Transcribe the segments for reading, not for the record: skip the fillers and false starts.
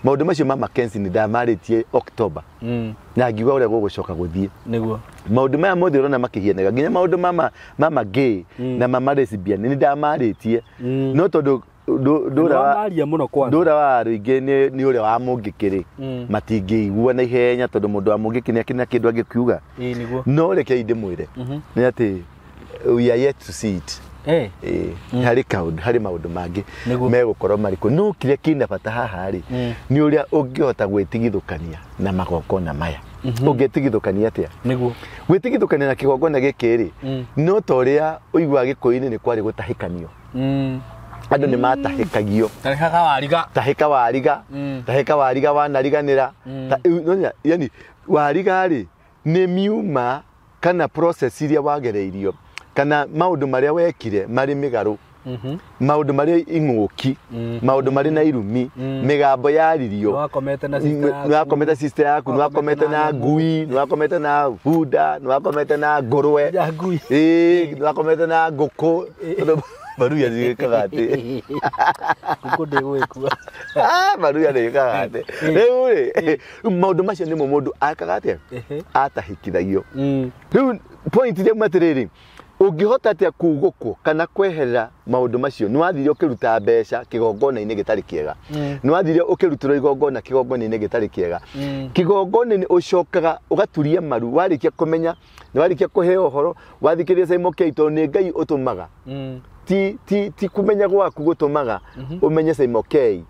Maũndũ macio ma Mackenzie nĩ ndamarĩtie October na ngiuga ũrĩa gũgũcoka gũthiĩ. Nĩguo. Maũndũ maya mothe ũrona makĩhianaga nginya maũndũ mama gay na mama lesbian nĩ ndamarĩtie. No tondũ ndũra wa Nĩwamaria mũno kwanza. Ndũra wa rũingĩ nĩ ũrĩa wa mũngĩkĩ-rĩ, matingĩigua na ihenya tondũ mũndũ wa mũngĩkĩ nĩ akĩrĩ na kĩndũ angĩkiuga. Ĩĩ nĩguo. No rekei ndĩmwĩre nĩ atĩ we are yet to see it. Ĩĩ, harĩ kaũndũ, harĩ maũndũ mangĩ Nĩguo. megũkorwo marĩ kuo. No kĩrĩa kĩna bata haha rĩ, nĩ ũrĩa ũngĩhota gwĩtigithũkania na magongona maya. Ũngĩtigithũkania atĩa? Nĩguo. Gwĩtigithũkania na kĩgongona gĩkĩ rĩ, no ta ũrĩa ũiguaga Gĩkũyũ-inĩ nĩ kwarĩ gũtahĩkanio. Andũ nĩ matahĩkagio. Tahĩka wariga. Tahĩka wariga. Tahĩka wariga wanariganĩra. Yani wariga rĩ, nĩ miuma kana process iria wagereirio kana maũndũ marĩa wekire marĩ mĩgarũ. Maũndũ marĩ ing'ũki, maũndũ marĩ na irumi, mĩgambo yaririo. Nĩwakomete na sister yaku. Nĩwakomete sister yaku, nĩwakomete na ngui, nĩwakomete na bunda, nĩwakomete na ngũrwe. Ya ngui. Ĩĩ, nĩwakomete na ngũkũ. Tondũ Maruya nĩgĩkaga atĩ. Ngũkũ ndĩgũgĩkua. Maruya nĩgĩkaga atĩ. Rĩu rĩ, maũndũ macio nĩmo mũndũ akaga atĩa? Atahĩkithagio. Rĩu point ĩrĩa atĩrĩrĩ, ũngĩhota atĩa kugũkwo kana kweherera maũndũ macio? Nĩ wathire ũkĩruta mbeca kĩgongona-inĩ gĩtarĩ kĩega. Nĩ wathire ũkĩrutĩrwo igongona kĩgongona-inĩ gĩtarĩ kĩega. Kĩgongona-inĩ ũcokaga ũgaturia maru, warĩkia kũmenya, nĩ warĩkia kũheo ũhoro, wathikĩrĩria Simon K, tondũ nĩ Ngai ũtũmaga. Ti kũmenya gwaku gũtũmaga ũmenye Simon K.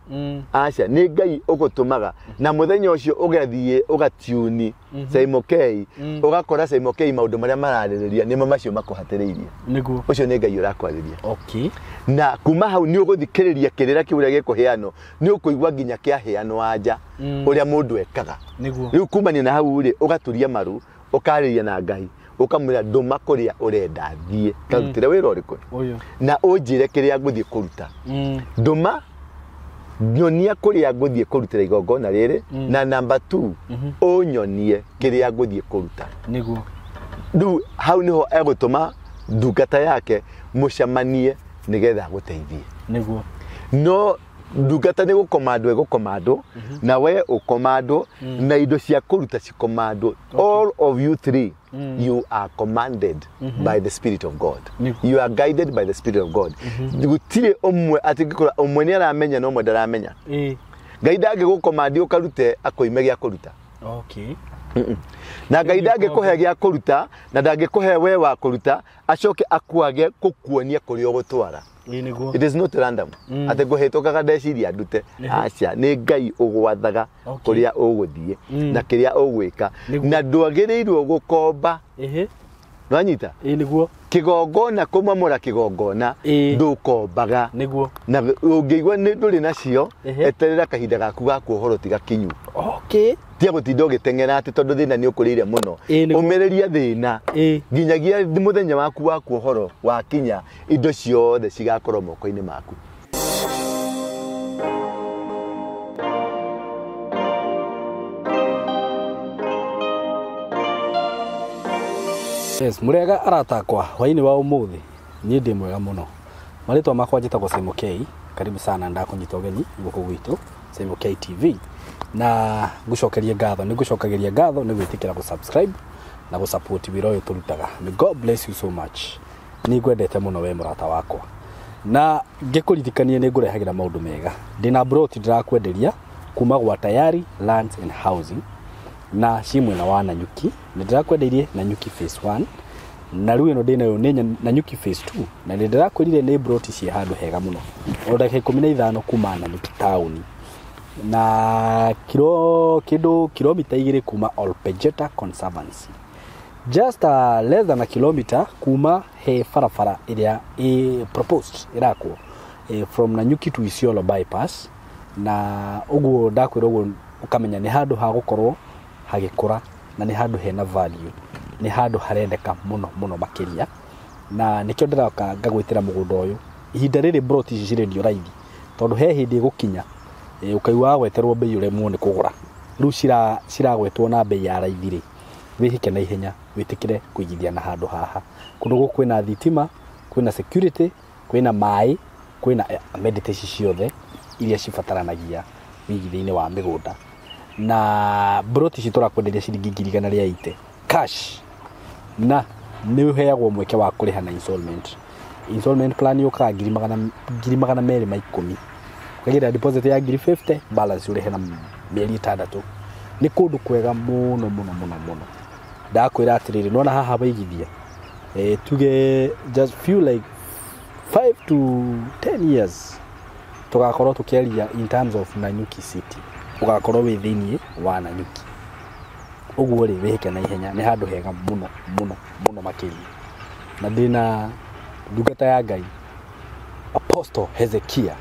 Aca, nĩ Ngai ũgũtũmaga. Na mũthenya ũcio ũgathiĩ ũgatiuni Simon K, ũgakora Simon K maũndũ marĩa mararĩrĩria nĩmo macio makũhatĩrĩirie. Nĩguo. Ũcio nĩ Ngai ũrakwarĩria. Okay. Na kuma hau nĩ ũgũthikĩrĩria kĩrĩra kĩu ũrĩa gĩkũheanwo, nĩ ũkũigua nginya kĩaheanwo anja ũrĩa mũndũ ekaga. Nĩguo. Rĩu kumania na hau rĩ, ũgaturia maru, ũkarĩria na Ngai, ũkamwĩra ndũma kũrĩa ũrenda thiĩ, ngarutĩre wĩra ũrĩkũ? Ũyũ. Na ũnjĩre kĩrĩa ngũthiĩ kũruta. Ndũma, nyonia kũrĩa ngũthiĩ kũrutĩra igongona rĩrĩ, na number 2, ũnyonie kĩrĩa ngũthiĩ kũruta. Nĩguo. Rĩu hau nĩho egũtũma ndungata yake mũcemanie nĩgetha agũteithie. Nĩguo. No ndungata nĩ gũkomandwo ĩgũkomandwo, na we ũkomandwo, na indo cia kũruta cikomandwo. All of you three, you are commanded by the Spirit of God. You are guided by the Spirit of God. Gũtirĩ ũmwe atĩ ngĩkora ũmwe nĩ aramenya na ũmwe ndaramenya. Ngai ndangĩgũkomandi ũkarute akũime gĩa kũruta. Okay. Na Ngai ndangĩkũhe gĩa kũruta na ndangĩkũhe we wa kũruta acoke akuage gũkuonia kũrĩa ũgũtwara. Ĩĩ nĩguo. It is not random. Atĩ ngũhĩtũkaga ndeciria ndute. Aca, nĩ Ngai ũgwathaga kũrĩa ũgũthiĩ na kĩrĩa ũgwĩka. Na ndwagĩrĩirwo gũkomba. Nĩwanyita? Ĩĩ nĩguo. Kĩgongona kũmomora kĩgongona ndũkombaga. Nĩguo. Na ũngĩigua nĩ ndũrĩ nacio, eterera kahinda gaku ga kuohorwo tiga kinyu. Okay. Tiga gũtinda ũgĩteng'era atĩ tondũ thĩna nĩ ũkũrĩire mũno. Ĩĩ nĩguo. Ũmĩrĩria thĩna. Ĩĩ. Nginyagia mũthenya waku wa kuohorwo wakinya, indo ciothe cigakorwo moko-inĩ maku. Yes, mũrĩega arata akwa, hwaĩ-inĩ wa ũmũthĩ, niĩ ndĩ mwega mũno. Marĩtwa makwa njĩtagwo Simon K, karibu sana ndakũnyita ũgeni gũkũ gwitũ, Simon K TV. Na ngũcokerie ngatho, nĩ ngũcokagĩria ngatho nĩ gwĩtĩkĩra gũ-subscribe na gũ-support wĩra ũyũ tũrutaga. May God bless you so much. Nĩ ngwendete mũno we mũrata wakwa. Na ngĩkũririkanie nĩ ngũrehagĩra maũndũ mega. Ndĩna plot ndĩrakwenderia kuma gwa Tayari Lands and Housing na ci mwena wa Nanyuki. Nĩ ndĩrakwendeirie Nanyuki phase 1 na rĩu ĩno ndĩnayo nĩ Nanyuki phase 2 na nĩ ndĩrakwĩrire nĩ plot ciĩ handũ hega mũno. O ndagĩka 15 kuma Nanyuki taũni na kĩndũ kilomita 2 kuma Olpejeta Conservancy. Just less than a kilometer kuma he barabara ĩrĩa ĩ proposed ĩrakwo from Nanyuki to Isiolo bypass. Na ũguo ndakwĩra ũguo ũkamenya nĩ handũ ha gũkorwo hagĩkũra na nĩ handũ hena value, nĩ handũ harendeka mũno mũno makĩria. Na nĩkĩo ndĩroka ngagwĩtĩra mũgũnda ũyũ. Ihinda rĩrĩ plot ici cirendio raithi tondũ he hĩndĩ ĩgũkinya, ũkaigua wagweterwo bei ũremwo nĩ kũgũra. Rĩu ciragwetwo na bei ya raithi rĩ, wĩhĩke na ihenya wĩtĩkĩre kũigithia na handũ haha. Kũndũ gũkũ kwĩna thitima, kwĩna security, kwĩna maĩ, kwĩna amenities ciothe iria cibataranagia wĩigithia-inĩ wa mĩgũnda. Na broti ici tũrakwenderia ciringi 180,000 cash, na nĩ ũheagwo mweke wa kũrĩha na installment. Installment plan yũkaga 210,000, ũkagĩra deposit ya 50,000, balance ũrĩhe na mĩeri 6. Nĩ kũndũ kwega mũno mũno mũno mũno. Ndakwĩra atĩrĩrĩ, nona haha waigithia tuge just few like 5 to 10 years tũgakorwo tũkĩaria in terms of Nanyuki City, ũgakorwo wĩ thĩiniĩ wa Nanyuki. Ũguo rĩ, wĩhĩke na ihenya, nĩ handũ hega mũno mũno mũno makĩria. Na ndĩna ndungata ya Ngai Apostle Hezekia,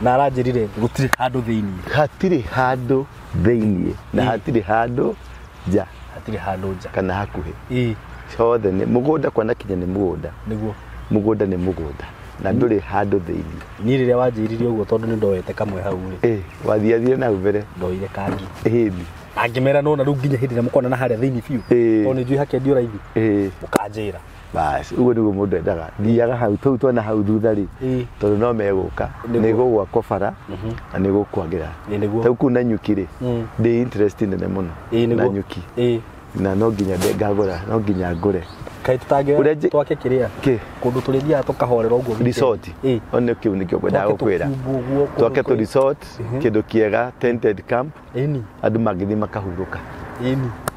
na aranjĩrire gũtirĩ handũ thĩiniĩ, hatirĩ handũ thĩiniĩ na hatirĩ handũ nja, hatirĩ handũ nja kana hakuhĩ. Ciothe nĩ mũgũnda, kwana kinya nĩ mũgũnda. Nĩguo mũgũnda nĩ mũgũnda na ndũrĩ handũ thĩiniĩ. Niĩ rĩrĩa wanjĩrire ũguo, tondũ nĩ ndoete kamwe hau rĩ, wathiathire na mbere, ndoire kangi ĩni angĩmera nona rĩu nginya hĩndĩ ĩrĩa mũkona na harĩa thĩiniĩ biũ, tondũ nĩ njũĩ hakendio raithi, mũkanjĩra. Bas, ũguo nĩguo mũndũ endaga. Thiaga hau tũu tuona hau thutha rĩ, tondũ no megũka, nĩ gũgwakwo bara na nĩ gũkwagĩra. Rĩu kũu Nanyuki rĩ, ndĩ interest nene mũno Nanyuki, na no nginya ngagũra, no nginya ngũre. Kaĩ tũtangĩoya twake kĩrĩa kũndũ tũrĩthiaga tũkahorera ũguo resort, one kĩu nĩkĩo ngwendaga gũkwĩra. Twake tũ resort, kĩndũ kĩega, tented camp, andũ mangĩthiĩ makahurũka.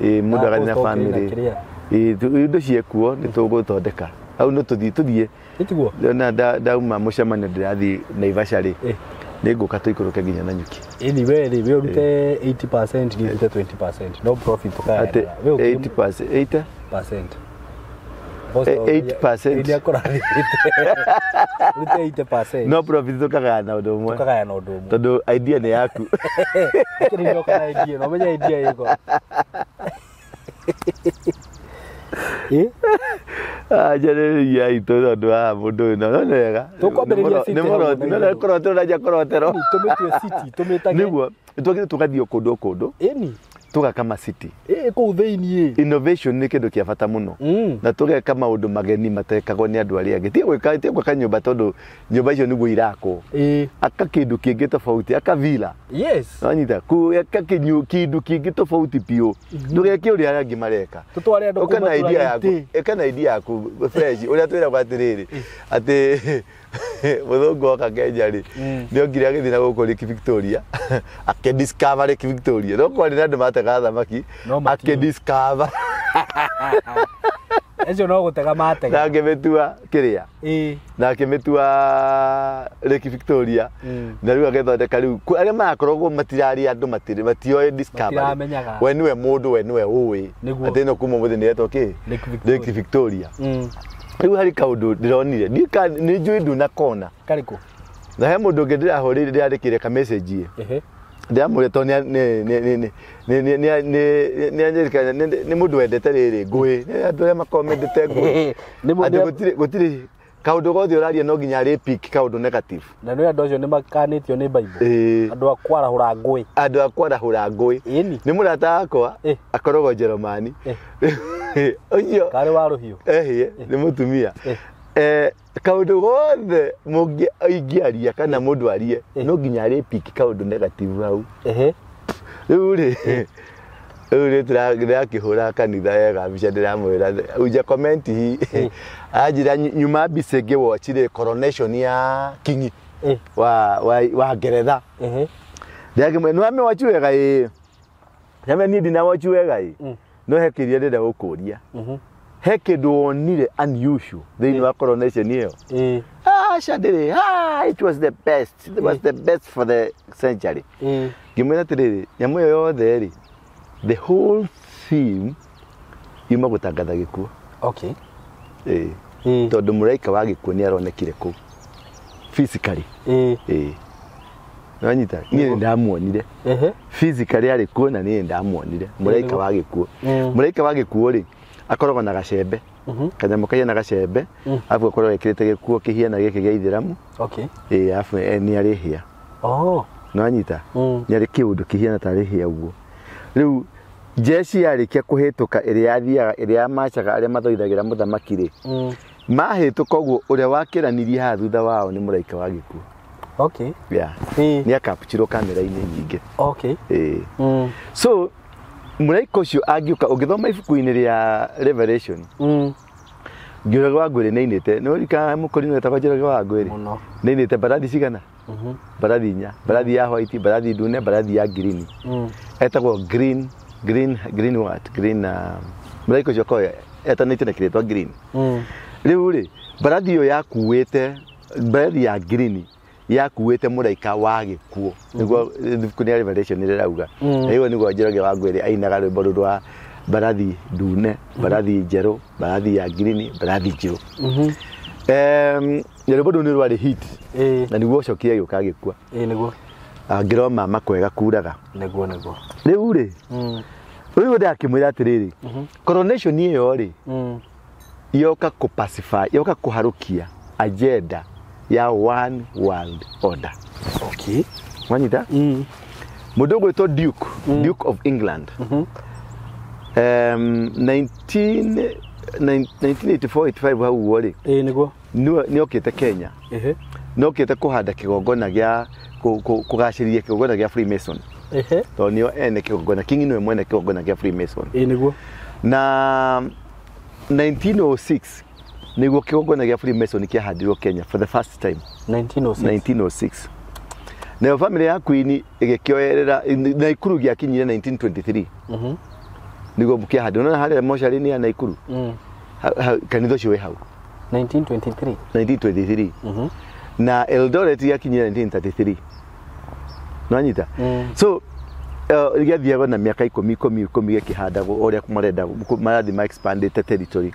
Mũndũ agathiĩ na family. Indo ciekuo nĩ tũgũthondeka hau, no tũthiĩ tũthiĩ. Na ndauma mũcemanio ndĩrathiĩ Naivasha rĩ, nĩ ngũka tũikũrũke nginya Nanyuki. Ĩni we rĩ, we ũrute 80%, niĩ ndute 20%, no profit tũkayana. 80%, 80%. 8%. Iria kũrathimĩte. Ũrute 80%. No profit tũkagayana ũndũ ũmwe. Tũkagayana ũndũ ũmwe. Tondũ idea nĩ yaku. Kĩrĩ nyoka na idea, no ũmenye idea ĩko. Njarĩrĩria itũ tondũ wa mũndũ ũyũ no nĩ wega. Tũkwambĩrĩria city. Nĩ mũroti, no nĩ kũrotero na kũroterwo. Tũmĩtue city, tũmĩtage. Nĩguo, twagĩrĩirwo tũgathiĩ kũndũ kũndũ. Ĩni. Tũgaka ma city. Kũu thĩiniĩ. Innovation nĩ kĩndũ kĩa bata mũno. Na tũgeka maũndũ mageni matekagwo nĩ andũ arĩa angĩ. Ti gwĩka nyũmba tondũ nyũmba icio nĩguo irakwo. Aka kĩndũ kĩngĩ tofauti, aka villa. Yes. Wanyita, aka kĩndũ kĩngĩ tofauti biũ. Ndũgeke ũrĩa arĩa angĩ mareka. Tũtware andũ kuma idea yaku. Ĩka na idea yaku fresh. Ũrĩa twĩragwo atĩrĩrĩ, atĩ mũthũngũ oka Kenya rĩ, nĩ okire agĩthiĩ na gũkũ Lake Victoria, akĩdiscover Lake Victoria. No kwarĩ na andũ matega thamaki, akĩdiscover. Acio no gũtega matega. Na akĩmĩtua kĩrĩa? Na akĩmĩtua Lake Victoria. Na rĩu agĩthondeka rĩu arĩa marakoragwo matirarĩ andũ matioĩ discovery. We nĩwe mũndũ, we nĩwe ũĩ. Atĩ ĩno kuma ũmũthĩ nĩ yetwo kĩ? Lake Victoria. Rĩu harĩ kaũndũ ndĩronire, nĩ njũĩ ndunakona. Karĩkũ? Na he mũndũ ũngĩ ndĩrahũrĩire, ndĩrandĩkĩire ka message. Ndĩramũria tondũ nĩ mũndũ wendete rĩrĩ ngũĩ, nĩ andũ arĩa makoragwo mendete ngũĩ. Atĩ gũtirĩ kaũndũ gothe ũraria no nginya arĩ pick kaũndũ negative. Na nĩ andũ acio nĩ makanĩtio nĩ Bible. Andũ a kwarahũra ngũĩ. Andũ a kwarahũra ngũĩ. Nĩ mũrata wakwa akoragwo Njerumani. Ũcio karĩ wa rũhiũ. Nĩ mũtumia. Kaũndũ gothe ingĩaria kana mũndũ arie no nginya arĩ pick kaũndũ negative hau. Rĩu rĩ, rĩu ndĩrakĩhũra kanitha wega mbica, ndĩramwĩra uja comment hii. Anjĩra nyuma mbica ngĩwatch rĩ coronation ya king wa Ngeretha. Ndĩrakĩmwĩra nĩ wamĩwatch wega ĩĩ. Ndĩramwĩra niĩ ndinawatch wega ĩĩ. No he kĩrĩa ndĩrenda gũkũria. He kĩndũ wonire unusual thĩinĩ wa coronation ĩyo? Aca ndĩrĩ. It was the best. It was the best for the century. Ngĩmwĩra atĩrĩrĩ, nyamũ ĩyo yothe rĩ, the whole theme yuma gũtangatha gĩkuũ. Okay. Tondũ mũraika wa gĩkuũ nĩ aronekire kũu physically. Nĩwanyita? Niĩ nĩndamuonire. Physically arĩ kuo na niĩ nĩndamuonire mũraika wa gĩkuũ. Mũraika wa gĩkuũ rĩ, akoragwo na gacembe, kanyamũ kahiana gacembe, arabu akoragwo ekĩrĩte gĩkuo kĩhiana gĩkĩ gĩa ithĩramu. Arabu nĩ arĩ hĩa. Nĩwanyita? Nĩ arĩ kĩũndũ kĩhiana tarĩ hĩa ũguo. Rĩu jeshi yarĩkia kũhĩtũka ĩrĩa yathiaga, ĩrĩa yamacaga arĩa mathoithagĩra mũthamaki rĩ, mahĩtũka ũguo, ũrĩa wakĩranirie haha thutha wao nĩ mũraika wa gĩkuũ. Okay. Yeah. Ĩĩ. Nĩ akapchirwo kamera-inĩ nyingĩ. Okay. Ĩĩ. Mm. So mũraika ũcio angĩũka, ũngĩthoma ibuku-inĩ rĩa Revelation, Njoroge wa Ngwĩrĩ nĩainĩte, nĩ ũrikaga mũkũrinũ wetagwo Njoroge wa Ngwĩrĩ? Mũno. Nĩainĩte mbarathi cigana? Mbarathi inya, mbarathi ya white, mbarathi ndune, mbarathi ya green. Etagwo green, green, green what? Green, mũraika ũcio akoragwo etanĩtio na kĩrĩtwa green. Rĩu rĩ, mbarathi ĩyo yakuĩte, mbarathi ya green yakuĩte mũraika wa gĩkuũ, nĩguo ibuku rĩa Revelation rĩrauga. Na ĩyo nĩguo Njoroge wa Ngwĩrĩ ainaga rwĩmbo rũrũ rwa mbarathi ndune, mbarathi njerũ, mbarathi ya green, mbarathi njirũ. Rwĩmbo rũu nĩ rwarĩ hit. Ĩĩ. Na nĩguo ũcokire agĩũka agĩkua. Ĩĩ nĩguo. Angĩrwo mama kwega kuraga. Nĩguo nĩguo. Rĩu rĩ, rĩu ndakĩmwĩra atĩrĩrĩ, coronation ĩyo rĩ, yoka kũpacify, yoka kũharũkia agenda ya one world order. Okay. Wanyita? Mũndũ ũgwĩtwo Duke, Duke of England. 1984-85 hau ũguo rĩ, Ĩĩ nĩguo. nĩ okĩte Kenya. Ehe. Nĩ okĩte kũhanda kĩgongona gĩa kũgacĩrithia kĩgongona gĩa Freemason. Ehe. Tondũ nĩo ene kĩgongona, King nĩwe mwene kĩgongona kĩa Freemason. Ĩĩ nĩguo. Na 1906 nĩguo kĩgongona gĩa Freemason kĩahandirwo Kenya for the first time. 1906. 1906. Nayo family ya Queen ĩgĩkĩoerera Naikuru gĩakinyire 1923. Nĩguo kĩahandirwo. Nĩwona harĩa mocarĩ-inĩ ya Naikuru? Kanitha ũcio wĩ hau. 1923. 1923. Na Eldoret gĩakinyire 1933. Nĩwanyita? So gĩathiaga na mĩaka ikũmi ikũmi ikũmi gĩkĩhandagwo ũrĩa marenda marathiĩ ma expandĩte territory.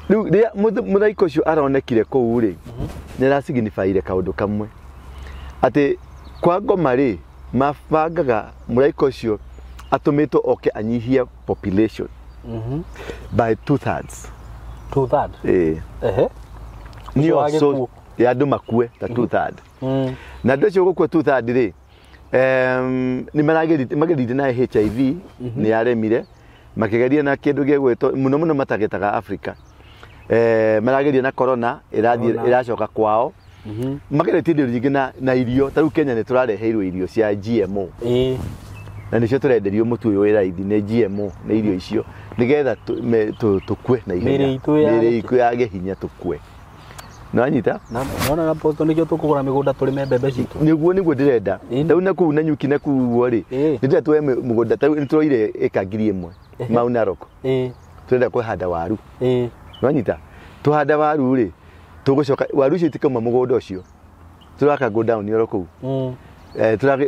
Rĩu rĩrĩa mũraika ũcio aronekire kũu rĩ, nĩ arasignifyire kaũndũ kamwe, atĩ kwa ngoma rĩ, mabangaga mũraika ũcio atũmĩtwo oke anyihie population by 2/3. 2/3. Ĩĩ. Ehe. Nĩyo Ũcio wa so gĩkuũ. ya andũ makue ta 2/3. Na andũ acio gũkua 2/3 rĩ, nĩ mageririe na HIV, nĩ yaremire, makĩgeria na kĩndũ gĩgwĩtwo mũno mũno matagĩtaga Africa. Marageria na corona, ĩrathiĩ Corona. ĩracoka kwao. Mageretie indo nyingĩ na irio, ta rĩu Kenya nĩ tũrareheirwo irio cia GMO. Ĩĩ. Na nĩcio tũrenderio mũtu ũyũ wĩ raithi nĩ GMO, nĩ irio icio, nĩgetha tũkue na ihenya. Mĩĩrĩ itũ yage Mĩĩrĩ itũ yage hinya tũkue. Nĩwanyita? Na nona na posto nĩkĩo tũkũgũra mĩgũnda tũrĩme mbembe citũ. Nĩguo nĩguo ndĩrenda. Ĩĩ. Rĩu na kũu Nanyuki na kũu ũguo rĩ, Ĩĩ. nĩndĩrenda tuoe mũgũnda, ta rĩu nĩtũroire ĩka 1000 Mau Narok. Ĩĩ. Tũrenda kũhanda waru. Ĩĩ. Nĩwanyita? Tũhanda waru rĩ, tũgũcoka waru icio itikauma mũgũnda ũcio. Tũraka go down oro kũu.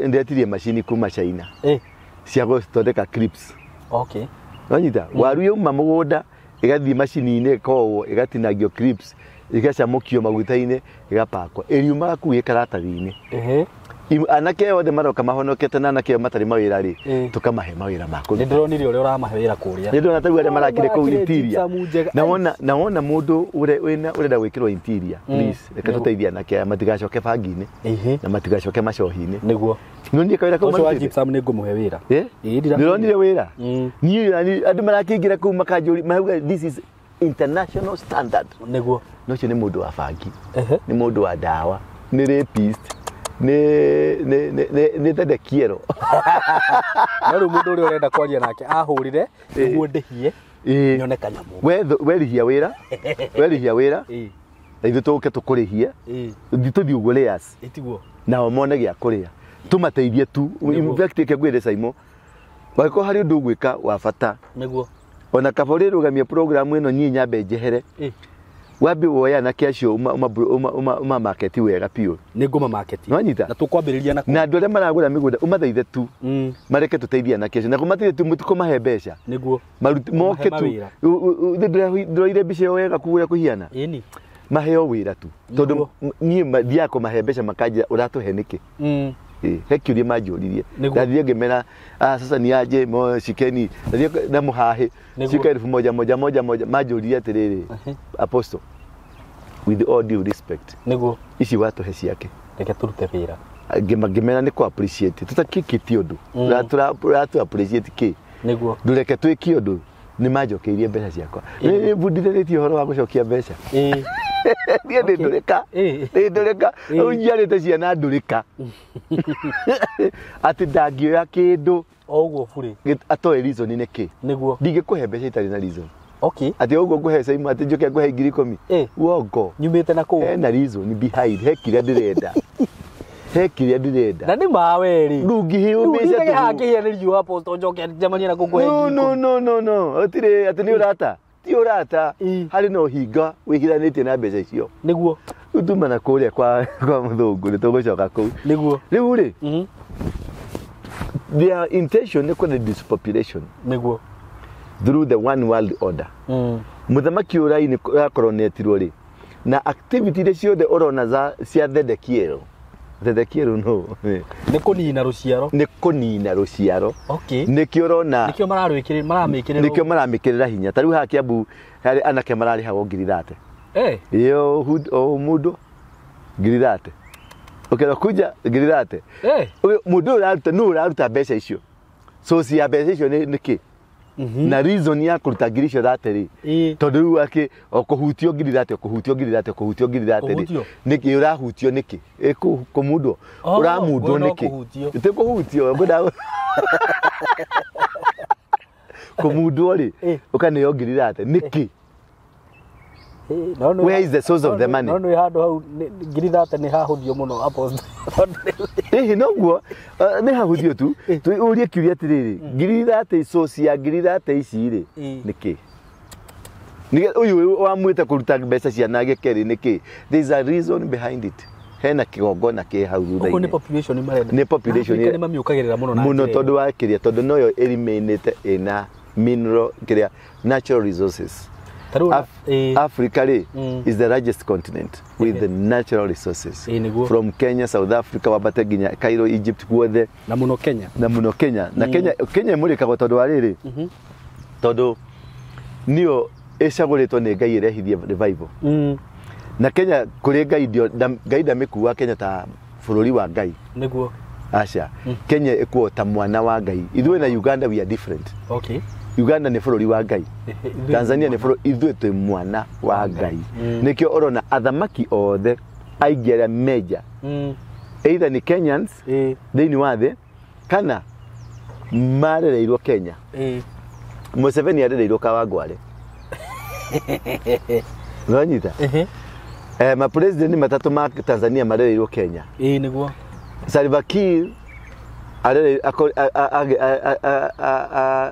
Ndetirie macini kuma China. Ĩĩ. Cia gũthondeka clips. Okay. Nĩwanyita? Waru yauma mũgũnda ĩgathiĩ macini-inĩ ĩkowo, ĩgatinangio clips, ĩgacamũkio maguta-inĩ, ĩgapakwo. Ĩriumaga kũu ĩ karatathi-inĩ. Ehe. Anake othe maroka mahonokete na anake matarĩ mawĩra rĩ, Ĩĩ. tũkamahe mawĩra ma Nĩ kũruta. ndĩronire ũrĩa ũramahe wĩra kũrĩa. Nĩ ndĩrona ta rĩu arĩa marakire kũu Marakire interior. gypsum njega. Na wona mũndũ ũrenda gwĩkĩrwo interior, please, reke tũteithie anake aya matigacoke bangi-inĩ Ehe. na matigacoke macohi-inĩ. Nĩguo. Nĩwonire kawĩra kau Ũcio wa marutĩte? gypsum nĩ ngũmũhe wĩra. Ĩ? Ĩĩ, ndira- Nĩũronire wĩra? Niĩ nani andũ marakĩingĩra kũu makanjũria, marauga this is international standard. Nĩguo. No ũcio nĩ mũndũ wa bangi, Ehe. nĩ mũndũ wa ndawa, nĩ rapist, nĩ thedekiero. No rĩu mũndũ ũrĩa ũrenda kwaria nake ahũrire nĩguo ndĩhie Ĩĩ. nyone kanyamũ. Werĩhia wĩra, werĩhia wĩra, Ĩĩ. na ithuĩ tũke tũkũrĩhie, Ĩĩ. tũthiĩ ũguo layers, Ĩtiguo. nao mone gĩa kũrĩa, tũmateithie tu. Nĩguo. In fact, reke ngwĩre Saimo, wangĩkorwo harĩ ũndũ ũgwĩka wa bata, Nĩguo. ona kaba ũrĩrũgamia program ĩno niĩ nyambe njehere, Ĩĩ. wambe woe anake acio ũma market wega biũ. Nĩ ngũma market. Nĩwanyita? Na tũkwambĩrĩria na Na andũ arĩa maragũra mĩgũnda ũmathaithe tu, mareke tũteithie anake acio, na kũmateithie tu mũtikũmahe mbeca. Nĩguo. Maruti moke tu. mawĩra. Ndĩroire mbica ĩyo wega kũu ũrĩa kũhiana. Ĩni. Maheo wĩra tu. Tondũ Nĩguo. niĩ thiaga kũmahe mbeca makanjĩra ũratũhe nĩkĩ? Ĩĩ, he kĩũria manjũririe. Nĩguo. Ndathiĩ ngĩmera, sasa ni aje mo shikeni. Ndathiĩ na mũhahĩ. Nĩguo. Shika elfu moja moja moja moja. Manjũririe atĩrĩrĩ, Apostle, with all due respect, Nĩguo. ici watũhe ciake. Reke tũrute wĩra. Ngĩmera nĩ kũ appreciate. Tũtakĩkĩtie ũndũ. Ũratũ appreciate kĩ? Nĩguo. Ndũreke twĩke ũndũ. Nĩ manjokeirie mbeca ciakwa. Nĩ bundithĩrĩtie ũhoro wa gũcokia mbeca. Ĩĩ. Niĩ ndĩ ndũrĩka. Ndĩ ndũrĩka. Rĩu njiarĩte ciana ndũrĩka. Atĩ ndangĩoya kĩndũ O ũguo burĩ. Atoĩ reason nĩ kĩ. Nĩguo. Ndingĩkũhe mbeca itarĩ na reason. Okay. Atĩ ũguo ngũhe Simon atĩ njũke ngũhe 10,000. Uongo. Nyumĩte na kũu. Hena reason behind, he kĩrĩa ndĩrenda. He kĩrĩa ndĩrenda. Na nĩ ma we rĩ. Ndũngĩheo Rĩu mbeca ndindage haha tũhũ. ngĩhĩa nĩ riũa apostle njoke njemanie na kũu ngũhe No, ngiri no, ikũmi. no, no, no. Gũtirĩ atĩ nĩ ũrata. Ti ũrata. Harĩ na ũhinga wĩhiranĩtie na mbeca icio. Nĩguo. Rĩu tuma na kũrĩa kwa mũthũngũ nĩ tũgũcoka kũu. Nĩguo. Rĩu rĩ, their intention nĩ kũ reduce population. Nĩguo. Through the one world order. Mũthamaki ũraini ũrakoronetirwo rĩ, na activity iria ciothe ũrona cia Thedekiel. Thedekiel no. Nĩ kũnina rũciaro. Nĩ kũnina rũciaro. Okay. Nĩkĩo ũrona Nĩkĩo mararwĩkĩrĩra, maramĩkĩrĩra. Nĩkĩo maramĩkĩrĩra hinya. Ta rĩu haha Kiambu harĩ anake mararĩhagwo 30,000. Ĩyo o mũndũ 30,000. Ũkĩra kuja 30,000. Ũyũ mũndũ ũyũ ũraruta, nũ ũraruta mbeca icio? Source ya mbeca icio nĩ kĩ? Na reason ya kũruta ngiri icio thate rĩ, tondũ rĩu akĩ o kũhutio 30,000, kũhutio 30,000, kũhutio 30,000 rĩ, Kũhutio? nĩkĩ ũrahutio nĩkĩ? Ĩ kũmundwo? Oh, Ũramundwo we no nĩkĩ? kũhutio. Ti kũhutio, ngwenda kũmundwo rĩ, ũkaneo 30,000 nĩkĩ? No nĩ Where is the source of the money? No nĩ handũ hau 30,000 nĩ hahũthio mũno apostle. Ĩhĩ noguo, nĩ hahũthio tu. Tũrie kĩũria atĩrĩrĩ, 30,000 source ya 30,000 ici rĩ, nĩkĩ? Nĩgetha ũyũ wamwĩte kũruta mbeca cia nage kerĩ nĩkĩ? There is a reason behind it. Hena kĩgongona kĩ hau Ũguo nĩ thutha-inĩ. population marenda. Nĩ population Afrika nĩ mamiũkagĩrĩra mũno na mũno njĩra ĩyo. tondũ wa kĩrĩa, tondũ noyo ĩremainĩte ĩna mineral kĩrĩa natural resources. Ta rĩu Africa rĩ is the largest continent with the natural resources. Nĩguo. From Kenya, South Africa, wambate nginya Cairo, Egypt guothe. Na mũno Kenya. Na mũno Kenya. Na Kenya ĩmũrĩkagwo tondũ wa rĩrĩ. Tondũ nĩyo ĩcagũrĩtwo nĩ Ngai ĩrehithie revival. Na Kenya kũrĩ Ngai ndio, Ngai ndamĩkuaga Kenya ta bũrũri wa Ngai. Nĩguo. Aca. Kenya ĩkuo ta mwana wa Ngai. Ithuĩ na Uganda we are different. Okay. Uganda nĩ bũrũri wa Ngai. Tanzania nĩ bũrũri, ithuĩ twĩ mwana wa Ngai. Nĩkĩo ũrona athamaki othe aingĩ arĩa major either nĩ Kenyans thĩinĩ wa thĩ kana marereirwo Kenya. Museveni arereirwo Kawangware. Nĩwanyita? Ma president matatũ ma Tanzania marereirwo Kenya. Nĩguo. Salva Kiir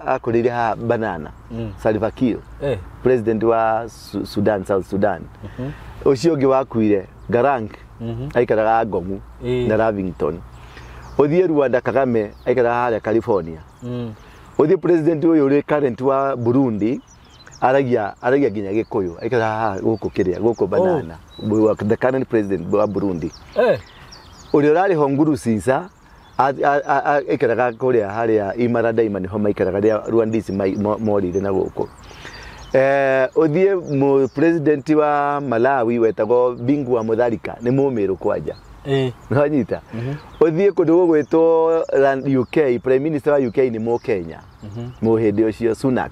akũrĩire haha Banana. Salva Kiir. President wa Sudan, South Sudan. Ũcio ũngĩ wakuire Garang aikaraga Ngomu na Lavington. Ũthiĩ Rwanda Kagame aikaraga harĩa California. Ũthiĩ president ũyũ ũrĩ current wa Burundi aragia nginya Gĩkũyũ aikaraga haha gũkũ kĩrĩa gũkũ Banana. The current president wa Burundi. Ũrĩa ũrarĩ ho Nkurunziza aikaraga kũrĩa harĩa Imaradaima nĩho maikaraga rĩa Rwandese morire na gũkũ. Ũthiĩ mu president wa Malawi wetagwo Bingu wa Mutharika nĩ Mũmĩrũ kwanja. Nĩwanyita? Ũthiĩ kũndũ gũgwĩtwo UK, prime minister wa UK nĩ Mũkenya. Mũhĩndĩ ũcio Sunak.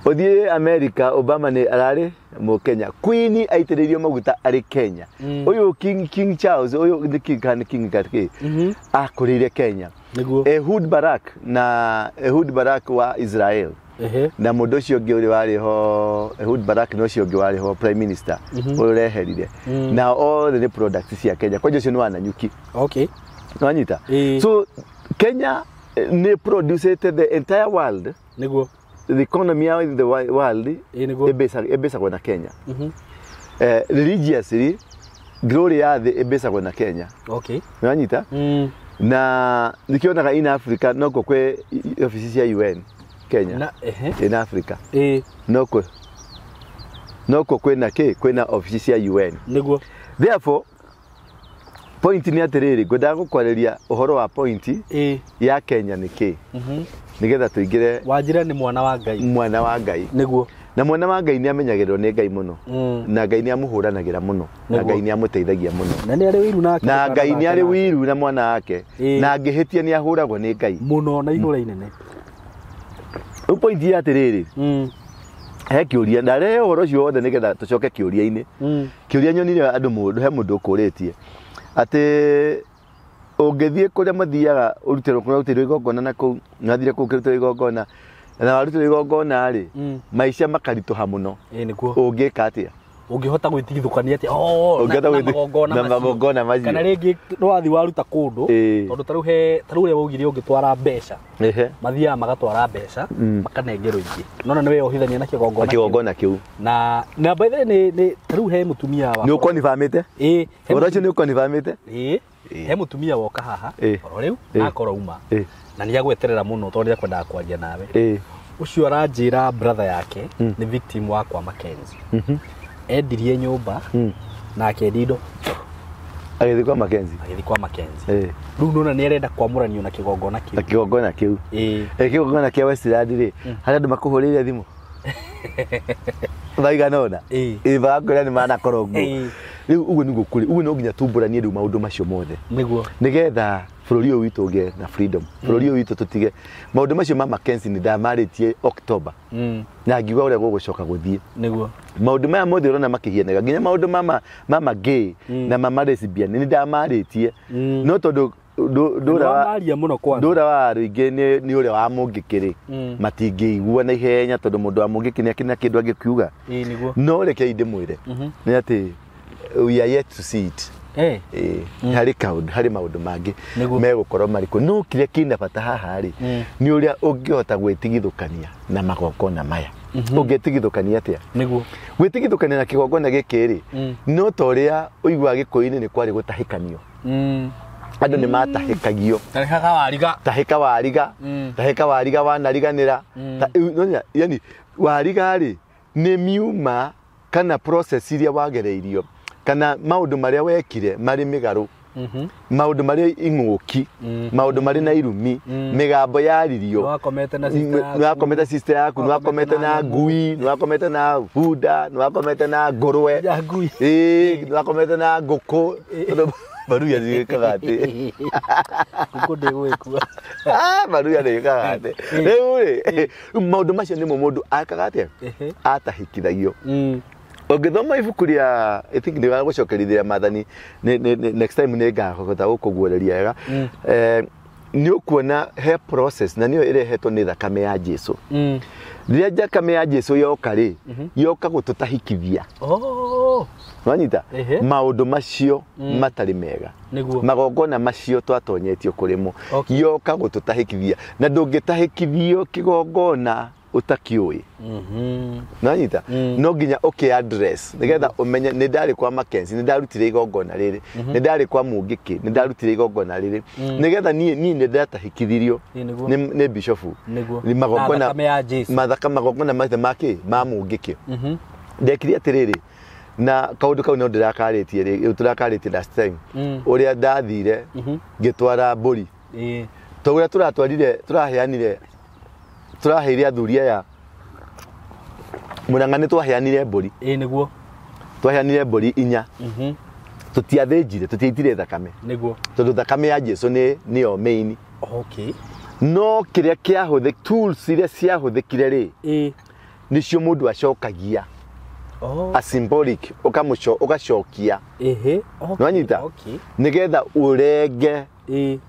Ũthiĩ America, Obama nĩ ararĩ Mũkenya. Queen aitĩrĩirio maguta arĩ Kenya. Ũyũ King Charles, ũyũ nĩ King kana King kĩ? Akũrĩire Kenya. Nĩguo. Ehud Barak na Ehud Barak wa Israel. Na mũndũ ũcio ũngĩ ũrĩa warĩ ho Ehud Barak na ũcio ũngĩ warĩ ho prime minister ũrĩa ũreherire. Na othe nĩ products cia Kenya. Kwanja ũcio nĩ wa Nanyuki. Okay. Nĩwanyita? So Kenya nĩ produced the entire world. Nĩguo. The economy of the world Nĩguo. ĩbĩcagwo na Kenya. Religiously glory ya thĩ ĩbĩcagwo na Kenya. Okay. Nĩwanyita? Na nĩkĩonaga in Africa no kwĩ ofici cia UN Kenya. Na In Africa. No kwĩ kwĩna kĩ? Kwĩna ofici cia UN. Nĩguo. Therefore point nĩ atĩrĩrĩ, ngwendaga gũkwarĩria ũhoro wa point ya Kenya nĩ kĩ? Nĩgetha tũingĩre Wanjĩra nĩ mwana wa Ngai. Mwana wa Ngai. Nĩguo. Na mwana wa Ngai nĩ amenyagĩrĩrwo nĩ Ngai mũno. Na Ngai nĩ amũhũranagĩra mũno. Na Ngai nĩ amũteithagia mũno. Na nĩ arĩ wiru nake. Na Ngai nĩ arĩ wiru na mwana wake. Na angĩhĩtia nĩ ahũragwo nĩ Ngai. Mũno na ihũra inene. Rĩu point ya atĩrĩrĩ. He kĩũria ndarehe ũhoro ũcio wothe nĩgetha tũcoke kĩũria-inĩ. Kĩũria nyonire andũ mũndũ he mũndũ ũkũrĩtie atĩ ũngĩthiĩ kũrĩa mathiaga ũrutĩrwo kũrĩa ũrutĩirwo igongona na kũu wathire kũu ũkĩrutĩrwo igongona na warutĩrwo igongona rĩ, maica makaritũha mũno. Ĩĩ nĩguo. Ũngĩka atĩa? Ũngĩhota gwĩtigithũkania atĩa? Oh, Ũngĩhota na magongona na macio. magongona macio. Kana rĩngĩ nĩwathiĩ waruta kũndũ, Ĩĩ. tondũ tarĩu he tarĩu ũrĩa waugire ũngĩtwara mbeca, Ehe. mathiaga magatwara mbeca, makanengerwo ingĩ. Nona nĩ weyohithania na kĩgongona kĩu. Kĩgongona kĩu. Na by the way nĩ tarĩu he mũtumia wa Nĩ ũkonifamĩte? Ĩĩ, he Ũhoro ũcio nĩ ũkonifamĩte? Ĩĩ, he mũtumia woka haha Ĩĩ. oro rĩu Ĩĩ. akorwo uma Ĩĩ. na nĩ agweterera mũno tondũ nĩ akwendaga kwaria nawe. Ĩĩ. Ũcio aranjĩra brother yake nĩ victim wa kwa Mackenzie. Endirie nyũmba na akendia indo Agĩthiĩ kwa Mackenzie. agĩthiĩ kwa Mackenzie. Ĩĩ. Rĩu nona nĩ arenda kwamũranio na kĩgongona Na kĩu. kĩgongona kĩu. Ĩĩ. Ĩ kĩgongona kĩa Westland rĩ, harĩa andũ makũhũrĩire thimũ maigana ũna. Ĩĩ. Ĩ magakwĩra nĩ manakorwo nguo. Ĩĩ. Rĩu ũguo nĩguo kũrĩ, ũguo no nginya tumbũranie rĩu maũndũ macio mothe Nĩguo. nĩgetha bũrũri ũyũ witũ ũgĩe na freedom, bũrũri ũyũ witũ tũtige maũndũ macio ma Mackenzie. Nĩ ndamarĩtie October na ngiuga ũrĩa gũgũcoka gũthiĩ. Nĩguo. Maũndũ maya mothe ũrona makĩhianaga nginya maũndũ mama gay na mama lesbian nĩ ndamarĩtie, no tondũ ndũra wa Nĩwamaria mũno kwanza. Ndũra wa rũingĩ nĩ ũrĩa wa mũngĩkĩ rĩ, matingĩigua na ihenya tondũ mũndũ wa mũngĩkĩ nĩ akĩrĩ na kĩndũ angĩkiuga. Ĩĩ nĩguo. No rekei ndĩmwĩre nĩ atĩ we are yet to see it. Eh. Ĩĩ, harĩ kaũndũ harĩ maũndũ mangĩ Nĩguo. megũkorwo marĩkũ, no kĩrĩa kĩna bata haha rĩ, nĩ ũrĩa ũngĩhota gwĩtigithũkania na magongona maya. Ũngĩtigithũkania atĩa? Nĩguo. Gwĩtigithũkania na kĩgongona gĩkĩ rĩ, no ta ũrĩa ũiguaga gĩkũyũ-inĩ nĩ kwarĩ gũtahĩkanio. Andũ nĩ matahĩkagio. Tarĩhaga wariga. Tahĩka wariga. Tahĩka wariga wanariganĩra. Yani wariga rĩ, nĩ miuma kana process iria wagereirio kana maũndũ marĩa wekire marĩ mĩgarũ, maũndũ marĩ ing'ũki, maũndũ marĩ na irumi, mĩgambo yaririo. Nĩwakomete na sister yaku. Nĩwakomete sister yaku, nĩwakomete na ngui, nĩwakomete na bunda, nĩwakomete na ngũrwe. Ya ngui. Ĩĩ, nĩwakomete na ngũkũ tondũ maruya nĩgĩkaga atĩ Ngũkũ ndĩgũgĩkua. Ah, maruya nĩgĩkaga atĩ rĩu rĩ, maũndũ macio nĩmo mũndũ akaga atĩa, atahĩkithagio. Ũngĩthoma ibuku rĩa, I think nĩ gũcokerithia maathani next time nĩ ngahota gũkũguũrĩria wega. Nĩ ũkuona he process na nĩyo ĩrehetwo nĩ thakame ya Jesu. Rĩrĩa thakame ya Jesu yoka rĩ, yoka gũtũtahikithia. Oh. Wanyita? Ehe. Maũndũ macio matarĩ mega, Nĩguo. magongona macio twatonyetio kũrĩ mo, Okay. yoka gũtũtahĩkithia, na ndũngĩtahĩkithio kĩgongona ũtakĩũĩ. Nanyita? No nginya ũkĩ address nĩgetha ũmenye nĩ ndarĩ kwa Mackenzie, nĩ ndarutire igongona rĩrĩ, nĩ ndarĩ kwa Mũngĩkĩ, nĩ ndarutire igongona rĩrĩ, nĩgetha niĩ nĩ ndatahĩkithirio Ĩĩ, nĩguo. nĩ bishofu. Nĩguo. Nĩ magongona Na thakame ya Jesu. mathaka magongona maithe makĩ ma Mũngĩkĩ. Ndekire atĩrĩrĩ, na kaũndũ kau no ndĩrakarĩtie rĩ, tũrakarĩtie last time, ũrĩa ndathire ngĩtwara mbũri. Ĩĩ. To ũrĩa tũratwarire, tũraheanire, tũraheire athuri aya Mũrang'a, nĩ twaheanire mbũri. Ĩĩ nĩguo. Twaheanire mbũri 4. Tũtiathĩnjire, tũtiaitire thakame, Nĩguo. tondũ thakame ya Jesu nĩ nĩyo main. Okay. No kĩrĩa kĩahũthĩ, tools iria ciahũthĩkire rĩ, Ĩĩ. nĩcio mũndũ acokagia. Oh. A symbolic ũkamũco ũgacokia. Ehe. Okay. Nĩwanyita? Okay. Nĩgetha ũrenge Ĩĩ.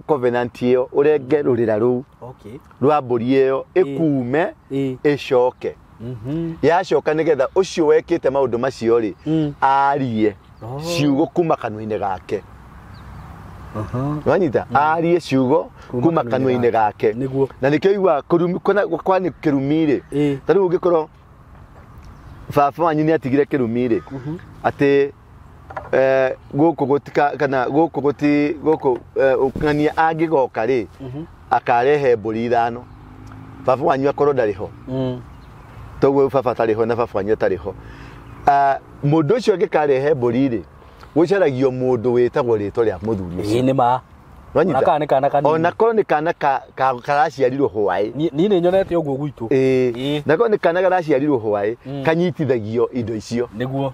covenant ĩyo, ũrenge rũrĩra rũu Okay. rwa mbũri ĩyo ĩkume, Ĩĩ. ĩcoke. Yacoka nĩgetha ũcio wekĩte maũndũ macio rĩ, arie Oh. ciugo kuma kanua-inĩ gake. Nĩwanyita? Arie ciugo Kuma kuma kanua-inĩ kanua-inĩ gake. Nĩguo. Na nĩkĩo igua kwani kĩrumi rĩ, Ĩĩ. ta rĩu ũngĩkorwo baba wanyu nĩ atigire kĩrumi rĩ, atĩ gũkũ gũtika kana gũkũ gũti gũkũ, ng'ania angĩgoka rĩ, akarehe mbũri 5, baba wanyu akorwo ndarĩ ho, toguo baba atarĩ ho na baba wanyu atarĩ ho. Ah, mũndũ ũcio angĩkarehe mbũri rĩ, gũcaragio mũndũ wĩtagwo rĩtwa rĩa mũthuri Ĩĩ ũcio. nĩ ma. Nĩwanyita? Ona kana nĩ kana kanini. Ona korwo nĩ kana karaciarirwo hwaĩ. Niĩ nĩ nyonete ũguo gwitũ. Ĩĩ. Ĩĩ. Na korwo nĩ kana karaciarirwo hwaĩ, kanyitithagio indo icio. Nĩguo.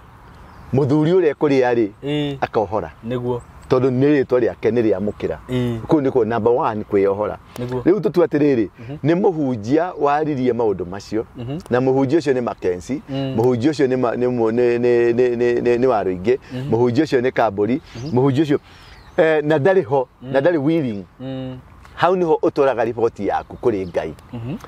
Mũthuri ũrĩa ekũrĩa rĩ, Ĩĩ. akohora. Nĩguo. Tondũ nĩ rĩtwa rĩake nĩ rĩamũkĩra. Kũu nĩkuo number 1 kwĩyohora. Rĩu tũtue atĩrĩrĩ, nĩ mũhunjia waririe maũndũ macio, na mũhunjia ũcio nĩ Mackenzie, mũhunjia ũcio nĩ Warũingĩ, mũhunjia ũcio nĩ Kambũri, mũhunjia ũcio na ndarĩ ho, na ndarĩ willing. Hau niho ũtwaraga riboti yaku kũrĩ Ngai.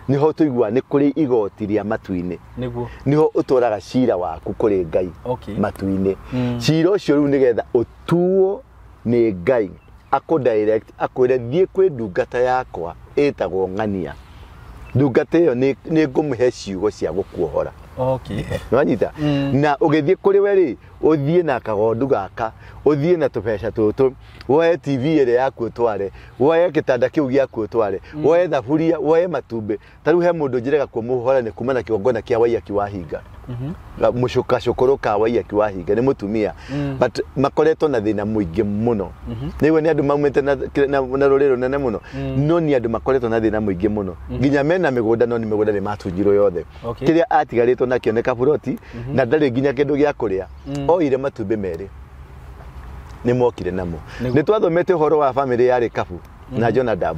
Niho tũiguaga nĩ kũrĩ igoti rĩa matu-inĩ. Nĩguo. Niho ũtwaraga cira waku kũrĩ Ngai matu-inĩ. Cira ũcio rĩu nĩgetha ũtuo nĩ Ngai akũ direct akwĩre thiĩ kwĩ ndungata yakwa ĩtagwo Ng'ania. Ndungata ĩyo nĩ ngũmũhe ciugo cia gũkuohora. Nĩwanyita? Na ũgĩthiĩ kũrĩ we rĩ, ũthiĩ na kagondu gaka, ũthiĩ na tũbeca tũtũ, woe TV ĩrĩa yaku ũtware, woe gĩtanda kĩu gĩaku ũtware, woe thaburia, woe matumbĩ. Ta rĩu he mũndũ njĩraga kũmũhora nĩ kuma na kĩgongona kĩa Waiyaki Wahinga. Gacũkũrũ ka Waiyaki Wahinga nĩ mũtumia, but makoretwo na thĩna mũingĩ mũno. Nĩguo nĩ andũ maumĩte na rũrĩrĩ rũnene mũno, no nĩ andũ makoretwo na thĩna mũingĩ mũno. Nginya mena mĩgũnda, no nĩ mĩgũnda nĩ matunjirwo yothe. Kĩrĩa atigarĩtwo nakĩo nĩ kaburoti, na ndarĩ nginya kĩndũ gĩa kũrĩa. Oire matumbĩ merĩ nĩ mokire namo. Nĩ twathomete ũhoro wa famĩlĩ ya Rekabu na Jonadab,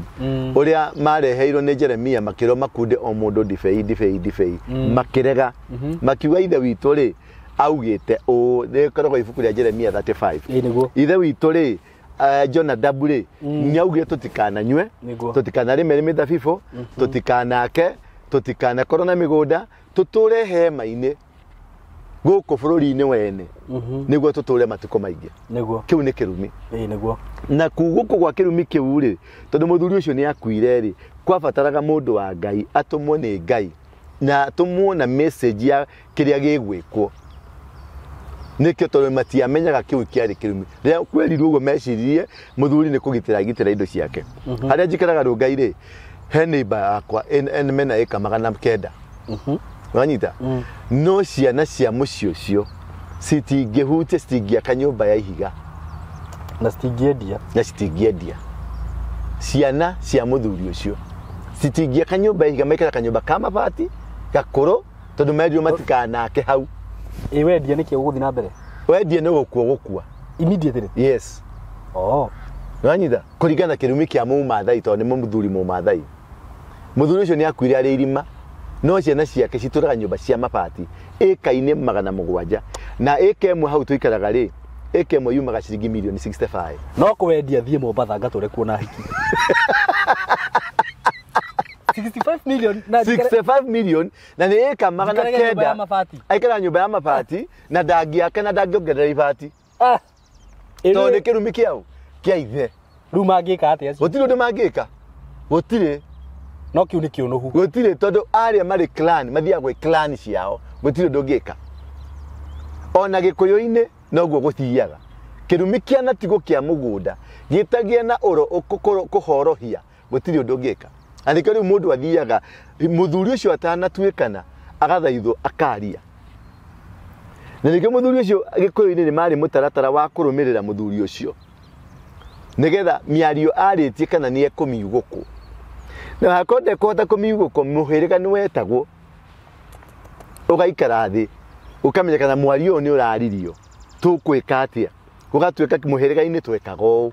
ũrĩa mareheirwo nĩ Jeremia makĩrwo makunde o mũndũ ndibei ndibei ndibei, makĩrega, makiuga ithe witũ rĩ augĩte ũũ, rĩkoragwo ibuku rĩa Jeremia 35. Nĩguo. Ithe witũ rĩ, Jonadab rĩ nĩ augire tũtikananyue, tũtikanarĩme mĩthabibũ, tũtikanake, tũtikanakorwo na mĩgũnda, tũtũre hema-inĩ gũkũ bũrũri-inĩ wene, nĩguo tũtũre matukũ maingĩ. Nĩguo. Kĩu nĩ kĩrumi. Nĩguo. Na kugũkũ gwa kĩrumi kĩu rĩ, tondũ mũthuri ũcio nĩ akuire rĩ, kwabataraga mũndũ wa Ngai atũmwo nĩ Ngai na atũmwo na message ya kĩrĩa gĩgwĩkwo. Nĩkĩo tondũ matiamenyaga kĩu kĩarĩ kĩrumi. Rĩrĩa kwerirwo ũguo meciririe mũthuri nĩ kũgitĩra agitĩra indo ciake. Harĩa njikaraga Rũngai rĩ, he neighbor yakwa mena ĩka 900. Wanyita? No ciana cia mũciĩ ũcio citingĩhutia, citingĩaka nyũmba ya ihiga. Na citingĩendia. Na citingĩendia. Ciana cia mũthuri ũcio citingĩaka nyũmba ya ihiga, maikara kanyũmba ka mabati gakũrũ, tondũ merirwo matikanake hau. Ĩ wendia nĩkĩ ũgũthiĩ na mbere? Wendia nĩ gũkua gũkua. Immediately? Yes. Nĩwanyita? Kũringana na kĩrumi kĩa Mũmathai, tondũ nĩ mũthuri Mũmathai. Mũthuri ũcio nĩ akuire arĩ irima, no ciana ciake citũraga nyũmba cia mabati ĩka-inĩ 700, na ĩka ĩmwe hau tũikaraga rĩ, ĩka ĩmwe yumaga ciringi mirioni 65. No kwendia thiĩ Mombatha ngatũre kuo na hiki. 65 million na 65 million na nĩ ĩka magana Njikarage nyũmba ya kenda. mabati. Aikaraga nyũmba ya mabati na ndangĩaka na ndangĩongerera ibati. Tondũ nĩ kĩrumi kĩao kĩa ithe. Rĩu mangĩka atĩa acio? Gũtirĩ ũndũ mangĩka. Gũtirĩ. No kĩu nĩ kĩũnũhu. Gũtirĩ, tondũ arĩa marĩ clan mathiaga gwĩ clan ciao, gũtirĩ ũndũ ũngĩka. Ona Gĩkũyũ-inĩ noguo gũthiaga. Kĩrumi kĩa natigwo kĩa mũgũnda gĩtagia na ũro kũhorohia, gũtirĩ ũndũ ũngĩka. Na nĩkĩo rĩu mũndũ athiaga, mũthuri ũcio atanatuĩkana agathaithwo akaria. Na nĩkĩo mũthuri ũcio Gĩkũyũ-inĩ nĩ marĩ mũtaratara wa kũrũmĩrĩra mũthuri ũcio, nĩgetha mĩario arĩtie kana nĩ ekũmiugũkwo. Na hakorwo ndekũhota kũmiugũkwo, mũhĩrĩga nĩ wetagwo, ũgaikara thĩ, ũkamenya kana mwario ũyũ nĩ ũraririo, tũkwĩka atĩa. Gũgatuĩka mũhĩrĩga-inĩ twekaga ũũ.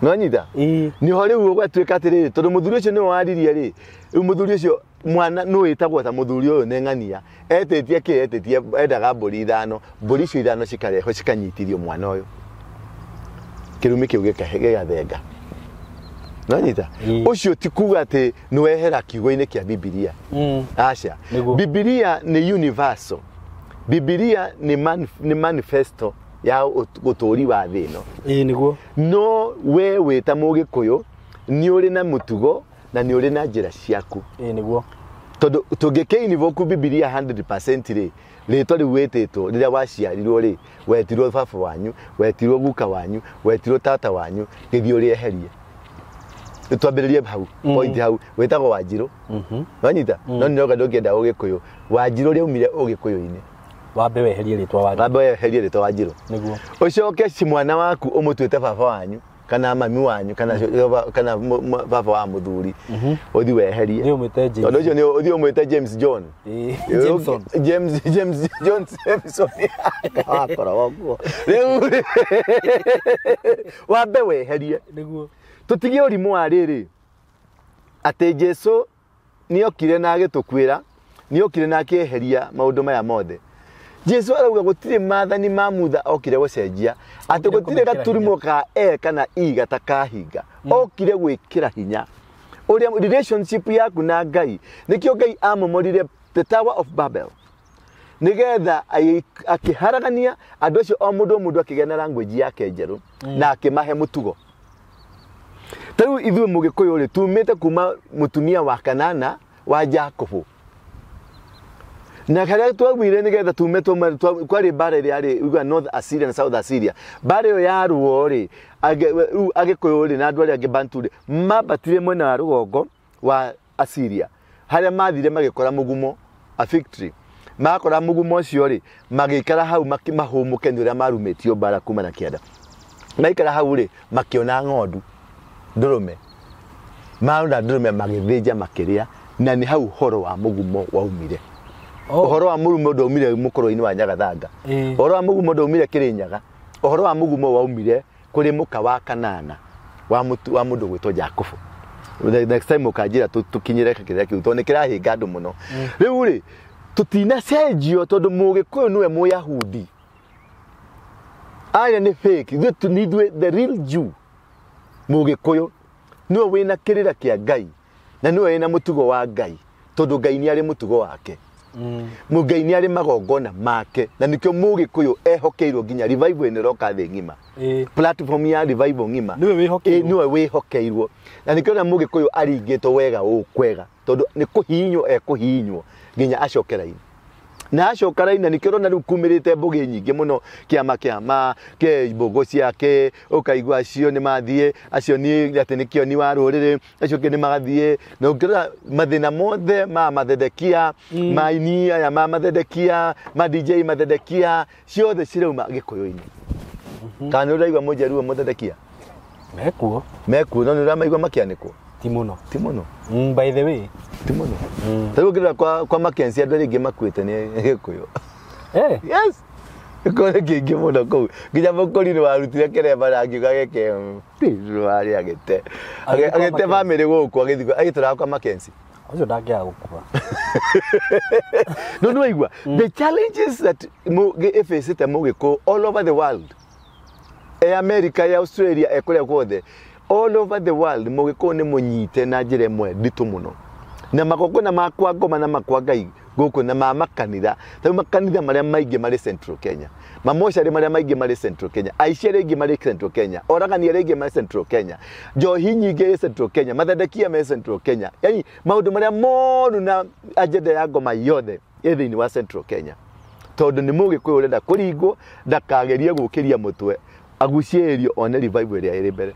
Nĩwanyita? Nĩho rĩu ũgatuĩka atĩrĩrĩ, tondũ mũthuri ũcio nĩwe waririe rĩ, rĩu mũthuri ũcio mwana nĩ wĩtagwo ta mũthuri ũyũ nĩ ng'ania, etĩtie kĩ? Etĩtie endaga mbũri ithano, mbũri icio ithano cikarehwo cikanyitithio mwana ũyũ. Kĩrumi kĩu gĩgathenga. Nĩwanyita? Ũcio ti kuga atĩ nĩwehera kiugo-inĩ kĩa Bibilia. Aca. Bibilia nĩ universal. Bibilia nĩ manifesto ya ũtũũri wa thĩ ĩno. Nĩguo. No we wĩ ta Mũgĩkũyũ nĩ ũrĩ na mũtugo na nĩ ũrĩ na njĩra ciaku. Nĩguo. Tondũ tũngĩkĩinvoke Bibilia 100% rĩ, rĩtwa rĩu wĩtĩtwo rĩrĩa waciarirwo rĩ, wetirwo baba wanyu, wetirwo guka wanyu, wetirwo tata wanyu, gĩthiĩ ũrĩeherie. Twambĩrĩrie hau, point hau, wĩtagwo Wanjirũ. Wanyita? No nĩ ũroga ndũngĩenda Ũgĩkũyũ. Wanjirũ rĩaumire Ũgĩkũyũ-inĩ. Wambe weherie rĩtwa Wanjirũ. Wambe weherie rĩtwa Wanjirũ. Nĩguo. Ũcoke ci mwana waku ũmũtuĩte baba wanyu. Kana mami wanyu kana kana baba wa muthuri uthi weherie Nĩ ũmwĩte James. Tondu ucio ni uthi umwite James John. Jameson. James James John Jameson akoragwo kuo riu wambe weherie. Nĩguo. Tutigie ũrimũ wa rĩrĩ atĩ Jesu nĩokire na agĩtũkuĩra, nĩokire na akĩeheria maũndũ maya mothe. Jesu arauga gũtirĩ maathani ma Mutha okire gũcenjia, atĩ gũtirĩ gaturumo ka E kana I gatakahinga, okire gwĩkĩra hinya ũrĩa relationship yaku na Ngai. Nĩkĩo Ngai amomorire the Tower of Babel nigetha akĩharagania andũ acio, o mũndũ o mũndũ akĩgĩa na language yake njerũ na akĩmahe mũtugo. Ta rĩu ithuĩ Mũgĩkũyũ rĩ, tumĩte kuma mũtumia wa kanana wa Jakubu, na harĩa twaugire nĩgetha tume kwarĩ mbara ĩrĩa yarĩ uga North Assyria na South Assyria. Mbara ĩyo yarũo rĩ, rĩu Agĩkũyũ rĩ na andũ arĩa angĩ Bantu rĩ mambatire mwena wa rũgongo wa Assyria, harĩa mathire magĩkora mũgumo, a fig tree. Makora mũgumo ũcio rĩ, magĩikara hau mahũmũke nĩ ũrĩa marumĩtio mbara kuma na kĩanda. Maikara hau rĩ, makĩona ng'ondu ndũrũme, marona ndũrũme magĩthĩnja makĩrĩa, na nĩ hau ũhoro wa mũgumo waumire. Ũhoro wa mũgumo ndwaumire mũkũrũ-inĩ wa Nyagathanga, ũhoro wa mũgumo ndwaumire Kĩrĩnyaga, ũhoro wa mũgumo waumire kũrĩ mũka wa kanana wa mũndũ gwĩtwo Jakubu. Next time ũkanjĩra tũkinyĩre kĩrĩa kĩu, tondũ nĩ kĩrahĩnga andũ mũno. Rĩu rĩ, tũtinacenjio tondũ Mũgĩkũyũ nĩwe Mũyahudi, aya nĩ fake. Ithuĩ ithuĩ the real Jew, Mũgĩkũyũ nĩwe wĩna kĩrĩra kĩa Ngai na nĩwe wĩna mũtugo wa Ngai, tondũ Ngai nĩ arĩ mũtugo wake. Ngai nĩ arĩ magongona make, na nĩkĩo Mũgĩkũyũ ehokeirwo nginya revival ĩno ĩroka thĩ ng'ima. Platform ya revival ng'ima nĩwe wĩhokeirwo, na nĩkĩo na Mũgĩkũyũ aringĩtwo wega ũũ kwega, tondũ nĩ kũhihinywo ekũhihinywo nginya acoke raini. Na acoka raini, na nĩkĩo ũrona rĩu kumĩrĩte mbũgĩ nyingĩ mũno, kĩama kĩama kĩ mbũgũ ciake, ũkaigua acio nĩ mathiĩ, acio nĩ atĩ nĩ kĩoni wa rũrĩrĩ, acio angĩ nĩ magathiĩ. Na ũngĩrora mathĩna mothe ma mathedekia, ma aini aya ma mathedekia, ma DJ mathedekia, ciothe cirauma Gĩkũyũ-inĩ. Kana nĩ ũraigua Mũjaruo mũthedekia? Mekuo. Mekuo, no nĩ ũramaigua makĩanĩkwo? Ti mũno. Ti mũno. By the way. Ti mũno. Ta rĩu ũngĩrora kwa Mackenzie andũ arĩa aingĩ makuĩte nĩ Gĩkũyũ. Yes. Gĩkũyũ nĩ kĩingĩ mũno kũu. Nginya mũkũri nĩ warutire kĩremba na akiuga gĩke warĩ agĩte. Agĩte bamĩrĩ gũkũ agĩthiĩ agĩtũraga kwa Mackenzie. Ũcio ndangĩaga gũkua. No nĩ waigua the challenges that ĩfacĩte Mũgĩkũyũ all over the world. E America, e Australia, e kũrĩa guothe. All over the world Mũgĩkũyũ nĩ mũnyite na njĩra ĩmwe nditũ mũno. Na magongona ma kwa ngoma na makwa Ngai gũkũ na ma makanitha, tarĩu makanitha marĩa maingĩ marĩ Central Kenya, mamocarĩ marĩa maingĩ marĩ Central Kenya, aici arĩa aingĩ marĩ Central Kenya, oragani arĩa aingĩ marĩ Central Kenya, njohi nyingĩ ĩ Central Kenya, mathedekia me Central Kenya, yani maũndũ marĩa moru na agenda ya ngoma yothe ĩ thĩinĩ wa Central Kenya. Tondũ nĩ Mũgĩkũyũ ũrenda kũringwo ndakagerie gũkĩria mũtwe agucĩrĩrio one revival ĩrĩa ĩrĩ mbere.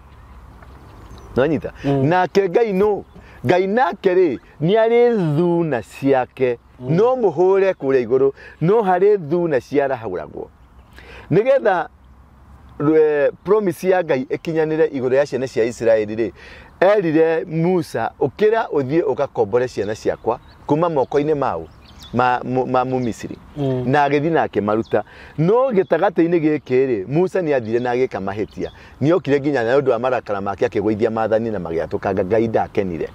Nanyita. Nake Ngai no Ngai nake rĩ nĩ arĩ thuna ciake, no mũhũre kũrĩa igũrũ, no harĩ thuna ciarahũragwo nĩgetha promise ya Ngai ĩkinyanĩre igũrũ ya ciana cia Isiraeli rĩ, erire Musa ũkĩra ũthiĩ ũgakombore ciana ciakwa kuma moko-inĩ mau ma Mũmisiri. Na agĩthiĩ na akĩmaruta. No gĩtagatĩ-inĩ gĩkĩ rĩ, Musa nĩ athire na agĩka mahĩtia. Nĩ okire nginya na ũndũ wa marakara make akĩgũithia maathani na magĩatũkanga. Ngai ndakenire.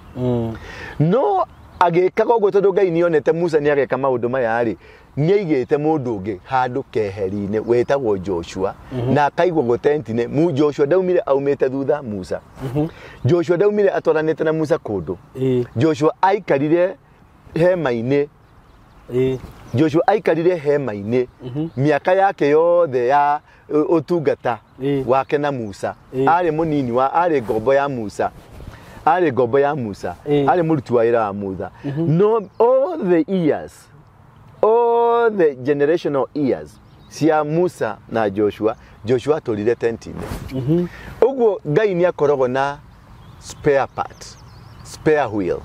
No agĩkaga ũguo tondũ Ngai nĩonete Musa nĩ ageka maũndũ maya rĩ, nĩ aigĩte mũndũ ũngĩ handũ keheri-inĩ wĩtagwo Joshua, na akaigwo gũtenti-inĩ. Joshua ndaumire aumĩte thutha Musa. Joshua ndaumire atwaranĩte na Musa kũndũ. Joshua aikarire hema-inĩ. Joshua aikarire hema-inĩ mĩaka yake yothe ya ũtungata wake na Musa. Arĩ mũnini wa arĩ ngombo ya Musa. Arĩ ngombo ya Musa. Arĩ mũruti wa wĩra wa Musa. No all the years, all the generational years cia Musa na Joshua, Joshua atũrire tenti-inĩ. Ũguo Ngai nĩ akoragwo na spare part. spare wheel.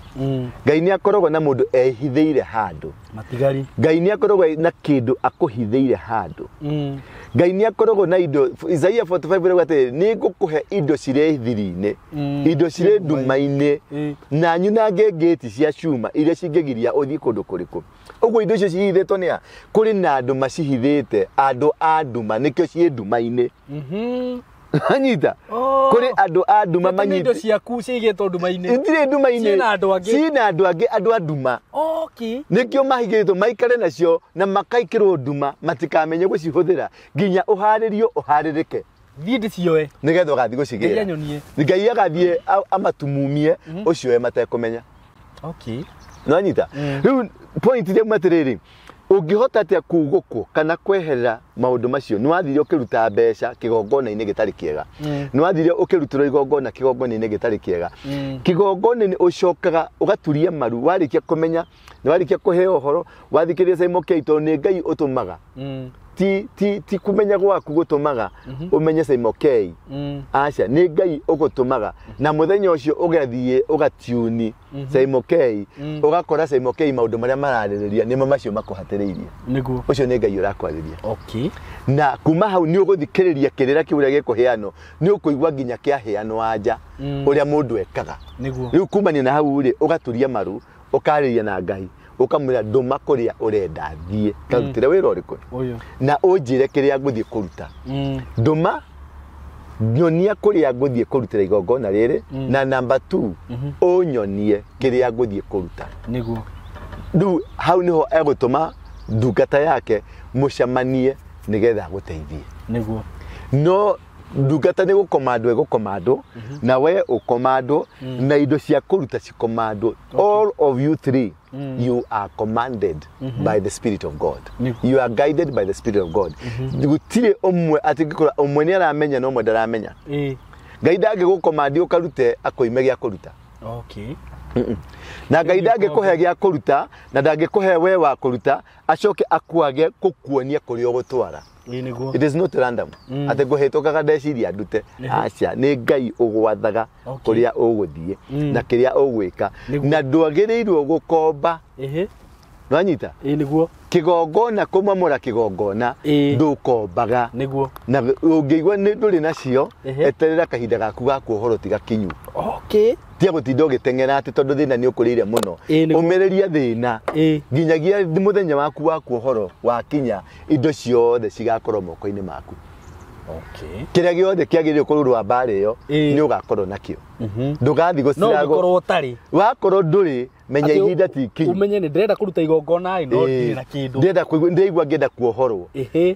Ngai nĩ akoragwo na mũndũ ehithĩire handũ. Matigari. Ngai nĩ akoragwo na kĩndũ akũhithĩire handũ. Ngai nĩ akoragwo na indo. Isaiah 45 ĩrauga atĩrĩrĩ, nĩ ngũkũhe indo cirĩ thiri-inĩ, indo cirĩ nduma-inĩ, na nyunange ngĩti cia cuma iria cingĩgiria ũthiĩ kũndũ kũrĩkũ. Ũguo indo icio cihithĩtwo nĩ a? Kũrĩ na andũ macihithĩte, andũ a nduma, nĩkĩo ciĩ nduma-inĩ. Anyita. Kũrĩ andũ a nduma manyita. Indo manyitĩ ciaku cigĩtwo nduma-inĩ. Itirĩ nduma-inĩ. Ciĩna andũ angĩ. Ciĩna andũ angĩ, andũ a nduma. Okay. Nĩkĩo mahigĩtwo maikare nacio na makaikĩrwo nduma matikamenye gũcihũthĩra nginya ũharĩrio ũharĩrĩke. Thiĩ ndĩcioe. Nĩgetha ũgathiĩ gũcigĩra. Ngai anyonie. Ngai agathiĩ amatumumie ũcioe matekũmenya. Okay. Nĩwanyita? Rĩu point ĩrĩa atĩrĩrĩ, ũngĩhota atĩa kugũkwo kana kweherera maũndũ macio? Nĩwathire ũkĩruta mbeca kĩgongona-inĩ gĩtarĩ kĩega. Nĩwathire ũkĩrutĩrwo igongona kĩgongona-inĩ gĩtarĩ kĩega. Kĩgongona-inĩ ũcokaga ũgaturia maru, warĩkia kũmenya, nĩwarĩkia kũheo ũhoro, wathikĩrĩria Simon K, tondũ nĩ Ngai ũtũmaga. Ti kũmenya gwaku gũtũmaga ũmenye Simon K. Aca, nĩ Ngai ũgũtũmaga. Na mũthenya ũcio ũgathiĩ ũgatiuni Simon K, ũgakora Simon K maũndũ marĩa mararĩrĩria nĩmo macio makũhatĩrĩirie. Nĩguo. Ũcio nĩ Ngai ũrakwarĩria. Okay. Na kuma hau nĩ ũgũthikĩrĩria kĩrĩra kĩu ũrĩa gĩkũheanwo, nĩ ũkũigua nginya kĩaheanwo anja ũrĩa mũndũ ekaga. Nĩguo. Rĩu kumania na hau rĩ, ũgaturia maru, ũkarĩria na Ngai, ũkamwĩra ndũma kũrĩa ũrenda thiĩ, ngarutĩre wĩra ũrĩkũ? Ũyũ. Na ũnjĩre kĩrĩa ngũthiĩ kũruta. Ndũma nyonia kũrĩa ngũthiĩ kũrutĩra igongona rĩrĩ, na number 2 ũnyonie kĩrĩa ngũthiĩ kũruta. Nĩguo. Rĩu hau nĩho egũtũma ndungata yake mũcemanie nĩgetha agũteithie. Nĩguo. No ndungata nĩ gũkomandwo ĩgũkomandwo, na we ũkomandwo, na indo cia kũruta cikomandwo. All of you three, you are commanded by the Spirit of God. You are guided by the Spirit of God. Gũtirĩ ũmwe atĩ ngĩkora ũmwe nĩ aramenya na ũmwe ndaramenya. Ngai ndangĩgũkomandi ũkarute akũime gĩa kũruta. Okay. Na Ngai ndangĩkũhe gĩa kũruta na ndangĩkũhe we wa kũruta acoke akuage gũkuonia kũrĩa ũgũtwara. Nĩguo. It is not random. Atĩ ngũhĩtũkaga ndeciria ndute. Aca, nĩ Ngai ũgwathaga kũrĩa ũgũthiĩ na kĩrĩa ũgwĩka. Na ndwagĩrĩirwo gũkomba. Nĩwanyita? Nĩguo. Kĩgongona kũmomora kĩgongona ndũkombaga. Nĩguo. Na ũngĩigua nĩ ndũrĩ nacio, eterera kahinda gaku ga kuohorwo tiga kinyu. Okay. Tiga gũtinda ũgĩteng'era atĩ tondũ thĩna nĩ ũkũrĩire mũno. Ũmĩrĩria thĩna nginyagia mũthenya waku wa kuohorwo wakinya, indo ciothe cigakorwo moko-inĩ maku. Okay. Kĩrĩa gĩothe kĩagĩrĩire kũrũrũa mbara ĩyo nĩ ũgakorwo nakĩo. Ndũgathiĩ gũcirago. No ũngĩkorwo ũtarĩ. Wakorwo ndũrĩ, menya ihinda ti ikinyu. Ũmenye nĩ ndĩrenda kũruta igongona ĩ, no ndirĩ na kĩndũ. Ndĩrenda kũigua, ndĩraigua ngĩenda kuohorwo.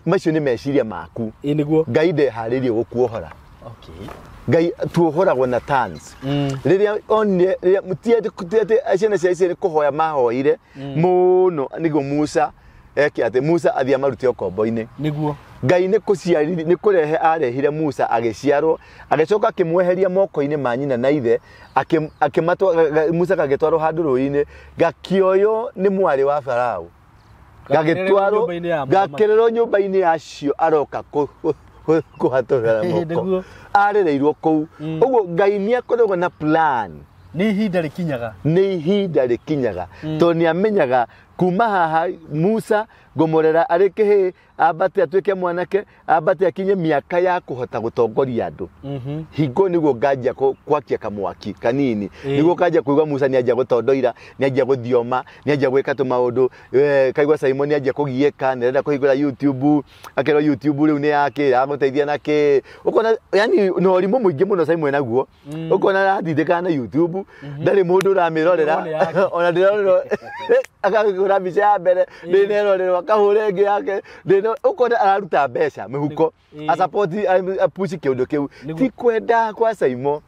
Macio nĩ meciria maku. Nĩguo. Ngai ndeharĩirie gũkuohora. Okay. Ngai tuohoragwo na turns. Rĩrĩa onire, rĩrĩa ti ciana cia Isiraeli kũhoya mahoire mũno nĩguo Musa eke atĩ Musa athiĩ amarute ũkombo-inĩ. Nĩguo. Ngai nĩ kũciarithia, nĩ kũrehe arehire Musa agĩciarwo, agĩcoka akĩmweheria moko-inĩ ma nyina na ithe, Musa gagĩtwarwo handũ rũĩ-inĩ, gakĩoywo nĩ mwarĩ wa Farao. Gagĩtwarwo, gakĩrerwo nyũmba-inĩ yacio aroka kũhatũra moko. Arereirwo kũu. Ũguo Ngai nĩ akoragwo na plan. Nĩ ihinda rĩkinyaga. Nĩ ihinda rĩkinyaga. Tondũ nĩ amenyaga kuma haha Musa ngũmũrera arĩ kĩhĩĩ, ambate atuĩke mwanake, ambate akinye mĩaka ya kũhota gũtongoria andũ. Hingo nĩguo nganjia kwakia kamwaki kanini. Nĩguo nganjia kũigua Musa nĩanjia gũtondoira, nĩanjia gũthioma, nĩanjia gwĩka tũmaũndũ. Kaigua Simon nĩanjia kũgiĩka, nĩarenda kũhingũra YouTube, akerwo YouTube rĩu nĩ yake, ĩragũteithia na kĩ. Ũkona yani na ũrimũ mũingĩ mũno Simon naguo. Ũkona aratindĩkana na YouTube, ndarĩ mũndũ ũramĩrorera. Ona ndĩrorerwo akagũra mbica ya mbere, ndĩnerorerwo akahũra ĩngĩ yake. Ũkona araruta mbeca mĩhuko, asapoti apushi kĩũndũ kĩu. Ti kwenda kwa Simon.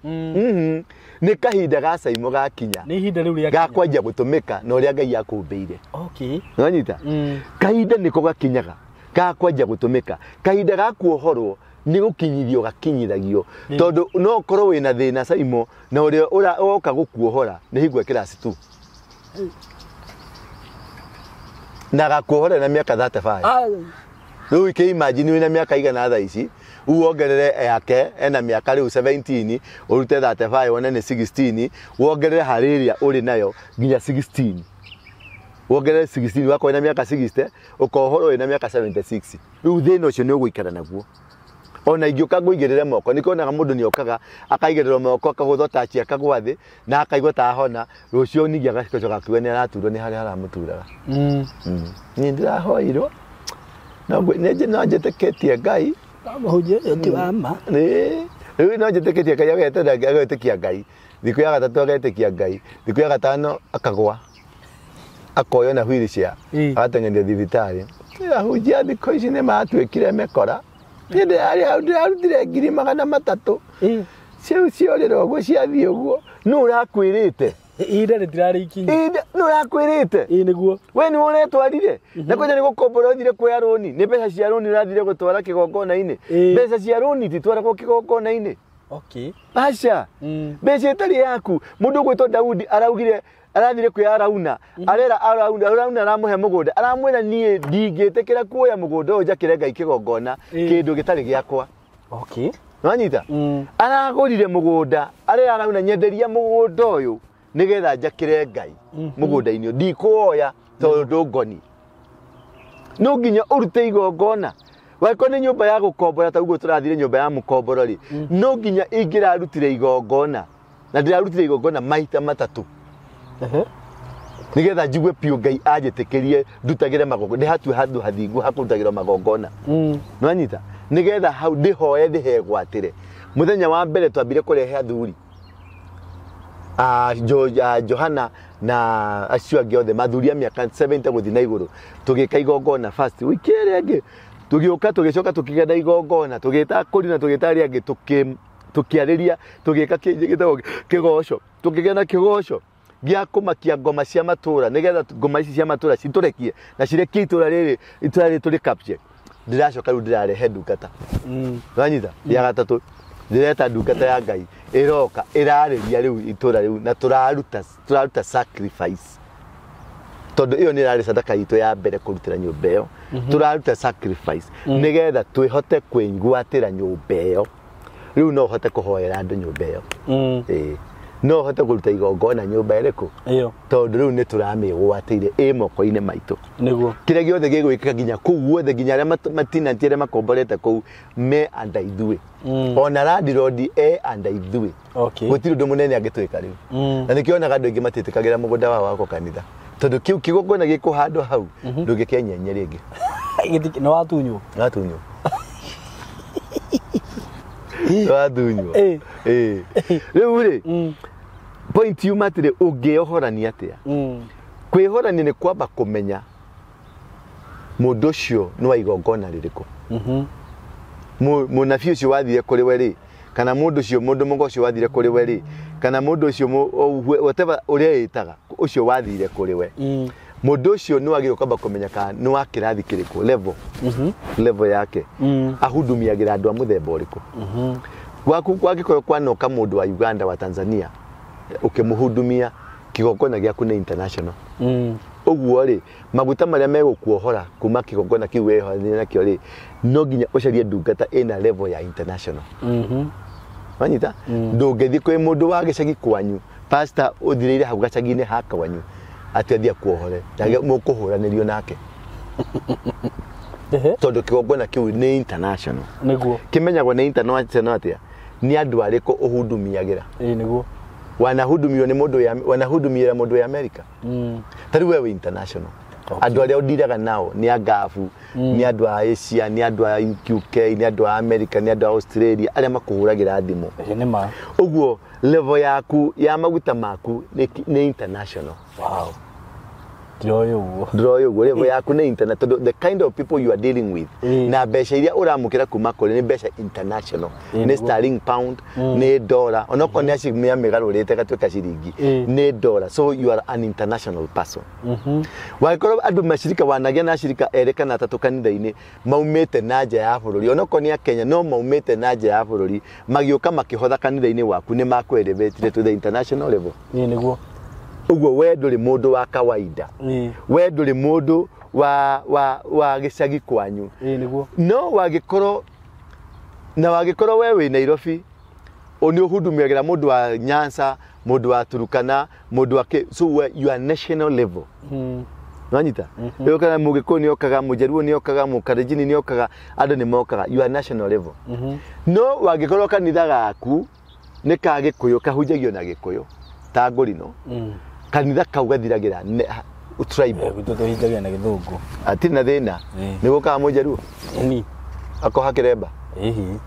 Nĩ kahinda ga Simon gakinya. Nĩ ihinda rĩu rĩakinya. Ga kwanjia gũtũmĩka na ũrĩa Ngai akũmbĩire. Okay. Nĩwanyita? Kahinda nĩko gakinyaga ga kwanjia gũtũmĩka. Kahinda ga kuohorwo nĩ gũkinyithio gakinyithagio. Tondũ no ũkorwo wĩna thĩna Simon na ũrĩa ũroka gũkuohora nĩ hingo ĩkĩra 2. Na gakuohora na mĩaka 35. Rĩu ike imagine wĩna mĩaka igana thaa ici, Wongerere yake ena mĩaka rĩu 17 ũrute 35 wone nĩ 16 wongerere harĩ ĩrĩa ũrĩ nayo nginya 16 wongerere 16 wakorwo na mĩaka 60 ũkohorwo wĩna mĩaka 76 rĩu thĩna ũcio nĩ ũgũikara naguo ona ingĩũka ngũigĩrĩre moko nĩ kĩonaga mũndũ nĩ okaga akaigĩrĩrwo moko akagũthwo tachi akagwa thĩ na akaigua ta ahona rũciũ ningĩ agacoka akiuga nĩ araturwo nĩ harĩa haramũturaga. Niĩ ndĩrahoirwo no njĩtĩkĩtie Ngai mũhunjia ũyũ ti wa ma. Rĩu no njĩtĩkĩtie Ngai agetera agetĩkia Ngai thikũ ya gatatũ agetĩkia Ngai thikũ ya gatano akagwa akoywo na wheelchair agateng'erio thibitarĩ. Ahunjia thikũ ici nĩ matuĩkire mĩkora. Niĩ ndĩrarutire 300,000 ciu ciorĩra ũguo ciathiĩ ũguo nũ ũrakwĩrĩte ihinda rĩtirarĩ ikinyu nũ ũrakwĩrĩte ĩĩ nĩguo we nĩwe ũretwarire na kwanja nĩ gũkombora ũthire kuoya rũni nĩ mbeca cia rũni ũrathire gũtwara kĩgongona-inĩ mbeca cia rũni ititwaragwo kĩgongona-inĩ. Okay. Aca mbeca ĩtarĩ yaku mũndũ ũgwĩtwo Daudi araugire arathire kwĩ Arauna arera Arauna aramũhe mũgũnda aramwĩra niĩ ndingĩtĩkĩra kuoya mũgũnda ũyũ njakĩre Ngai kĩgongona kĩndũ gĩtarĩ gĩakwa. Okay. Nĩwanyita? Aragũrire mũgũnda arera Arauna nyenderia mũgũnda ũyũ nĩgetha njakĩre Ngai mũgũnda-inĩ ndikuoya tondũ ngoni no nginya ũrute igongona wangĩkorwo nĩ nyũmba ya gũkombora ta ũguo tũrathire nyũmba ya mũkomboro rĩ no nginya ingĩrarutire igongona na ndĩrarutire igongona maita matatũ nĩgetha njigue piũ Ngai anjĩtĩkĩrie ndutagĩre magongona ndĩhatue handũ hathingu ha kũrutagĩrwo magongona. Nĩwanyita? Nĩgetha hau ndĩhoe ndĩhegwatĩre. Mũthenya wa mbere twambire kũrehe athuri Johana na acio angĩ othe mathuri a mĩaka 70 gũthiĩ na igũrũ tũgĩka igongona first wiki ĩrĩa ĩngĩ tũgĩũka tũgĩcoka tũkĩgenda igongona tũgĩta kũri na tũgĩta arĩa angĩ tũkĩarĩria tũgĩka kĩndũ gĩtagwo kĩgoco tũkĩgĩa na kĩgoco gĩa kũmakia ngoma cia matũra nĩgetha ngoma ici cia matũra citũrekie na cirekie itũra rĩrĩ tũrĩ capture. Ndĩracoka rĩu ndĩrarehe ndungata. Nĩwanyita? Ya gatatũ ndĩreta ndungata ya Ngai ĩroka ĩrarĩria rĩu itũra rĩu na tũraruta sacrifice tondũ ĩyo nĩ ĩrarĩ sadaka itũ ya mbere kũrutĩra nyũmba ĩyo tũraruta sacrifice nĩgetha twĩhote kwĩgwatĩra nyũmba ĩyo rĩu no ũhote kũhoera andũ nyũmba ĩyo. Ĩĩ no ũhote kũruta igongona nyũmba ĩrĩkũ ĩyo tondũ rĩu nĩ tũramĩgwatĩire ĩ moko-inĩ maitũ nĩguo kĩrĩa gĩothe gĩgwĩkĩka nginya kũu guothe nginya arĩa matinanti arĩa makomborete kũu me anda ithuĩ ona landlord e anda ithuĩ. Okay. Gũtirĩ ũndũ mũnene angĩtwĩka rĩu na nĩkĩo onaga andũ aingĩ matiĩtĩkagĩra mũgũnda wao wakwo kanitha tondũ kĩu kĩgongona gĩkũhandwo hau ndũngĩkĩenyenye rĩngĩ. Nĩ watunywo? Watunywo. Watunywo. Ĩĩ rĩu rĩ point yuma atĩrĩ ũngĩohorania atĩa? Kwĩhorania nĩ kwamba kũmenya mũndũ ũcio nĩ wa igongona rĩrĩkũ. Mũnabii ũcio wathire kũrĩ we rĩ kana mũndũ ũcio mũndũ mũgo ũcio wathire kũrĩ we rĩ kana mũndũ ũcio whatever ũrĩa ĩtaga ũcio wathire kũrĩ we mũndũ ũcio nĩ wagĩrĩirwo kwamba kũmenya kana nĩ wa kĩrathi kĩrĩkũ level level yake ahudumiagĩra andũ a mũthemba ũrĩkũ. Gwaku gwangĩkorwo kwanoka mũndũ wa Uganda wa Tanzania ũkĩmũhudumia kĩgongona gĩaku nĩ international. Ũguo rĩ maguta marĩa megũkuohora kuma kĩgongona kĩu wĩhoranire nakĩo rĩ no nginya ũcarie ndungata ĩna level ya international. Wanyita? Ndũngĩthiĩ kwĩ mũndũ wa gĩcagi kwanyu pastor ũthirĩire hau gacagi-inĩ ha kwanyu atĩ athiĩ akuohore mũkũhũranĩrio nake tondũ kĩgongona kĩu nĩ international. Nĩguo kĩmenyagwo nĩ international atĩa? Nĩ andũ arĩkũ ũhudumiagĩra? Ĩĩ nĩguo wanahudumiwa nĩ mũndũ wanahudumia mũndũ wa America ta rĩu we wĩ international. Andũ arĩa ũndiraga nao nĩ angabu nĩ andũ a Asia nĩ andũ a UK nĩ andũ a America nĩ andũ a Australia arĩa makũhũragĩra thimũ. Ĩĩ nĩ ma. Ũguo level yaku ya maguta maku nĩ international. Wow. Ndiroĩ ũguo. Ndiroĩ ũguo level yaku nĩ international tondũ the kind of people you are dealing with na mbeca iria ũramũkĩra kuma kũrĩ nĩ mbeca international nĩ sterling pound nĩ dollar onokorwo nĩ acimia mĩgarũrĩte gatuĩka ciringi nĩ dollar so you are an international person. Wangĩkorwo andũ macirika wanagĩa na acirika erĩ kana atatũ kanitha-inĩ maumĩte na nja ya bũrũri onokorwo nĩ a Kenya no maumĩte na nja ya bũrũri magĩũka makĩhotha kanitha-inĩ waku nĩ makũ-elevate to the international level. Ĩĩ nĩguo. Ũguo we ndũrĩ mũndũ wa kawaida. We ndũrĩ mũndũ wa gĩcagi kwanyu. Ĩĩ nĩguo. No wangĩkorwo Na wagĩkorwo we wĩ Nairobi nĩ ũhudumiagĩra mũndũ wa Nyanza, mũndũ wa Turukana, mũndũ wa so you are national level. Nwanyita? Rĩu kana Mũgĩkũyũ nĩ okaga, Mũjaruo nĩ okaga, Mũkalenjin nĩ okaga, andũ nĩ mokaga, you are national level. No wangĩkorwo kanitha gaku nĩ ka Gĩkũyũ, kahunjagio na Gĩkũyũ ta Ngũrino, kanitha kau gathiragĩra tribal. Gwitũ tũhinjagia na Gĩthũngũ. Atirĩ na thĩna. Nĩ gũkaga Mũjaruo? Ni. Akoha kĩremba? Ĩhi.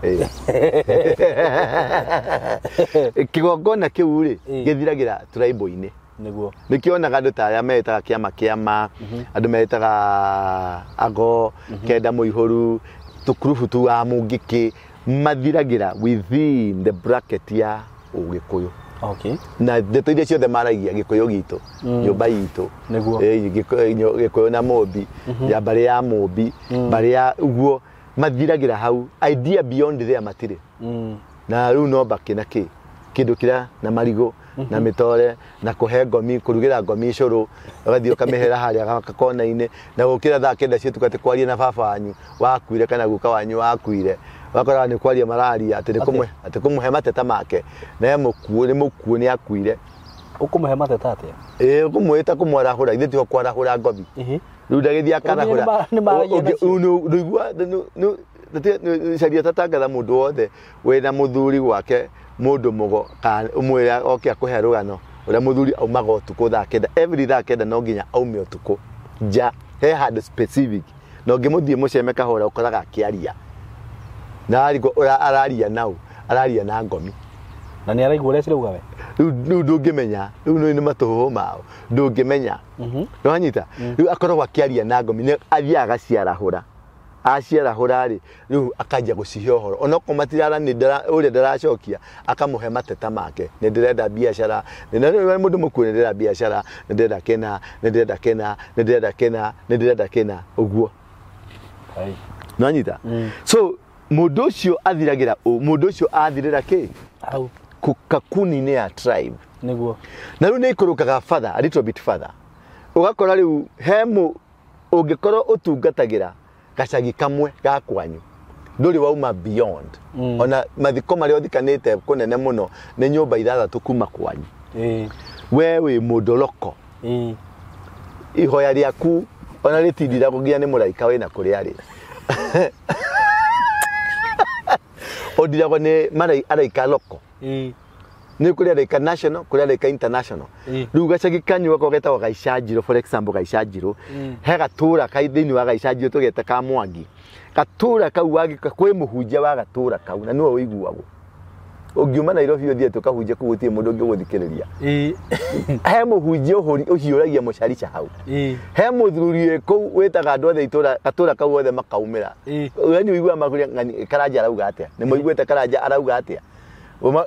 Kĩgongona kĩu rĩ, gĩthiragĩra tribal-inĩ. Nĩguo. Nĩkĩonaga andũ ta arĩa metaga kĩama kĩama, andũ metaga ago, kenda mũihũru, tũkurubu tu wa mũngĩkĩ, mathiragĩra within the bracket ya Ũgĩkũyũ. Okay. Na ndeto iria ciothe maragia Gĩkũyũ gitũ, nyũmba itũ. Nĩguo. Gĩkũyũ na Mũmbi, ya mbarĩ ya Mũmbi, mbarĩ ya ũguo mathiragĩra hau, idea beyond there matirĩ. Na rĩu no mbakĩ na kĩ, kĩndũ kĩrĩa na marigũ, na mĩtore, na kũhe ngomi, kũrugĩra ngomi icũrũ, ũgathiĩ ũkamĩhera harĩa gakona-inĩ, na gũkĩra thaa kenda cia ũtukũ atĩ kwaria na baba wanyu wakuire kana guka wanyu wakuire, ũgakoraga nĩ kwaria mararia atĩ atĩ kũmũhe mateta make, na ye mũkuũ, nĩ mũkuũ nĩ akuire. Ũkũmũhe mateta atĩa? Ĩĩ, ũkũmwĩta kũmwarahũra, ithuĩ tiho kwarahũra ngomi. Rĩu ndagĩthiĩ akarahũra. Nĩ maragia nacio. Ndũigua, caria tatangatha mũndũ wothe wĩna mũthuri gwake, mũndũ mũgo, kana ũmwĩre oke akũhe rũgano ũrĩa mũthuri aumaga ũtukũ thaa kenda, every thaa kenda no nginya aume ũtukũ nja, he handũ specific, na ũngĩmũthiĩ mũceme kahora ũkoraga akĩaria, na araria nau, araria na ngomi. Na nĩ araigua ũrĩa cirauga we? Rĩu ndũngĩmenya, rĩu nĩ matũhũhũ mao, ndũngĩmenya. Nĩwanyita? Rĩu akoragwo akĩaria na ngomi, nĩ athiaga agaciarahũra. Aciarahũra rĩ, rĩu akanjia gũcihe ũhoro. Onokorwo matirara nĩ ũrĩa ndaracokia, akamũhe mateta make. Nĩ ndĩrenda biacara, nĩ mũndũ mũkuũ, nĩ ndĩrenda biacara, nĩ ndĩrenda kĩna, nĩ ndĩrenda kĩna, nĩ ndĩrenda kĩna, nĩ ndĩrenda kĩna, ũguo. Nĩwanyita? So mũndũ ũcio athiragĩra ũ, mũndũ ũcio athirĩra kĩ? Hau. Kakuni-inĩ ya tribe. Nĩguo. Na rĩu nĩ ikũrũkaga further, a little bit further. Ũgakora rĩu he ũngĩkorwo ũtungatagĩra gacagi kamwe ga kwanyu, ndũrĩ wauma beyond. Ona mathiko marĩa ũthikanĩte kũnene mũno nĩ nyũmba ithathatũ kuma kwanyu. We wĩ mũndũ loko. Ihoya rĩaku ona rĩtindiragwo nginya nĩ mũraika wĩna kũrĩa arĩ. Ũndiragwo nĩ araika loko. Nĩ kũrĩ araika national, kũrĩ araika international. Rĩu gacagi kanyu gako getagwo Gaicanjirũ, for example Gaicanjirũ, he gatũra kai thĩinĩ wa Gaicanjirũ tũgeta ka Mwangi. Gatũra kau wagĩka kwĩ mũhunjia wa gatũra kau na nĩwe ũiguagwo. Ũngiuma Nairobi ũthiĩ tũkahunjia kũu gũtirĩ mũndũ ũngĩgũthikĩrĩria. He mũhunjia ũhiũragia mũcarica hau. He mũthuri wĩ kũu wĩtaga andũ othe itũra, gatũra kau othe makaumĩra. We nĩ ũiguaga makuria ng'ani Karanja arauga atĩa? Nĩ mũiguĩte Karanja arauga atĩa?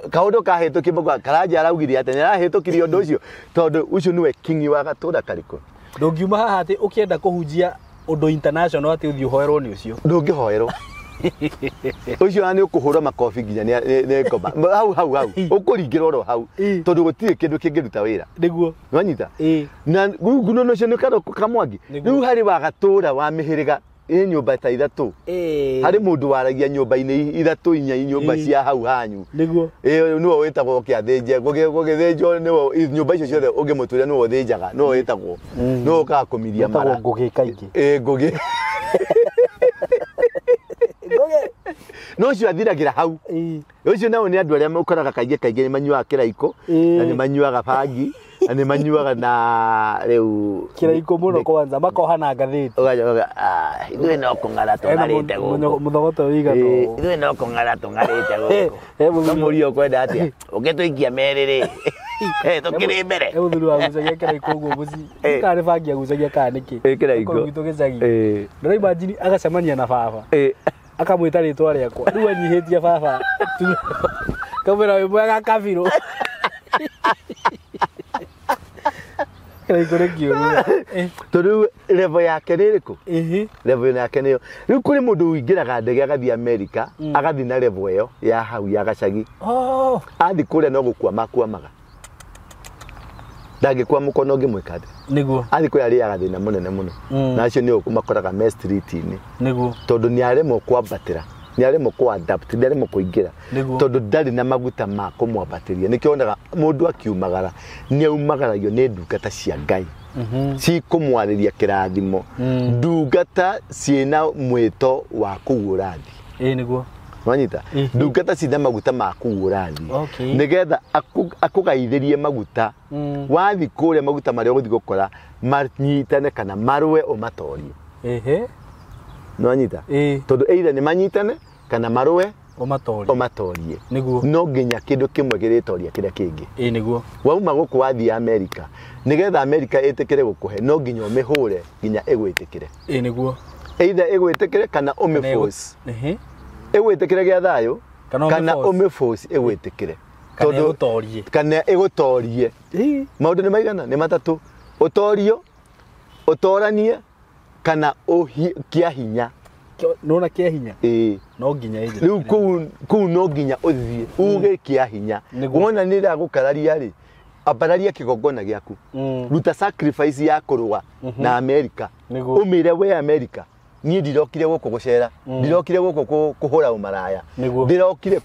Kaũndũ kahĩtũkio mbũkũ, Karanja araugire atĩa? Nĩ arahĩtũkirie ũndũ ũcio tondũ ũcio nĩwe kingi wa gatũra karĩkũ. Ndũngiuma haha atĩ ũkĩenda kũhunjia ũndũ international atĩ ũthiĩ ũhoerwo nĩ ũcio. Ndũngĩhoerwo. Ũcio nĩ ũkũhũrwo makobi nginya nĩ ngoma. Hau hau hau. Ũkũringĩrwo oro hau. Tondũ gũtirĩ kĩndũ kĩngĩruta wĩra. Nĩguo. Nĩwanyita? Na nguno ũcio nĩ karoko ka Mwangi. Rĩu harĩ wa gatũra wa mĩhĩrĩga ĩ nyũmba ta ithatũ. Harĩ mũndũ waragia nyũmba-inĩ ithatũ inya nyũmba cia hau hanyu. Nĩguo. Nĩwe wĩtagwo kĩathĩnje. Gũgĩthĩnjwo nĩwe nyũmba icio ciothe ũngĩmũtuĩra nĩwe ũthĩnjaga, nĩwe wĩtagwo. Nĩwe ũkaga kũmiria mara. Wĩtagwo Ngũgĩ kaingĩ. Ngũgĩ. No ũcio athiragĩra hau. Ũcio nao nĩ andũ arĩa ũkoraga kaingĩ kaingĩ nĩ manyuaga kĩraikũ, na nĩ manyuaga bangi, na nĩ manyuaga na rĩu kĩraikũ mũno kwanza makoha na ngathĩti. Ũgacoka, ithuĩ no kũng'ara tũng'arĩte gũkũ. Mũthogoto ũigana ũũ. Ithuĩ no kũng'ara tũng'arĩte gũkũ. Kamũria ũkwenda atĩa? Ũngĩtũikia merĩ rĩ, tũkĩrĩ mbere. Mũthuri wagucagia kĩraikũ ũguo mũciĩ. Kana nĩ bangi agucagia kana nĩkĩ? Kĩraikũ. Kũu gwitũ gĩcagi. Ndĩra imagine agacemania na baba. Akamwĩta rĩtwa rĩakwa. Rĩu anyihĩtie baba. Kamwĩra wĩ mwega kabirũ. Kĩraikũ nĩ kĩũru. Tondũ level yake nĩ ĩrĩkũ? Level yake nĩyo. Rĩu kũrĩ mũndũ ũingĩraga ndege agathiĩ Amerika, agathiĩ na level ĩyo ya hau ya gacagi. Athiĩ kũrĩa no gũkua makuamaga. Ndangĩkua mũkono ũngĩmwĩka atĩa? Nĩguo. Athiĩ kũrĩa arĩaga thĩna mũnene mũno. Na acio nĩo makoraga me street-inĩ. Nĩguo. Tondũ nĩ aremwo kwambatĩra. Nĩ aremwo kũ adapt, nĩ aremwo kũingĩra. Nĩguo. Tondũ ndarĩ na maguta ma kũmwambatĩria. Nĩkĩo wonaga mũndũ akiumagara nĩ aumagaragio nĩ ndungata cia Ngai. Cikũmwarĩria kĩrathimo. Ndungata ciĩna mwĩto wa kũguũra thĩ. Ĩĩ nĩguo. Wanyita? Ndungata ciĩna maguta ma kũguũra thĩ. Okay. Nĩgetha akũgaithĩrie maguta. Wathiĩ kũrĩa maguta marĩa ũgũthiĩ gũkora manyitane kana marũe ũmatorie. Ehe. Nĩwanyita? Ĩĩ. Tondũ either nĩ manyitane kana marũe Ũmatorie. ũmatorie. Nĩguo. No nginya kĩndũ kĩmwe kĩrĩtoria kĩrĩa kĩngĩ. Ĩĩ nĩguo. Wauma gũkũ wathiĩ Amerika, nĩgetha Amerika ĩtĩkĩre gũkũhe no nginya ũmĩhũre nginya ĩgwĩtĩkĩre. Ĩĩ nĩguo. Either ĩgwĩtĩkĩre kana ũmĩforce. Ehe. Ĩgwĩtĩkĩre gĩa thayũ Kana kana ũmĩforce. ũmĩforce ĩgwĩtĩkĩre. Kana Tondũ- ĩgũtorie. Kana ĩgũtorie. Ĩĩ. Maũndũ nĩ maigana? Nĩ matatũ. Ũtorio, ũtoranie kana kĩa hinya. Nona kĩa hinya. Ĩĩ. No nginya ĩnjĩtĩkĩre. Rĩu kũu no nginya ũthiĩ uge kĩa hinya. Nĩguo. Wona nĩ ĩragũkararia rĩ, ambararia kĩgongona gĩaku. Ruta sacrifice ya kũrũa na Amerika. Nĩguo. Ũmĩre we Amerika, niĩ ndirokire gũkũ gũcera, ndirokire gũkũ kũhũra ũmaraya, Nĩguo. ndĩrokire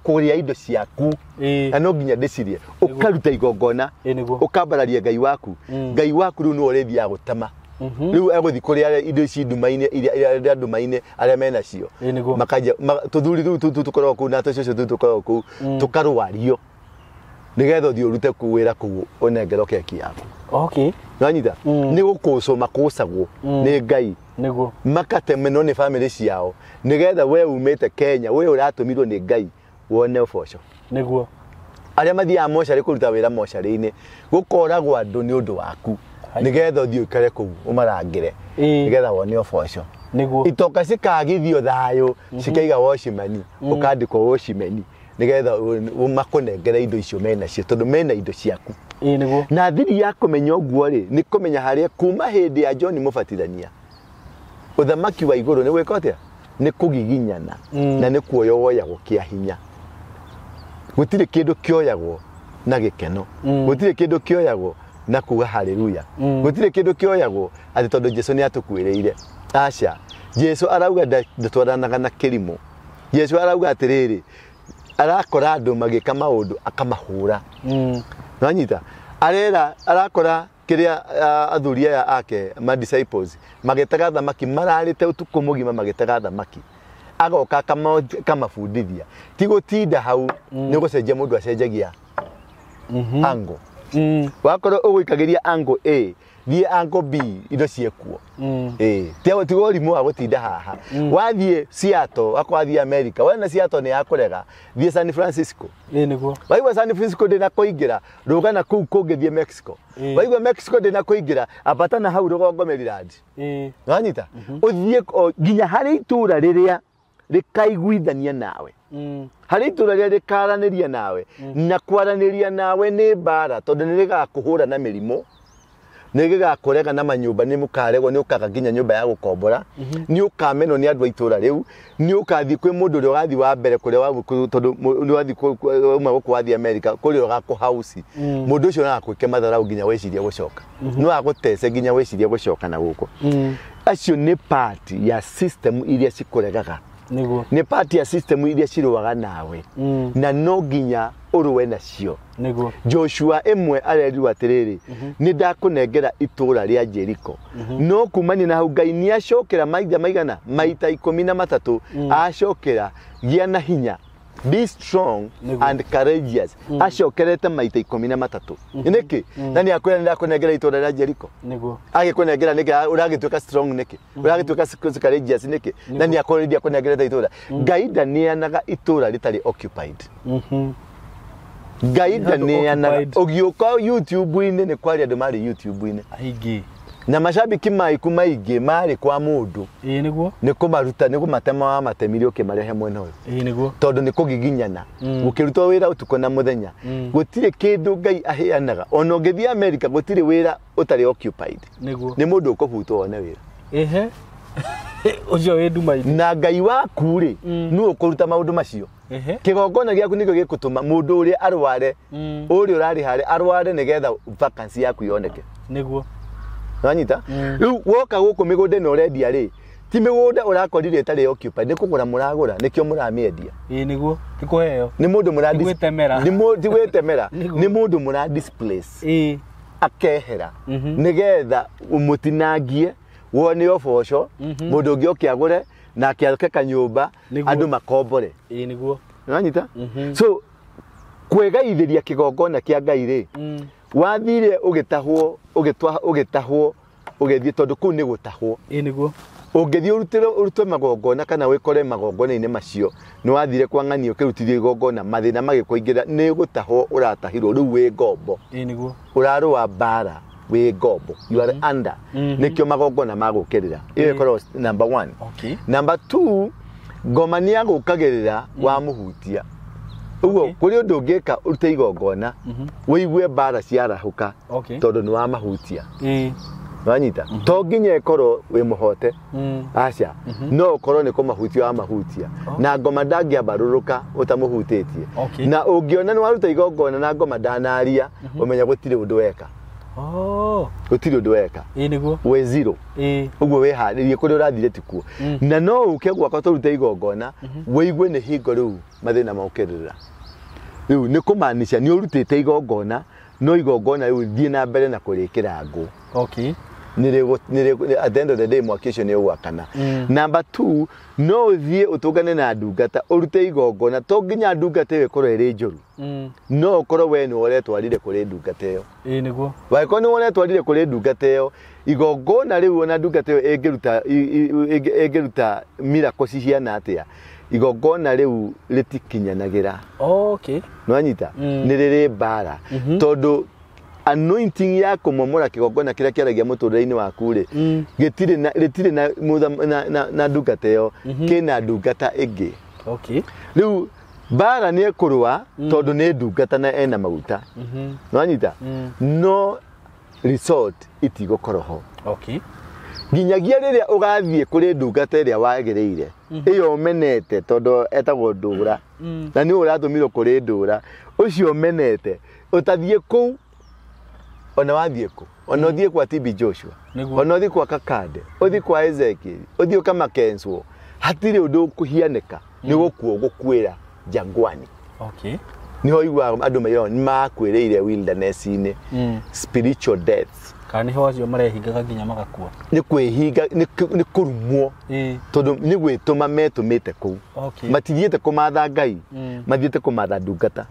kũrĩa indo ciaku. Ĩĩ. Na no nginya ndĩcirie. Ũkaruta igongona, Ĩĩ nĩguo. ũkambararia Ngai waku. Ngai waku rĩu nĩwe ũrĩthiaga gũtema. Rĩu egũthiĩ kũrĩa indo ici nduma-inĩ, iria nduma-inĩ arĩa menacio. Ĩĩ nĩguo. Makanja tũthuri rĩu tũu tũkoragwo kũu na tũcũcũ tũu tũkoragwo kũu, tũkarwario. Nĩgetha ũthiĩ ũrute kũu wĩra kũu ũnengerwo keki yaku. Okay. Nĩwanyita? Nĩ gũkũcwo makũcagwo nĩ Ngai. Nĩguo. Makatemenwo nĩ bamĩrĩ ciao nĩgetha we umĩte Kenya, we ũratũmirwo nĩ Ngai wone ũboco. Nĩguo. Arĩa mathiaga mocarĩ kũruta wĩra mocarĩ-inĩ, gũkoragwo andũ nĩ ũndũ waku. Hai. Nĩgetha ũthiĩ ũikare kũu ũmarangĩre. Ĩĩ. Nĩgetha wone ũboco. Nĩguo. Itoka cikagithio thayũ, cikaiga watchman, ũkandĩkwo watchman nĩgetha makũnengere indo icio menacio tondũ mena indo ciaku. Ĩĩ nĩguo. Na thiri ya kũmenya ũguo rĩ, nĩ kũmenya harĩa kuma hĩndĩ ya John Mũbatithania ũthamaki wa igũrũ nĩ gwĩka atĩa? Nĩ kũgiginyana na nĩ kuoywo woyagwo kĩa hinya. Gũtirĩ kĩndũ kĩoyagwo na gĩkeno. Gũtirĩ kĩndũ kĩoyagwo na kuga haleluya. Gũtirĩ kĩndũ kĩoyagwo atĩ tondũ Jesu nĩ atũkuĩrĩire. Aca, Jesu arauga ndatwaranaga na kĩrimũ. Jesu arauga atĩrĩrĩ, arakora andũ magĩka maũndũ akamahũra. Nĩwanyita? Arera arakora kĩrĩa athuri aya ake ma disciples magĩtega thamaki, mararĩte ũtukũ mũgima magĩtega thamaki. Agoka akamabundithia. Ti gũtinda hau nĩ gũcenjia mũndũ acenjagia angle. Wakorwo ũgũikagĩria angle A, thiĩ angle B, indo ciĩkuo. Ĩĩ, tiga ũrimũ wa gũtinda haha. Wathiĩ Seattle, wakorwo wathiĩ America, wona Seattle nĩ yakũrega, thiĩ San Francisco. Ĩĩ nĩguo. Waigua San Francisco ndĩna kũingĩra, rũgana kũu kũngĩ thiĩ Mexico. Waigua Mexico ndĩna kũingĩra, ambata na hau rũgongo Maryland. Ĩĩ. Wanyita? Ũthiĩ nginya harĩ itũũra rĩrĩa rĩkaiguithania nawe. Harĩ itũũra rĩrĩa rĩkaranĩria nawe. Na kwaranĩria nawe nĩ mbara tondũ nĩ rĩgakũhũra na mĩrimũ. Nĩ gĩgakũrega na manyũmba, nĩ mũkaregwo, nĩ ũkaga nginya nyũmba ya gũkombora. Nĩ ũkamenwo nĩ andũ a itũũra rĩu. Nĩ ũkathiĩ kwĩ mũndũ ũrĩa ũrathiĩ wa mbere kũrĩa wa tondũ nĩ wathiĩ wauma gũkũ wathiĩ America, kũrĩa ũgakũ house. Mũndũ ũcio no akwĩke matharau nginya wĩcirie gũcoka. No agũtece nginya wĩcirie gũcoka na gũkũ. Acio nĩ part ya system iria cikũregaga. Nĩguo. Nĩ part ya system iria cirũaga nawe. Na no nginya ũrũe nacio. Nĩguo. Joshua ĩmwe arerirwo atĩrĩrĩ, nĩ ndakũnengera itũũra rĩa Jericho. No kumania na hau Ngai nĩ acokera maita maigana, maita 13 acokera gĩa na hinya. Be strong and courageous. Acokerete maita 13. Nĩkĩ? Na nĩ akwĩra nĩ ndakũnengera itũũra rĩa Jericho. Nĩguo. Agĩkũnengera nĩkĩ? Ũragĩtuĩka strong nĩkĩ? Ũragĩtuĩka courageous nĩkĩ? Na nĩ akwĩra akũnengerete itũũra. Ngai ndaneanaga itũũra rĩtarĩ occupied. Ngai ndaneanaga. Ũgĩũka YouTube-inĩ nĩ kwaria andũ marĩ YouTube-inĩ. Aingĩ. Na macambĩki maiku maingĩ marĩ kwa mũndũ. Ĩĩ nĩguo. Nĩ kũmaruta, nĩ kũmatema wamatemire ũkĩmarehe mwena ũyũ. Ĩĩ nĩguo. Tondũ nĩ kũgiginyana. Gũkĩrutwo wĩra ũtukũ na mũthenya. Gũtirĩ kĩndũ Ngai aheanaga. Ona ũngĩthiĩ America gũtirĩ wĩra ũtarĩ occupied. Nĩguo. Nĩ mũndũ ũkũbutwo wone wĩra. Ehe. Ũcio wĩ nduma-inĩ. Na Ngai waku rĩ, nĩwe ũkũruta maũndũ macio. Ehe. Kĩgongona gĩaku nĩkĩo gĩgũtũma mũndũ ũrĩa arware, ũrĩa ũrarĩ harĩa arware nĩgetha vacancy yaku yoneke. Nĩguo. Nĩwanyita? Rĩu woka gũkũ mĩgũnda ĩno ũrendia rĩ, Ti mĩgũnda ũrakorire ĩtarĩ occupied, nĩ kũgũra mũragũra, nĩkĩo mũramĩendia. Ĩĩ nĩguo, ti kũheo. Nĩ mũndũ mũra Ti gwĩtemera. Ti gwĩtemera. Nĩguo. Nĩ mũndũ mũra displace. Ĩĩ. Akehera. Nĩgetha ũmũtinangie, wone ũboco, mũndũ ũngĩ oke agũre, na ake kanyũmba, Nĩguo. andũ makombore. Ĩĩ nĩguo. Nĩwanyita? So kwĩgaithĩria kĩgongona kĩa Ngai rĩ, wathire ũgĩtahwo, ũgĩtahwo, ũgĩthiĩ tondũ kũu nĩ gũtahwo. Ĩĩ nĩguo. Ũngĩthiĩ ũrutwe magongona kana wĩkore magongona-inĩ macio, nĩ wathire kwa ng'ania ũkĩrutithio igongona, mathĩna magĩkũingĩra, nĩ gũtahwo ũratahirwo, rĩu wĩ ngombo. Ĩĩ nĩguo. Ũrarũa mbara wĩ ngombo. You are under. Nĩkĩo magongona magũkĩrĩra. Ĩyo ĩkoragwo number 1. Okay. Number 2, ngoma nĩ agũkagĩrĩra wamũhutia. Ũguo kũrĩ ũndũ ũngĩka ũrute igongona, ũigue mbara ciarahũka, tondũ nĩ wamahutia. Ĩĩ. Wanyita? To nginya ĩkorwo wĩ mũhote. Aca. No ũkorwo nĩ kũmahutia wamahutia. Na ngoma ndangĩambarũrũka ũtamũhutĩtie. Na ũngĩona nĩ waruta igongona na ngoma ndanaria, ũmenya gũtirĩ ũndũ weka. Gũtirĩ ũndũ weka. Ĩĩ nĩguo. Wĩ zero. Ĩĩ. Ũguo wĩharĩrie kũrĩa ũrathire tikuo. Na no ũke gwakwa tũrute igongona, wĩigue nĩ hingo rĩu mathĩna mokĩrĩra. Rĩu nĩ kũmaanisha nĩ ũrutĩte igongona, no igongona rĩu thiĩ na mbere na kũrĩkĩra ngũ. Okay. At the end of the day mwaki ũcio nĩ ũgwakana. Number 2, no ũthiĩ ũtũngane na ndungata ũrute igongona, to nginya ndungata ĩyo ĩkorwo ĩrĩ njũru. No ũkorwo we nĩwe ũretwarire kũrĩ ndungata ĩyo. Ĩĩ nĩguo. Wangĩkorwo nĩwe ũretwarire kũrĩ ndungata ĩyo, igongona rĩu ona ndungata ĩyo ĩngĩruta miracle cihiana atĩa, igongona rĩu rĩtikinyanagĩra. Okay. Nĩwanyita? Nĩ rĩrĩ mbara. Tondũ anointing ya kũmomora kĩgongona kĩrĩa kĩaragia mũtũrĩre-inĩ waku rĩ, gĩtirĩ na, rĩtirĩ na, na ndungata ĩyo, kĩna ndungata ĩngĩ. Okay. Rĩu mbara nĩ ĩkũrũa tondũ nĩ ndungata na ena maguta. Nĩwanyita? No result itigũkorwo ho. Okay. Nginyagia rĩrĩa ũgathiĩ kũrĩ ndungata ĩrĩa wagĩrĩire, ĩyo ũmenete tondũ etagwo ndũra, na nĩ ũratũmirwo kũrĩ ndũra, ũcio ũmenete, ũtathiĩ kũu, ona wathiĩ kũ, ona ũthiĩ kwa TB Joshua, ona ũthiĩ kwa Kakande, ũthiĩ kwa Ezekiel, ũthiĩ ũkamakenswo, hatirĩ ũndũ ũkũhianĩka, nĩ gũkua ũgũkuĩra jangwani. Okay. Nĩho ũiguaga andũ mairagwo nĩ makuĩrĩire wilderness-inĩ, spiritual deaths. Kana nĩho acio marehingaga nginya magakua. Nĩ kwĩhinga, nĩ kũrumwo. Tondũ nĩ gwĩtũma metũmĩte kũu. Okay. Matithiĩte kũmatha Ngai, mathiĩte kũmatha ndungata.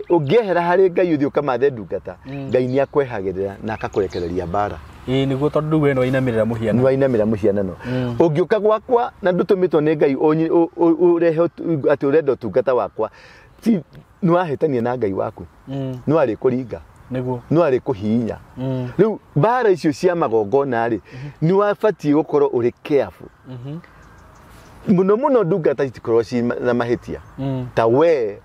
Ũngĩehera harĩ Ngai ũthiĩ ũkamathe ndungata, Ngai nĩ akwehagĩrĩra na akakũrekereria mbara. Ĩĩ nĩguo, tondũ rĩu we nĩ wainamĩrĩra mũhianano. Nĩ wainamĩrĩra mũhianano. Ũngĩũka gwakwa na ndũtũmĩtwo nĩ Ngai ũrehe atĩ ũrenda ũtungata wakwa, ti nĩ wahĩtania na Ngai waku. Nĩ warĩ kũringa. Nĩguo. Nĩ warĩ kũhihinya. Rĩu mbara icio cia magongona rĩ, nĩ wabatiĩ gũkorwo ũrĩ careful. Mũno mũno ndungata itikoragwo ci na mahĩtia. Ta we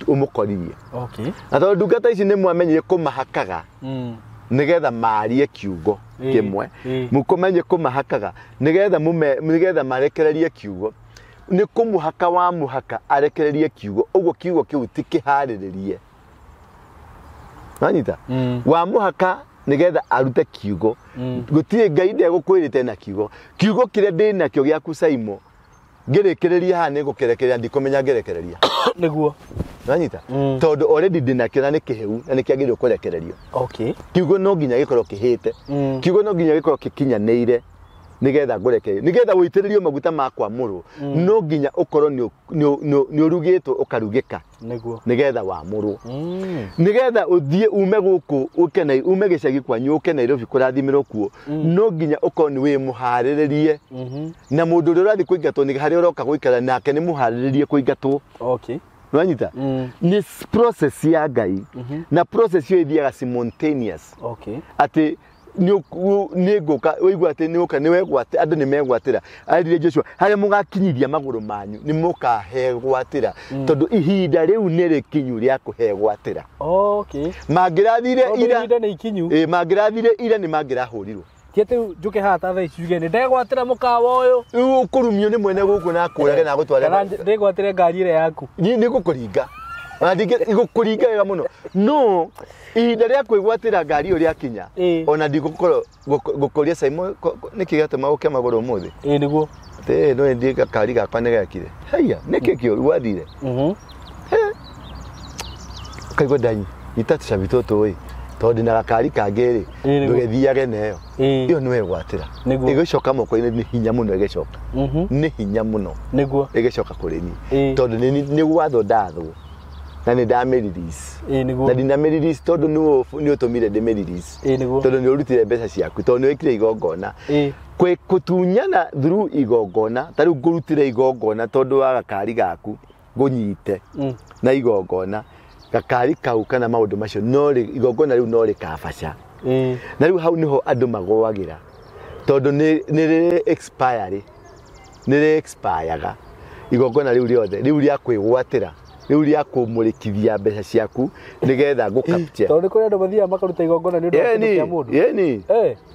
ũmũkoririe. Okay. Na tondũ ndungata ici nĩ mwamenyire kũmahakaga, nĩgetha marie kiugo kĩmwe. Mũkũmenye kũmahakaga, nĩgetha marekererie kiugo. Nĩ kũmũhaka wa mũhaka arekererie kiugo, ũguo kiugo kĩu ti kĩharĩrĩrie. Wanyita? Wa mũhaka nĩgetha arute kiugo. Gũtirĩ Ngai ndegũkwĩrĩte na kiugo. Kiugo kĩrĩa ndĩ nakĩo gĩaku Saimo, ngĩrĩkĩrĩria haha nĩ ngũkĩrekereria, ndikũmenya ngĩrekereria. Nĩguo. Wanyita? Tondũ already ndĩ nakĩo na nĩ kĩhĩu na nĩ kĩagĩrĩirwo kũrekererio. Okay. Kiugo no nginya gĩkorwo kĩhĩte. Kiugo no nginya gĩkorwo gĩkinyanĩire nĩgetha ngũrekererie. Nĩgetha ũitĩrĩrio maguta ma kwamũrwo, no nginya ũkorwo nĩ ũrugĩtwo ũkarugĩka. Nĩguo. Nĩgetha wamũrwo. Nĩgetha ũthiĩ ume gũkũ, ũke na ume gĩcagi kwanyu ũke Nairobi kũrathimĩrwo kuo, no nginya ũkorwo nĩ wĩ mũharĩrĩrie. Na mũndũ ũrĩa ũrathiĩ kũingatwo nĩ harĩa ũroka gũikara nake nĩ mũharĩrĩrie kũingatwo. Okay. Nĩwanyita? Nĩ process ya Ngai. Na process ĩyo ĩthiaga simultaneous. Okay. Atĩ nĩ ngũka, ũigua atĩ nĩ ũka, nĩ wegwatĩra, andũ nĩ megwatĩra. Arire Joshua, harĩa mũgakinyithia magũrũ manyu, nĩ mũkahegwatĩra. Tondũ ihinda rĩu nĩ rĩkinyu rĩa kũhegwatĩra. Okay. Mangĩrathire ira, ihinda nĩ ikinyu. Mangĩrathire ira nĩ mangĩrahũrirwo. Ti atĩ njũke haha ta thaa ici njuge nĩ ndegwatĩra mũkawa ũyũ. Rĩu ũkũrumio nĩ mwene gũkũ na akũrage na agũtware. Kana ndĩgwatĩre ngari ĩrĩa yaku. Niĩ nĩ ngũkũringa. Ona ndingĩ wega mũno no ihinda rĩa kwĩgwatĩra ngari ĩyo rĩakinya ona ndigũkorwo gũkũria Simon nĩkĩ gĩatũma ũke magũrũ ũmũthĩ ĩĩ nĩguo atĩ no ndĩ gakari gakwa nĩ gekire haiya nĩkĩ kĩũru gwathire ũkaigua ndanyi nyita tũcabi tũtũ ĩ tondũ ndĩna gakari kangĩ rĩ ndũgĩthiage nayo ĩyo nĩ wegwatĩra ĩgĩcoka moko-inĩ nĩ hinya mũno ĩgĩcoka nĩ hinya mũno nĩguo ĩgĩcoka kũrĩ niĩ tondũ nĩ gwatho ndathwo na nĩ ndamĩrelease na ndinamĩrelease tondũ nĩ ũtũmire ndĩmĩrelease tondũ nĩ ũrutire mbeca ciaku tondũ nĩ wĩkire igongona kũtunyana through igongona ta rĩu ngũrutire igongona tondũ wa gakari gaku ngũnyite na igongona gakari kau kana maũndũ macio no igongona rĩu no rĩkabaca na rĩu hau nĩho andũ magũagĩra tondũ nĩ rĩrĩ expiry nĩ rĩ expireaga igongona rĩu rĩothe rĩu rĩa kwĩgwatĩra rĩu rĩa kũmũrĩkithia mbeca ciaku nĩgetha ngũcapture tondũ nĩ kũrĩ andũ mathiaga makaruta igongona nĩ ũndũ wa kĩndũ kĩa mũndũ ĩni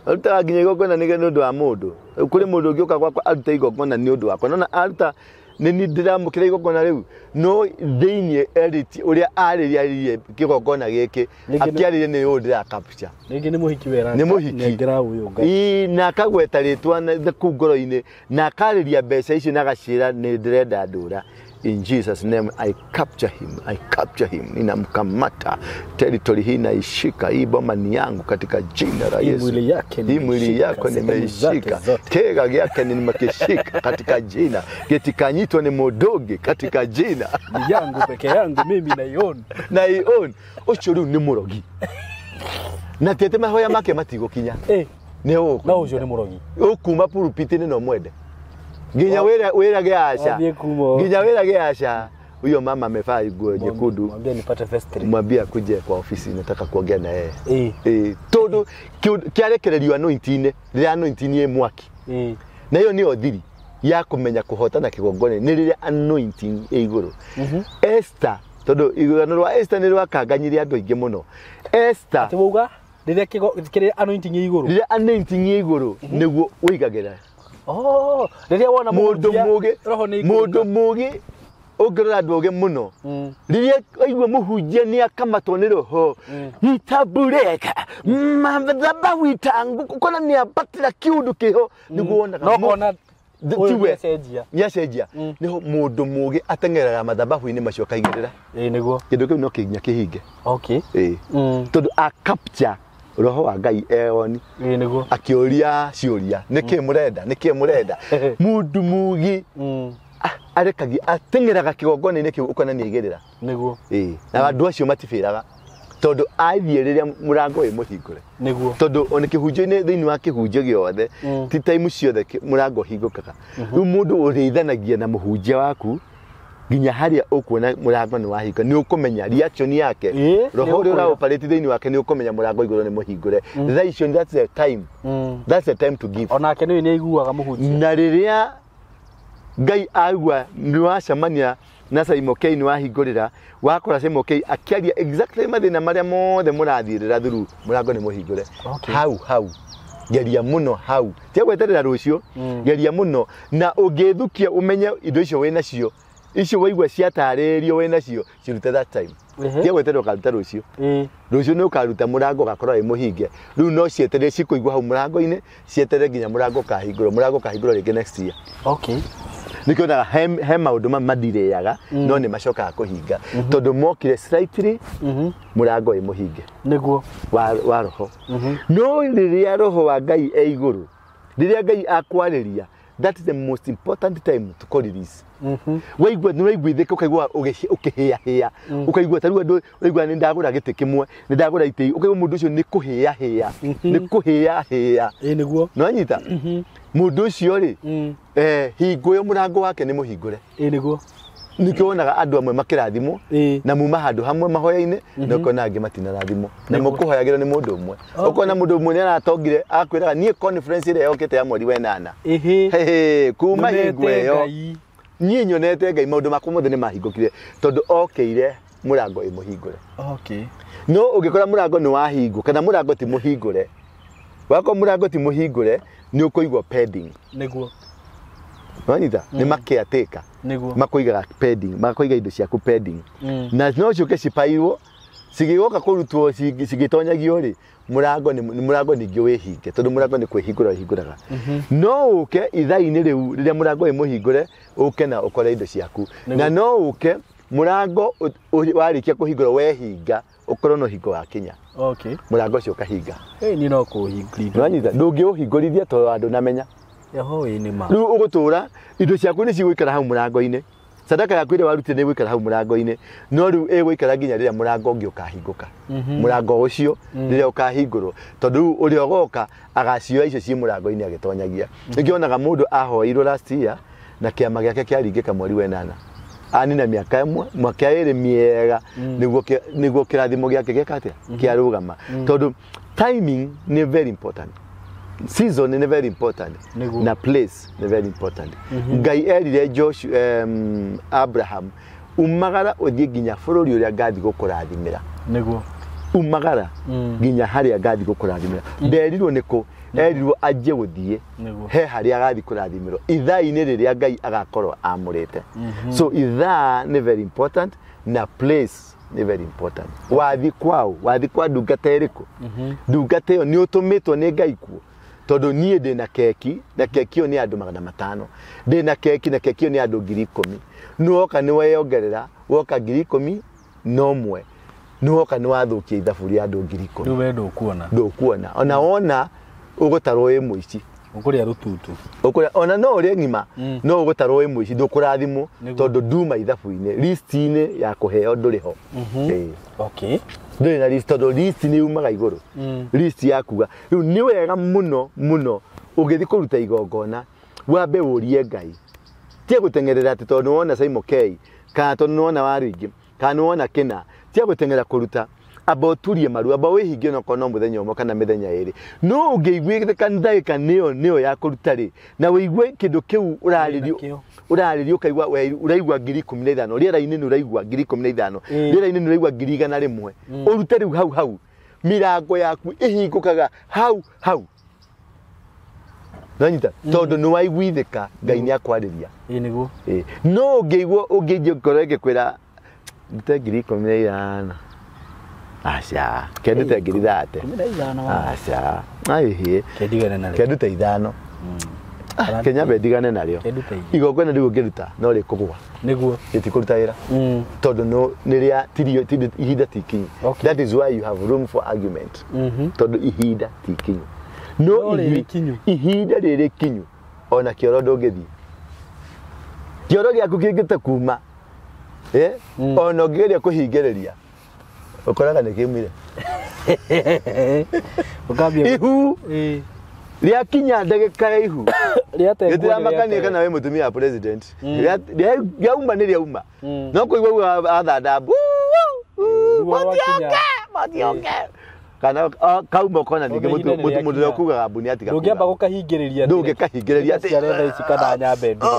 arutaga nginya igongona nĩ ũndũ wa mũndũ kũrĩ mũndũ ũngĩũka gwakwa arute igongona nĩ ũndũ wakwa nona aruta nĩ niĩ ndĩramũkĩra igongona rĩu no thĩiniĩ edit ũrĩa arĩrie kĩgongona gĩkĩ akĩarĩrie nĩ ũũ ndĩra-capture rĩngĩ nĩ mũhiki wera nĩ mũhiki nengera ũyũ Ngai na akagweta rĩtwa kũu ngoro-inĩ na akarĩria mbeca icio na agacĩra nĩ ndĩrenda ndũra. In Jesus name I capture him, I capture him, ninamkamata, territory hii naishika, hii boma ni yangu katika jina la Yesu. Hii mwili yako nimeishika, kega yake nimekishika katika jina, getikanyitwa ni modoge katika jina ni yangu peke yangu mimi naion naion ucio riu ni murogi na tete mahoya make matigũkinya nĩ ũũ no ucio ni murogi ukuma pulpit-inĩ no mwende nginya wĩrage aca nginya wĩrage aca huyo mama amevaa nguo nyekundu mwambie nipate vestry mwambie akuje kwa ofisi nataka kuongea na yeye tondu kĩarekererio anointing rĩrĩa anointing ĩ mwaki na hiyo nĩyo thiri ya kũmenya kũhotana kĩgongona nĩ rĩrĩa anointing ĩ igũrũ. Esther tondu igũrũ rwa Esther nĩ rwakanganyire andũ aingĩ mũno. Esther atĩ wauga rĩrĩa kĩrĩa anointing ĩ igũrũ rĩrĩa anointing ĩ igũrũ nĩguo ũigagĩra. Oh, rĩrĩa wona mũndũ mũgĩ mũndũ mũgĩ ũngĩrora andũ ogĩ mũno rĩrĩa aigua mũhunjia nĩ akamatwo nĩ roho nitambureka madhabahu itangu kona nĩ ambatĩra kĩũndũ kĩho nĩguo wonaga no kona tiwe nĩacenjia nĩho mũndũ mũgĩ ateng'eraga mathabahu-inĩ macio akaigĩrĩra ĩĩ nĩguo kĩndũ kĩu no kĩnginya kĩhinge. Okay ĩĩ tondũ a capture roho wa Ngai eoni ĩĩ nĩguo akĩũria ciũria nĩkĩ mũrenda nĩkĩ mũrenda mũndũ mũgĩ arekagia ateng'eraga kĩgongona-inĩ kĩu ũkona nĩ aigĩrĩra nĩguo ĩĩ na andũ acio matibĩraga tondũ athiĩ rĩrĩa mũrango wĩ mũhingũre nĩguo tondũ ona kĩhunjio-inĩ thĩinĩ wa kĩhunjio gĩothe ti time ciothe mũrango ũhingũkaga rĩu mũndũ ũrĩithanagia na mũhunjia waku nginya harĩa ũkuona mũrango nĩ wahinga nĩ ũkũmenya reaction yake roho ũrĩa ũraoperate thĩinĩ wake nĩ ũkũmenya mũrango igũrũ nĩ mũhingũre thaa icio that's the time that's the time to give onake nĩ aiguaga mũhunjia na rĩrĩa Ngai aigua nĩ wacemania na Simon K nĩ wahingũrĩra wakora Simon K akĩaria exactly mathĩna marĩa mothe mũrathiĩrĩra through mũrango nĩ mũhingũre hau hau geria mũno hau tia gweterera rũciũ geria mũno na ũngĩthukia ũmenye indo icio wĩ nacio icio waigua ciatarĩrio wĩ nacio cirute that time tia gweterera ũkaruta rũciũ rũciũ nĩ ũkaruta mũrango ũgakorwo wĩ mũhinge rĩu no cieterere cikũigua hau mũrango-inĩ cieterere nginya mũrango ũkahingũrwo mũrango ũkahingũrwo rĩngĩ next year. Okay nĩkĩonaga he maũndũ madirĩaga no nĩ macokaga kũhinga tondũ mokire slightly mũrango wĩ mũhinge nĩguo wa roho no rĩrĩa roho wa Ngai e igũrũ rĩrĩa Ngai akwarĩria that is the most important time to call release. Waigua nĩ waiguithĩka ũkaigua ũkĩhĩahĩa ũkaigua ta rĩu andũ ũraigua nĩ ndagũra gĩtĩ kĩmwe nĩ ndagũra itĩ ũkaigua mũndũ ũcio nĩ kũhĩahĩa nĩ kũhĩahĩa ĩĩ nĩguo nĩwanyita mũndũ ũcio rĩ hingo ĩyo mũrango wake nĩ mũhingũre ĩĩ nĩguo nĩkĩo wonaga andũ amwe makĩrathimwo na muma handũ hamwe mahoya-inĩ na ũkona angĩ matinarathimwo na mũkũhoyagĩrwo nĩ mũndũ ũmwe ũkona mũndũ ũmwe nĩaratongire akwĩraga niĩ conference ĩrĩa yokĩte ya mweri wa 8 kuma hingo ĩyo niĩ nyonete Ngai maũndũ makwa mothe nĩ mahingũkire tondũ okĩire mũrango ĩ mũhingũre. Okay no ũngĩkora mũrango nĩ wahingwo kana mũrango ti mũhingũre wakorwo mũrango ti mũhingũre nĩ ũkũigua pending nĩguo nĩwanyita nĩ macaretaker Nĩguo. Makoigaga pending, makoiga indo ciaku pending. Na no ciũke cipairwo cigĩgoka kũrutwo cigĩtonyagio rĩ, mũrango nĩ mũrango ningĩ wĩhinge tondũ mũrango nĩ kwĩhingũra wĩhingũraga. No ũke ithaa-inĩ rĩu rĩrĩa mũrango wĩ mũhingũre, ũke na ũkore indo ciaku. Na no ũke mũrango warĩkia kũhingũrwo wehinga ũkorwo no hingo wakinya. Okay. Mũrango ũcio ũkahinga. Ĩ ni no kũhingũrithia. Nĩwanyita ndũngĩũhingũrithia tondũ andũ namenya. Yaho ĩ nĩ ma. Rĩu ũgũtũra indo ciaku nĩ cigũikara hau mũrango-inĩ. Sadaka yaku ĩrĩa warutire nĩ ĩgũikara hau mũrango-inĩ, no rĩu ĩgũikara nginya rĩrĩa mũrango ũngĩ ũkahingũka. Mũrango ũcio rĩrĩa ũkahingũrwo, tondũ rĩu ũrĩa ũgoka agacioya icio ciĩ mũrango-inĩ agĩtonyagia. Ningĩ onaga mũndũ ahoeirwo last year na kĩama gĩake kĩaringĩka mweri wa ĩnana. Anina mĩaka ĩmwe, mwaka ĩrĩ mĩega, nĩguo kĩrathimo gĩake gĩeka atĩa? Kĩarũgama. Tondũ timing nĩ very important. Season nĩ very important. Nĩguo. Na place nĩ very important. Ngai erire Joshua, Abraham, umagara ũthiĩ nginya bũrũri ũrĩa ngathi gũkũrathimĩra. Nĩguo. Umagara nginya harĩa ngathi gũkũrathimĩra. Nderirwo nĩkũ? Erirwo anjie gũthiĩ Nĩguo. he harĩa agathi kũrathimĩrwo ithaa-inĩ rĩrĩa Ngai agakorwo amũrĩte. So ithaa nĩ very important na place nĩ very important. Wathi kwao, wathi kwa ndungata ĩrĩkũ? Ndungata ĩyo nĩ ũtũmĩtwo nĩ Ngai kuo. Tondũ niĩ ndĩna keki, na keki ĩyo nĩ andũ 500. Ndĩna keki, na keki ĩyo nĩ andũ 10,000. Nĩwoka nĩweyongerera, woka 11,000. Nĩwoka nĩwathũkia ithabu rĩa andũ 10,000. Rĩu we ndũkuona. Ndũkuona. Ona wona ũgũtarwo wĩ mũici. Ũkũrĩa rũtutu. Ũkũrĩa ona no ũrĩe ng'ima, no ũgũtarwo wĩ mũici, ndũkũrathimwo tondũ nduma ithabu-inĩ, list-inĩ ya kũheo ndũrĩ ho. Okay. Ndũrĩ na list tondũ list nĩ yumaga igũrũ. List ya kuga. Rĩu nĩ wega mũno mũno ũgĩthiĩ kũruta igongona wambe ũrie Ngai. Tiga gũteng'erera atĩ tondũ nĩwona Simon K, kana tondũ nĩwona Waruingi, kana nĩwona kĩna, tiga gũteng'era kũruta. Amba ũturie maru, amba wĩhinge onokorwo no mũthenya ũmwe kana mĩthenya ĩrĩ. No ũngĩiguĩka ndagĩka nĩyo ya kũruta rĩ, na ũigue kĩndũ kĩu ũrarĩrio, ũrarĩrio ũkaigua we ũraigua 15,000, rĩera-inĩ nĩ ũraigua 15,000, rĩera-inĩ nĩ ũraigua 100,000. Ũrute rĩu hau hau, mĩrango yaku ĩhingũkaga hau hau. Nĩwanyita? Tondũ nĩwaiguithĩka Ngai nĩakwarĩria. Ĩ nĩguo. No ũngĩigua ũngĩnjia ngoro ĩngĩkwĩra ndute 15,000. Aca, kendute 30,000. 15 wa. Aca, aihi. Kendigane narĩo. Kendute 5. Kenya bendigane narĩo. Kendute 2. Igongona rĩu ũngĩruta no rĩkũgũa. Nĩguo. Rĩtikũruta wĩra. Tondũ no nĩrĩa tirio ihinda ti ikinyu. Okay. That is why you have room for argument. Tondũ ihinda ti ikinyu. No rĩrĩ kinyu. Ihinda rĩrĩ kinyu. Ona kĩoro ndũngĩthiĩ. Kĩoro gĩaku kĩngĩte kuma. Ona ũngĩgeria kũhingĩrĩria ũkoraga nĩ kĩumire. Ũkambia ihu rĩakinya ndagĩka ya ihu gĩtiramakania kana wĩ mũtumia wa president. Rĩauma nĩ rĩauma. No kũigua athanda matioke kana kauma ũkona ningĩ mũndũ ũrĩa ũkugaga mbu nĩatiga kuga. Ndũngĩamba gũkahingĩrĩria. Ndũngĩkahingĩrĩria atĩ ciara thaa ici kana nyambe ndure.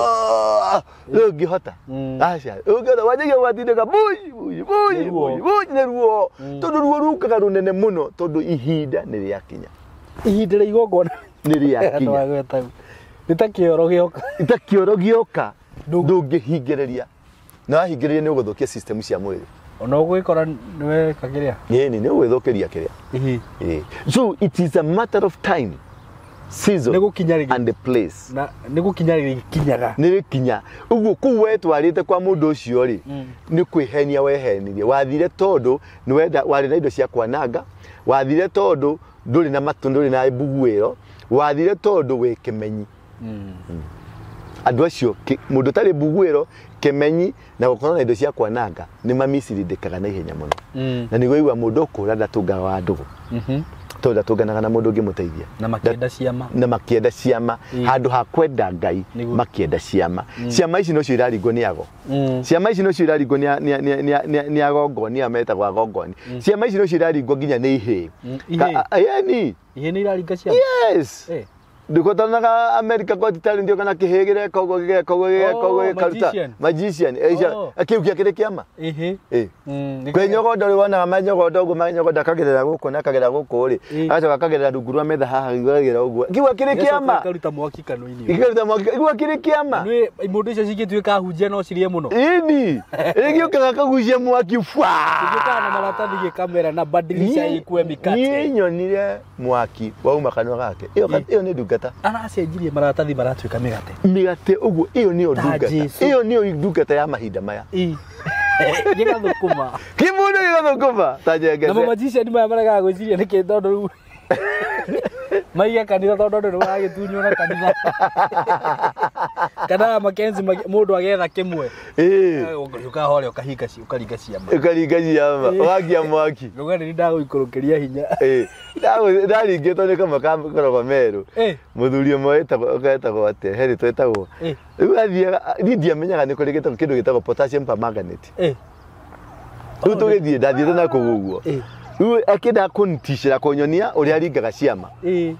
Ndũngĩhota. Aca, ũngĩhota wanjagia gwatindĩka bui bui bui bui bui nĩ ruo. Tondũ ruo rũkaga rũnene mũno tondũ ihinda nĩ rĩakinya. Ihinda rĩa igongona nĩ rĩakinya. Nĩ ta kĩoro gĩoka. Ta kĩoro gĩoka ndũngĩhingĩrĩria. Na wahingĩrĩria nĩ ũgũthũkia system cia mwĩrĩ. Ona ũgwĩkora nĩweka kĩrĩa? Ĩni nĩ ũgwĩthũkĩria kĩrĩa. So it is a matter of time, season and the place. Na nĩ gũkinya rĩkinyaga. Nĩ rĩkinya. Ũguo kũu wetwarĩte kwa mũndũ ũcio rĩ, nĩ kwĩhenia wehenirie. Wathire tondũ nĩwenda warĩ na indo cia kwananga, wathire tondũ ndũrĩ na matũ, ndũrĩ na mbuguĩro, wathire tondũ wĩ kĩmenyi. Andũ acio mũndũ ũtarĩ mbuguĩro, kĩmenyi na gũkorwo na indo cia kwananga nĩ mamicirindĩkaga na ihenya mũno. Na nĩguo igua mũndũ ũkũra ndatũngaga wa ndũgũ. Tondũ ndatũnganaga na mũndũ ũngĩmũteithia. Na makĩenda ciama. Na makĩenda ciama. Handũ ha kwenda Ngai, makĩenda ciama. Ciama ici nocio iraringwo nĩ ago. Ciama ici nocio iraringwo nĩ agongoni, aya metagwo agongoni. Ciama ici nocio iraringwo nginya nĩ ihĩĩ. Ihĩĩ. Ĩni. Ihĩĩ nĩ iraringa ciama? Yes. Ndikotanaga America Got Talent kana kihigire kogo gigeko gigeko gikaruta magician kiu gĩakĩrĩ kĩama. Ehe. Kwĩ nyogondo rĩ wonaga manyogondo ũguo manyogondo akagerera gũkũ na akagerera gũkũ rĩ agacoka akagerera rungu rwa metha haha akagerera ũguo kiu gĩakĩrĩ kĩama. Ikaruta mwaki kanua-inĩ. Ikaruta mwaki kiu gĩakĩrĩ kĩama. Nĩ mũndũ icio cingĩtuĩka hunjia no cirĩe mũno. Ĩni ĩgĩũkaga kagucia mwaki fwa. Gĩũkaga na maratathi gĩkamera na badilisha ikue mikate. Niĩ nyonire mwaki wauma kanua gake. Ĩyo nĩ ndungata. Aracenjirie maratathi maratuĩka mĩgate. Mĩgate ũguo ĩyo nĩyo ndungata. Ĩyo nĩyo ndungata ya mahinda maya. Gĩgathũkũma. Kĩmũndũ gĩgathũkũma ta njengece. Namo magician maya maregaga gwĩciria nĩkĩ tondũ rĩu maige kanitha tondũ andũ nĩmaragĩtunywo na kanitha. Kana Mackenzie mũndũ agetha kĩmwe. Ũkaga harĩa ũkahinga ũkaringa ciama. Ũkaringa ciama, ũgakia mwaki. Rũgano nĩ ndagũikũrũkĩria hinya. Ndaringĩtwo nĩ kamwe ka korogwo Meru. Mũthuri ũmwe wetagwo atĩa, he rĩtwa etagwo. Rĩu athiaga, niĩ ndiamenyaga nĩ kũrĩ kĩndũ gĩtagwo potassium permanganate. Rĩu tũgĩthiĩ, ndathiĩte na kũu ũguo. Rĩu akĩendaga kũnticĩra kũnyonia ũrĩa aringaga ciama. We,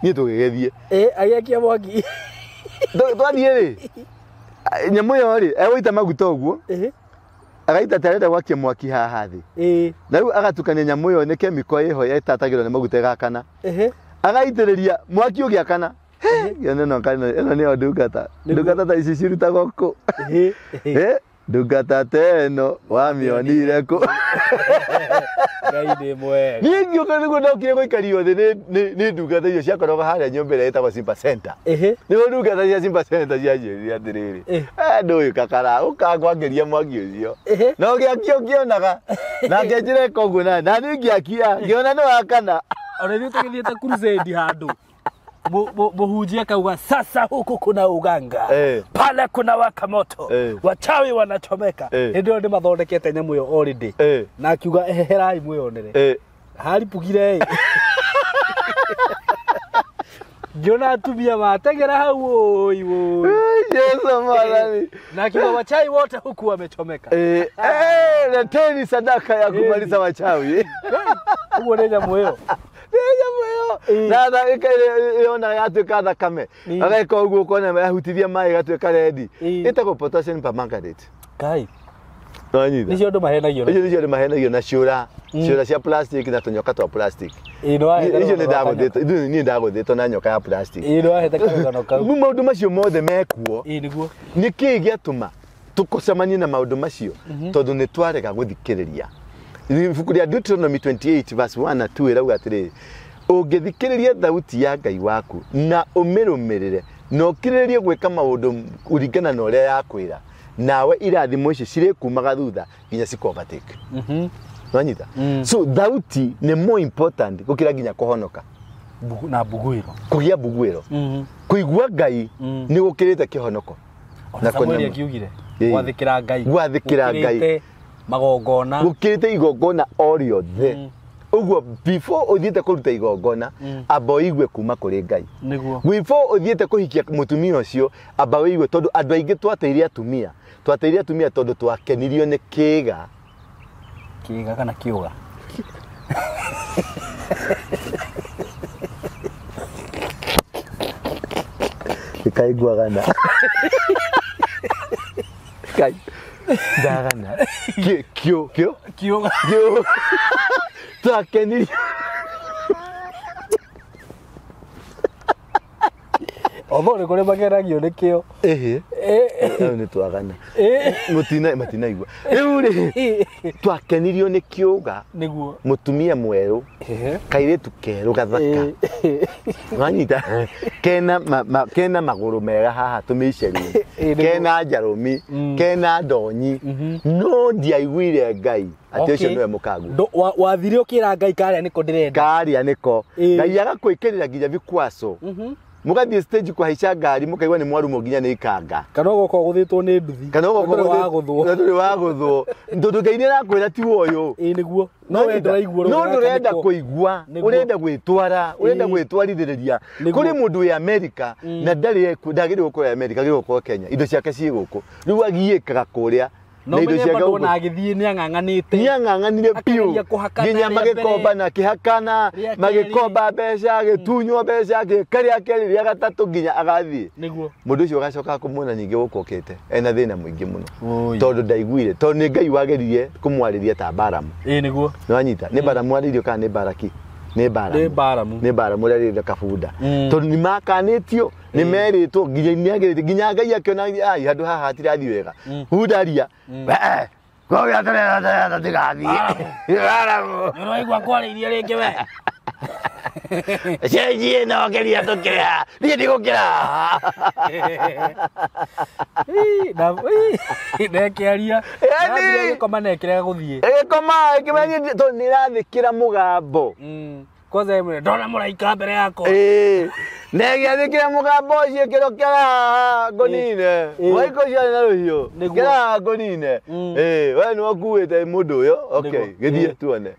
niĩ tũgĩgĩthiĩ. Agĩakia mwaki. Twathiĩ rĩ, nyamũ ĩyo rĩ, egũita maguta ũguo, agaita ta arenda gwakia mwaki haha thĩ. Na rĩu agatukania nyamũ ĩyo nĩ chemical ĩho ĩtatagĩrwo nĩ maguta ĩgakana. Agaitĩrĩria mwaki ũgĩakana. Ĩno nĩyo ndungata. Ndungata ta ici cirutagwo kũ? Ndungata ta ĩno wamĩonire kũ? Ngai nĩ mwega. Niĩ ngĩũka nĩguo ndokire gũikario thĩ nĩ ndungata icio ciakoragwo harĩa nyũmba ĩrĩa ĩtagwo Simba Center. Nĩguo ndungata cia Simba Center cianjĩrire atĩrĩrĩ, ndũĩ kakara ũkangwangĩria mwaki ũcio. Na ũgĩakia ũkĩonaga. Na ngĩanjĩra ĩka ũguo na niĩ ngĩakia ngĩona nĩ wakana. Ona ithuĩ tũgĩthiĩte crusade handũ. Mũhunjia akauga sasa huku kuna uganga. Pale kuna waka moto. Wachawi wanachomeka. Hĩndĩ ĩyo nĩ mathondekete nyamũ ĩyo already. Na akiuga eherai mwĩyonere. Haripukire. Ngĩona atumia mateng'era hau oi oi. Yesu mwathani. Na akiuga wachawi wote huku wamechomeka. Leteni sadaka ya kumaliza wachawi. Ũguo nĩ nyamũ ĩyo. Na yona yatuĩka thakame ageka ũguo ũkona yahutithia maĩ ĩgatuĩka rendi. Ĩtagwo potassium permanganate. Ngai. Nĩwanyita? Nĩcio andũ mahenagio. Icio nĩcio andũ mahenagio na ciũra. Ciũra cia plastic na tũnyoka twa plastic. Icio nĩ ndagũthĩtwo, niĩ ndagũthĩtwo na nyoka ya plastic. Nĩwahete karũgano kau. Maũndũ macio mothe mekuo. Nĩguo. Nĩkĩĩ gĩatũma tũcemanie na maũndũ macio? Tondũ nĩ twarega gũthikĩrĩria. Ibuku rĩa Deuteronomy 28 verse 1 na 2 ĩrauga atĩrĩrĩ, ũngĩthikĩrĩria thauti ya Ngai waku na ũmĩrũmĩrĩre na ũkirĩrĩrie gwĩka maũndũ kũringana na ũrĩa yakwĩra, nawe irathimo ici cirĩkumaga thutha nginya ciku overtake. Nĩwanyita? So thauti nĩ more important gũkĩra nginya kũhonoka. Na mbuguĩro. Kũgĩa mbuguĩro. Kũigua Ngai nĩ gũkĩrĩte kĩhonoko. Na Samueli akiugire gwathĩkĩra Ngai. Gwathĩkĩra Ngai. Magongona. Gũkĩrĩte igongona o rĩothe. Ũguo before ũthiĩte kũruta igongona, amba ũigue kuma kũrĩ Ngai. Nĩguo. Before ũthiĩte kũhikia mũtumia ũcio, amba ũigue tondũ andũ aingĩ twateire atumia. Twateire atumia tondũ twakenirio nĩ kĩĩga. Kĩĩga kana kĩũga? Gĩkaiguagana. Ngai. Ndagana. Kĩũ kĩũ? Kĩũga. Kĩũ. Twakenirio. Although nĩ kũrĩ makenagio nĩ kĩo. Rĩu nĩ twagana. Matinaigua. Rĩu rĩ, twakenirio nĩ kĩũga. Nĩguo. Mũtumia mwerũ, kairĩtu kerũ gathaka. Wanyita? Kena magũrũ mega haha tũmĩcerie. Kena njarũmi, kena ndonyi. No ndiaiguire Ngai atĩ ũcio nĩwe mũkaguo. Wathire ũkĩra Ngai karĩa nĩko ndĩrenda. Karĩa nĩko. Ngai agakwĩkĩrĩra nginya vikwaso. Mũgathiĩ stage kũhaica ngari mũkaigua nĩ mwarumwo nginya nĩ ikanga. Kana ũgoka ũgũthĩtwo nĩ nduthi. Kana ũgoka ũgũthĩtwo wa gũthwo. Tondũ Ngai nĩ arakwĩra ti ũyũ. Nĩguo. No we ndũraigua. No ndũrenda kũigua, ũrenda gwĩtwara, ũrenda gwĩtwarithĩrĩria. Kũrĩ mũndũ wĩ America na ndarĩ ndagĩrĩirwo gũkorwo America, agĩrĩirwo gũkorwo Kenya. Indo ciake ciĩ gũkũ. Rĩu agiĩkaga kũrĩa. No Na indo menye cia bado gũkũ. ona agĩthiĩ nĩ ang'ang'anĩte. Nĩang'ang'anire biũ Akageria kũhakana nginya rĩa magĩkomba mbere. na akĩhakana Rĩa kerĩ. magĩkomba mbeca agĩtunywo mbeca agĩka rĩa kerĩ rĩa gatatũ nginya agathiĩ. Nĩguo. Mũndũ ũcio ũgacoka kũmuona ningĩ gũkũ okĩte ena thĩna mũingĩ mũno Oi. tondũ ndaiguire tondũ nĩ Ngai wageririe kũmwarĩria ta Baramu. Ĩĩ nĩguo. Nĩwanyita nĩ Baramu arĩirio kana nĩ Baraki? Nĩ Baramu. Nĩ Baramu. Nĩ Baramu ũrĩa arĩrĩire kabunda. Mm. Tondũ nĩ makanĩtio nĩ merĩtwo nginya nĩagĩrĩte nginya Ngai akĩona ai handũ haha hatirathiĩ wega. Hunda ria. Wee, koguo tũrera tũtigathiĩ. Baramu. Nĩ ũraigua kwarĩirie rĩngĩ we. Cenjie no kĩria tũkĩra. Niĩ ndigũkĩra. Ii, na ii, na ĩkĩaria. Yaani. Yambire gĩkoma na ĩkĩrega gũthiĩ. Ĩgĩkoma ĩkĩmenya tondũ nĩ ĩrathĩkĩra mũgambo. Kwanza ĩmwĩre ndona mũraika mbere yakwa. Ĩĩ. Na ĩgĩathĩkĩra mũgambo ũcio ĩkĩrwo kĩra ngũnine. Ĩĩ. Mũraika ũcio arĩ na rũhiũ. Nĩguo. Kĩra ngũnine. Ĩĩ, we nĩwe ũkuĩte mũndũ ũyũ. Okay, Nĩguo. gĩthiĩ Ĩĩ. tuone.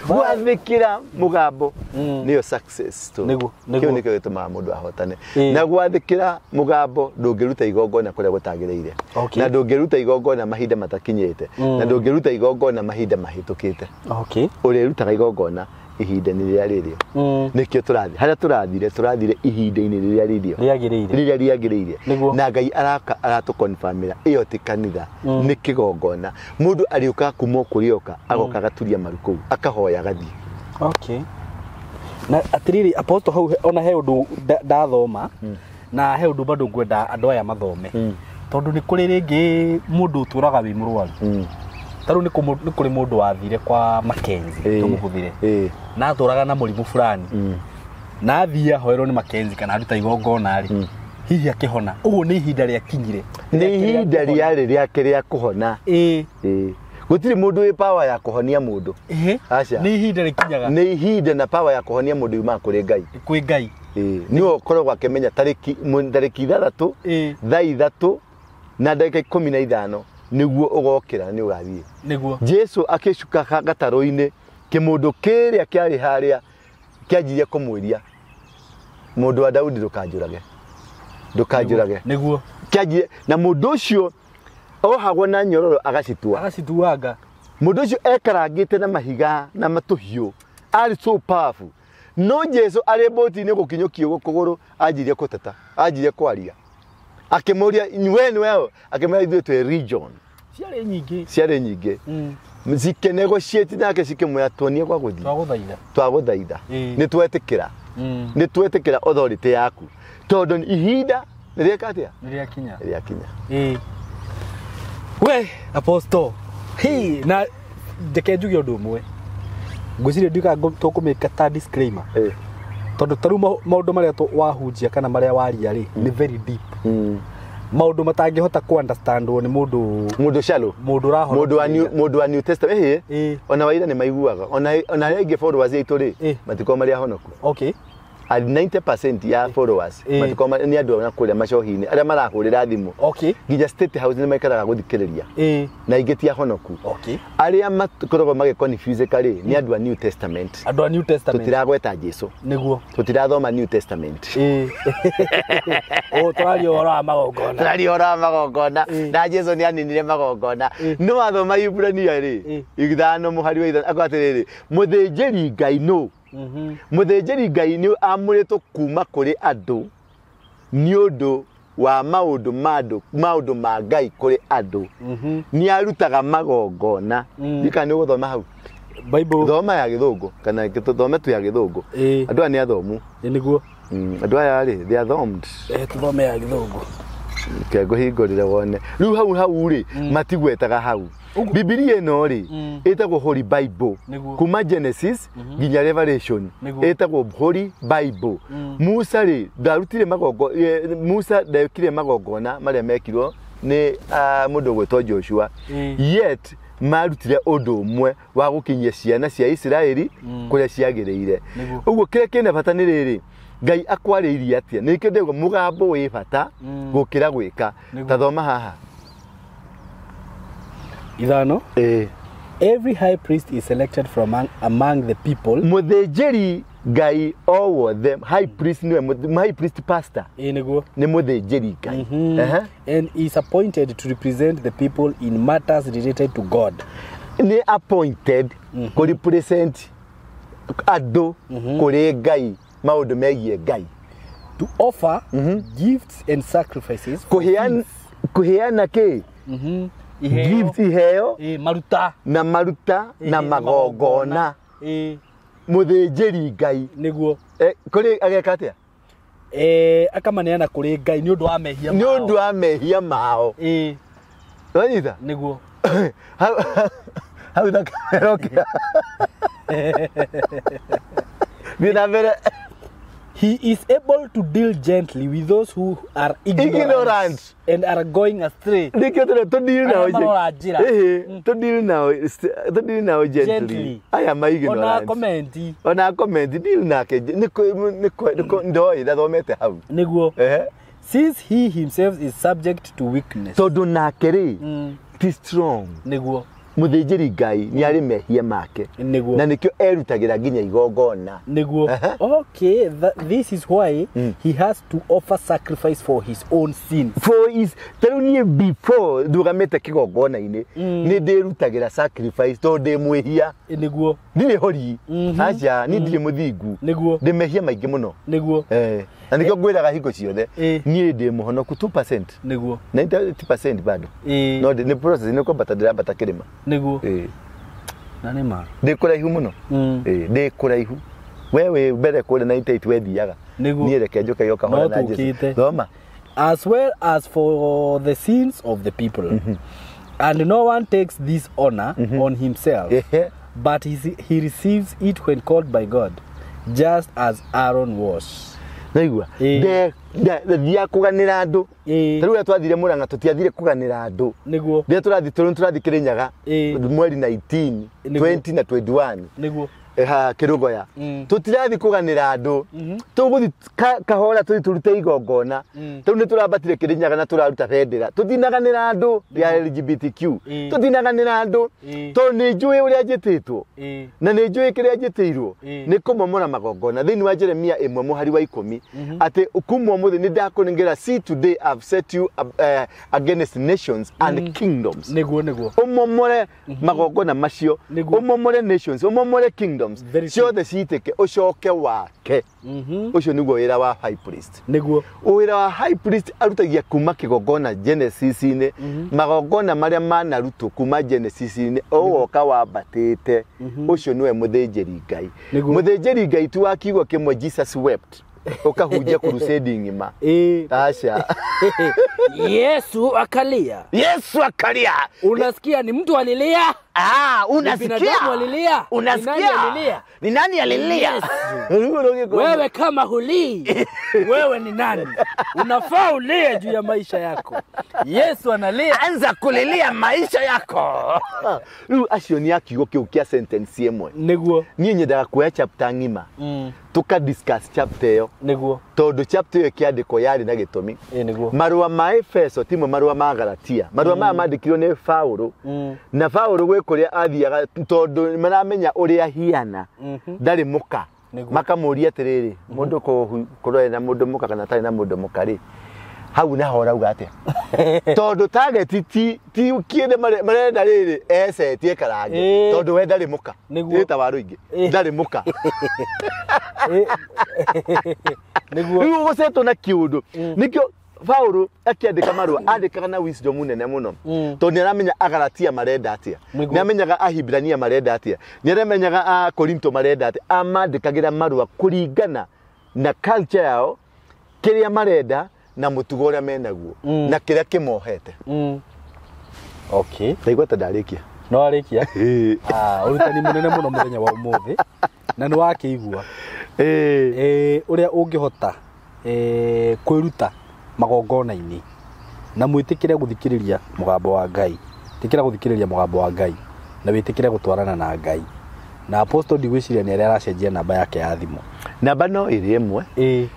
Gwathĩkĩra mũgambo nĩyo success tu. Nĩguo, nĩguo. Kĩu nĩkĩo gĩtũmaga mũndũ ahotane. Ĩĩ. Na gwathĩkĩra mũgambo ndũngĩruta igongona kũrĩa gũtagĩrĩire. Okay. Na ndũngĩruta igongona mahinda matakinyĩte. Na ndũngĩruta igongona mahinda mahĩtũkĩte. Okay. Ũrĩrutaga igongona ihinda-inĩ rĩrĩa rĩrĩo. Nĩkĩo tũrathiĩ harĩa tũrathire ihinda-inĩ rĩrĩa rĩrĩo Rĩagĩrĩire. rĩrĩa rĩagĩrĩire. Nĩguo. Na Ngai araka aratũconfirmĩra ĩyo ti kanitha nĩ kĩgongona. Mũndũ arĩũkaga kuma o kũrĩa oka agoka agaturia maru kũu akahoya agathiĩ. Okay. Na atiriri apostle hau ona he undu ndathoma na he undu bado ngwenda andu aya mathome tondu ni kuri ringi mundu uturaga wi murwaru. Ta riu ni kuri mundu wathire kwa Mackenzie tumuhuthire na aturaga na murimu fulani na athie ahoerwo ni Mackenzie kana aruta igongona ri hihi akihona uguo ni ihinda rĩakinyire. Nĩ ihinda rĩarĩ rĩake rĩa kũhona. Ĩĩ. Ĩĩ. Gũtirĩ mũndũ wĩ power ya kũhonia mũndũ. Ĩĩ. Aca. Nĩ ihinda rĩkinyaga. Nĩ ihinda na power ya kũhonia mũndũ yumaga kũrĩ Ngai. Kwĩ Ngai. Ĩĩ. Nĩwe ũkoragwo akĩmenya tarĩki 6 Ĩĩ. thaa 3 na ndagĩka 15 nĩguo ũgokĩra nĩ ũgathiĩ. Nĩguo. Jesu akĩcuka gatarũ-inĩ kĩmũndũ kĩrĩa kĩarĩ harĩa kĩanjirie kũmwĩria mũndũ wa Daudi ndũkanjũrage. Ndũkanjũrage. Nĩguo. Kĩanjirie na mũndũ ũcio ohagwo na nyororo agacitua. Agacituanga. Mũndũ ũcio ekarangĩte na mahiga na matũhiũ arĩ so powerful. No Jesu arĩ mbũti-inĩ gũkinyũkio kũgũrũ anjirie kũteta, anjirie kwaria. Akĩmũria we nĩwe ũ? Akĩmwĩra ithuĩ twĩ region. Ciarĩ nyingĩ. Ciarĩ nyingĩ. Cikĩnegotiate nake cikĩmwĩra tuonie gwa gũthiĩ. Twagũthaitha. Twagũthaitha. Ĩĩ. Nĩ twetĩkĩra. Nĩ twetĩkĩra authority yaku. Tondũ ihinda nĩ rĩeka atĩa? Nĩ rĩakinya. Nĩ rĩakinya. Ĩĩ. We apostle. Hi na ndeke njuge ũndũ ũmwe. Ngwĩciria ndiuga tũkũmĩka ta disclaimer. Ĩĩ. Tondũ ta rĩu maũndũ marĩa wahunjia kana marĩa waria rĩ nĩ very deep. Maũndũ matangĩhota ku understandwo nĩ mũndũ Mũndũ shallow. Mũndũ ũrahoro. Mũndũ wa New Testament ĩhĩ. Ĩĩ. Ona waira nĩ maiguaga. Ona arĩa aingĩ followers aitũ rĩ Ĩĩ. matikoragwo marĩ ahonoku. Okay. And 90% ya followers Ĩĩ. matikoragwo nĩ andũ a kũrĩa macohi-inĩ arĩa marahũrĩra thimũ. Okay. Nginya State House nĩ maikaraga gũthikĩrĩria. Ĩĩ. Na aingĩ ti ahonoku. Okay. Arĩa makoragwo magĩconfuse rĩ nĩ andũ a New Testament. Andũ a New Testament. Tũtiragweta Jesu. Nĩguo. Tũtirathoma New Testament. Ĩĩ. Ũ tũraria ũhoro wa magongona. Tũraria ũhoro wa magongona. Ĩĩ. Na Jesu nĩ aninire magongona. Ĩĩ. No wathoma Iburania rĩ Ĩĩ. 5 mũhari wa 5 akauga atĩrĩrĩ mũthĩnjĩri Ngai nũ? Mũthĩnjĩri Ngai nĩ amũrĩtwo kuma kũrĩ andũ nĩ ũndũ wa maũndũ ma andũ maũndũ ma Ngai kũrĩ andũ. Nĩ arutaga magongona. Ndika nĩ ũgũthoma hau. Bible. Thoma ya gĩthũngũ kana tũthome tu ya gĩthũngũ. Ĩĩ. Andũ aya nĩ athomu. Ĩĩ nĩguo. Andũ aya rĩ they are thomed. Tũthome ya gĩthũngũ. Ke ngũhingũrĩre wone. Rĩu hau hau rĩ matigwetaga hau. Bibilia ĩno rĩ ĩtagwo Holy Bible. Nĩguo. Kuma Genesis nginya Revelation Nĩguo. ĩtagwo Holy Bible. Musa rĩ ndarutire magongo Musa ndekire magongona marĩa mekirwo nĩ mũndũ ũgwĩtwo Joshua. Yet marutire ũndũ ũmwe wa gũkinyia ciana cia Isiraeli kũrĩa ciagĩrĩire. Nĩguo. Ũguo kĩrĩa kĩna bata nĩ rĩrĩ Ngai akwarĩirie atĩa? Nĩkĩo ndauga mũgambo wĩ bata gũkĩra gwĩka. Nĩguo. Ta thoma haha. 5. Ĩĩ. Every high priest is selected from among the people. Mũthĩnjĩri Ngai o wothe high priest niwe high priest pastor niguo ni muthĩnjĩri Ngai. And is appointed to represent the people in matters related to God. Ni appointed ku represent andũ kũrĩ Ngai maũndũ megiĩ Ngai. To offer gifts and sacrifices. Kuheana kĩ? Gifts, iheo, maruta na maruta na magongona. Muthĩnjĩri Ngai niguo kũrĩ ageka atĩa? Akamaneana kũrĩ Ngai nĩ ũndũ wa mehia mao. Nĩ ũndũ wa mehia mao. Wanyita? Niguo. Hau thakame ĩrokĩra. Thiĩ na mbere. He is able to deal gently with those who are ignorant and are going astray. Nĩkĩo tũrĩa tũ deal nao gently. Aya ma ignorant. Ona comment deal nake ndoĩ ndathomete hau. Nĩguo. Since he himself is subject to weakness. Tondũ nake rĩ ti strong. Nĩguo. Muthĩnjĩri Ngai nĩ arĩ mehia make. Nĩguo. Na nĩkĩo erutagĩra nginya igongona. Nĩguo. Okay, this is why he has to offer sacrifice for his own sin. For his tarĩu niĩ before ndũgamĩte kĩgongona-inĩ nĩ ndĩrutagĩra sacrifice tondũ ndĩ mwĩhia. Nĩguo. Ndirĩ hori. Aca, niĩ ndirĩ mũthingu. Nĩguo. Ndĩ mehia maingĩ mũno. Nĩguo. Na nĩkĩo ngwĩraga hingo ciothe niĩ ndĩ mũhonoku 2%. Nĩguo. 90% bado. No nĩ process nĩ kwambata ndĩrambata kĩrĩma. Nĩguo. Na nĩ ma. Ndĩ kũraihu mũno. Ndĩ kũraihu. Wewe mbere kũrĩa 98 wethiaga. Niĩ reke njũke yo kahora na Jesu. Thoma. As well as for the sins of the people. And no one takes this honor on himself, but he receives it when called by God, just as Aaron was. Naigua ndathiaga kũganĩra andũ. Ta rĩu ũrĩa twathire Mũrang'a tũtiathire kũganĩra andũ. Nĩguo. Rĩrĩa tũrathiĩ tũrathiĩ Kĩrĩnyaga mweri 19, 20 na 21. Nĩguo. Kĩrũgoya. Tũtirathiĩ kũganĩra andũ. Tũgũthiĩ kahora tũthiĩ tũrute igongona. Rĩu nĩ tũrambatire Kĩrĩnyaga na tũraruta bendera. Tũtinaganĩra andũ ya LGBTQ. Tũtinaganĩra andũ tondũ nĩ njũĩ ũrĩa njĩtĩtwo. Na nĩ njũĩ kĩrĩa njĩtĩirwo. Nĩ kũmomora magongona. Thĩinĩ wa Jeremia 1 mũhari wa 10 atĩ kuma ũmũthĩ nĩ ndakũnengera, see today I've set you against nations and kingdoms. Nĩguo nĩguo. Ũmomore magongona macio. Ũmomore nations, ũmomore kingdoms. Ciothe citĩke ũcoke wake. Ũcio nĩguo wĩra wa high priest. Nĩguo. Wĩra wa high priest arutagia kuma kĩgongona Genesis-inĩ, magongona marĩa manarutwo kuma Genesis-inĩ ũgoka wambatĩte. Ũcio nĩwe mũthĩnjĩri Ngai. Mũthĩnjĩri Ngai tu wa kiugo kĩmwe Jesus wept. Ukahunjia crusade ng'ima. Aca. Yesu akalia. Yesu akalia. Unasikia ni mtu alilia? Unasikia? Binadamu alilia? Unasikia? Ni nani alilia? Wewe kama hulii, wewe ni nani? Unafaa ulie juu ya maisha yako. Yesu analia. Anza kulilia maisha yako. Rĩu acio nĩ a kiugo kĩu kĩa sentence ĩmwe. Nĩguo. Niĩ nyendaga kuoya chapter ng'ima. Tuka discuss chapter ĩyo. Nĩguo. Tondũ chapter ĩyo ĩkĩandĩkwo yarĩ na gĩtũmi. Nĩguo. Marũa ma Efeso timo marũa ma Galatia. Marũa maya mandĩkirwo nĩ Paũlũ. Na Paũlũ gwĩ kũrĩa athiaga tondũ maramenya ũrĩa hiana. Ndarĩ mũka. Makamũria atĩrĩrĩ, mũndũ kũrwo ena mũndũ mũka kana atarĩ na mũndũ mũka rĩ, hau naho ũrauga atĩa? Tondũ target ti kĩndĩ marenda rĩrĩ ecetie karange tondũ we ndarĩ mũka. Ĩta wa rũingĩ ndarĩ mũka. Nĩguo. Rĩu ũgũcetwo na kĩũndũ. Nĩkĩo Paũlũ akĩandĩka marũa andĩkaga na wisdom nene mũno. Tondũ nĩ aramenya Agalatia marenda atĩa. Nĩ amenyaga Ahibrania marenda atĩa. Nĩ aramenyaga a Korinto marenda atĩa. Amandĩkagĩra marũa kũringana na culture yao, kĩrĩa marenda na mũtugo ũrĩa menaguo na kĩrĩa kĩmohete. Okay. Ndaigua ta ndarĩkia. No arĩkia? Ũrutani mũnene mũno mũthenya wa ũmũthĩ na nĩ wakĩigua. Ũrĩa ũngĩhota kwĩruta magongona-inĩ na mwĩtĩkĩre gũthikĩrĩria mũgambo wa Ngai. Tĩkĩra gũthikĩrĩria mũgambo wa Ngai na wĩtĩkĩre gũtwarana na Ngai. Na Apostle ndigwĩciria nĩ arĩa aracenjia namba yake ya thimũ. Namba no ĩrĩ ĩmwe.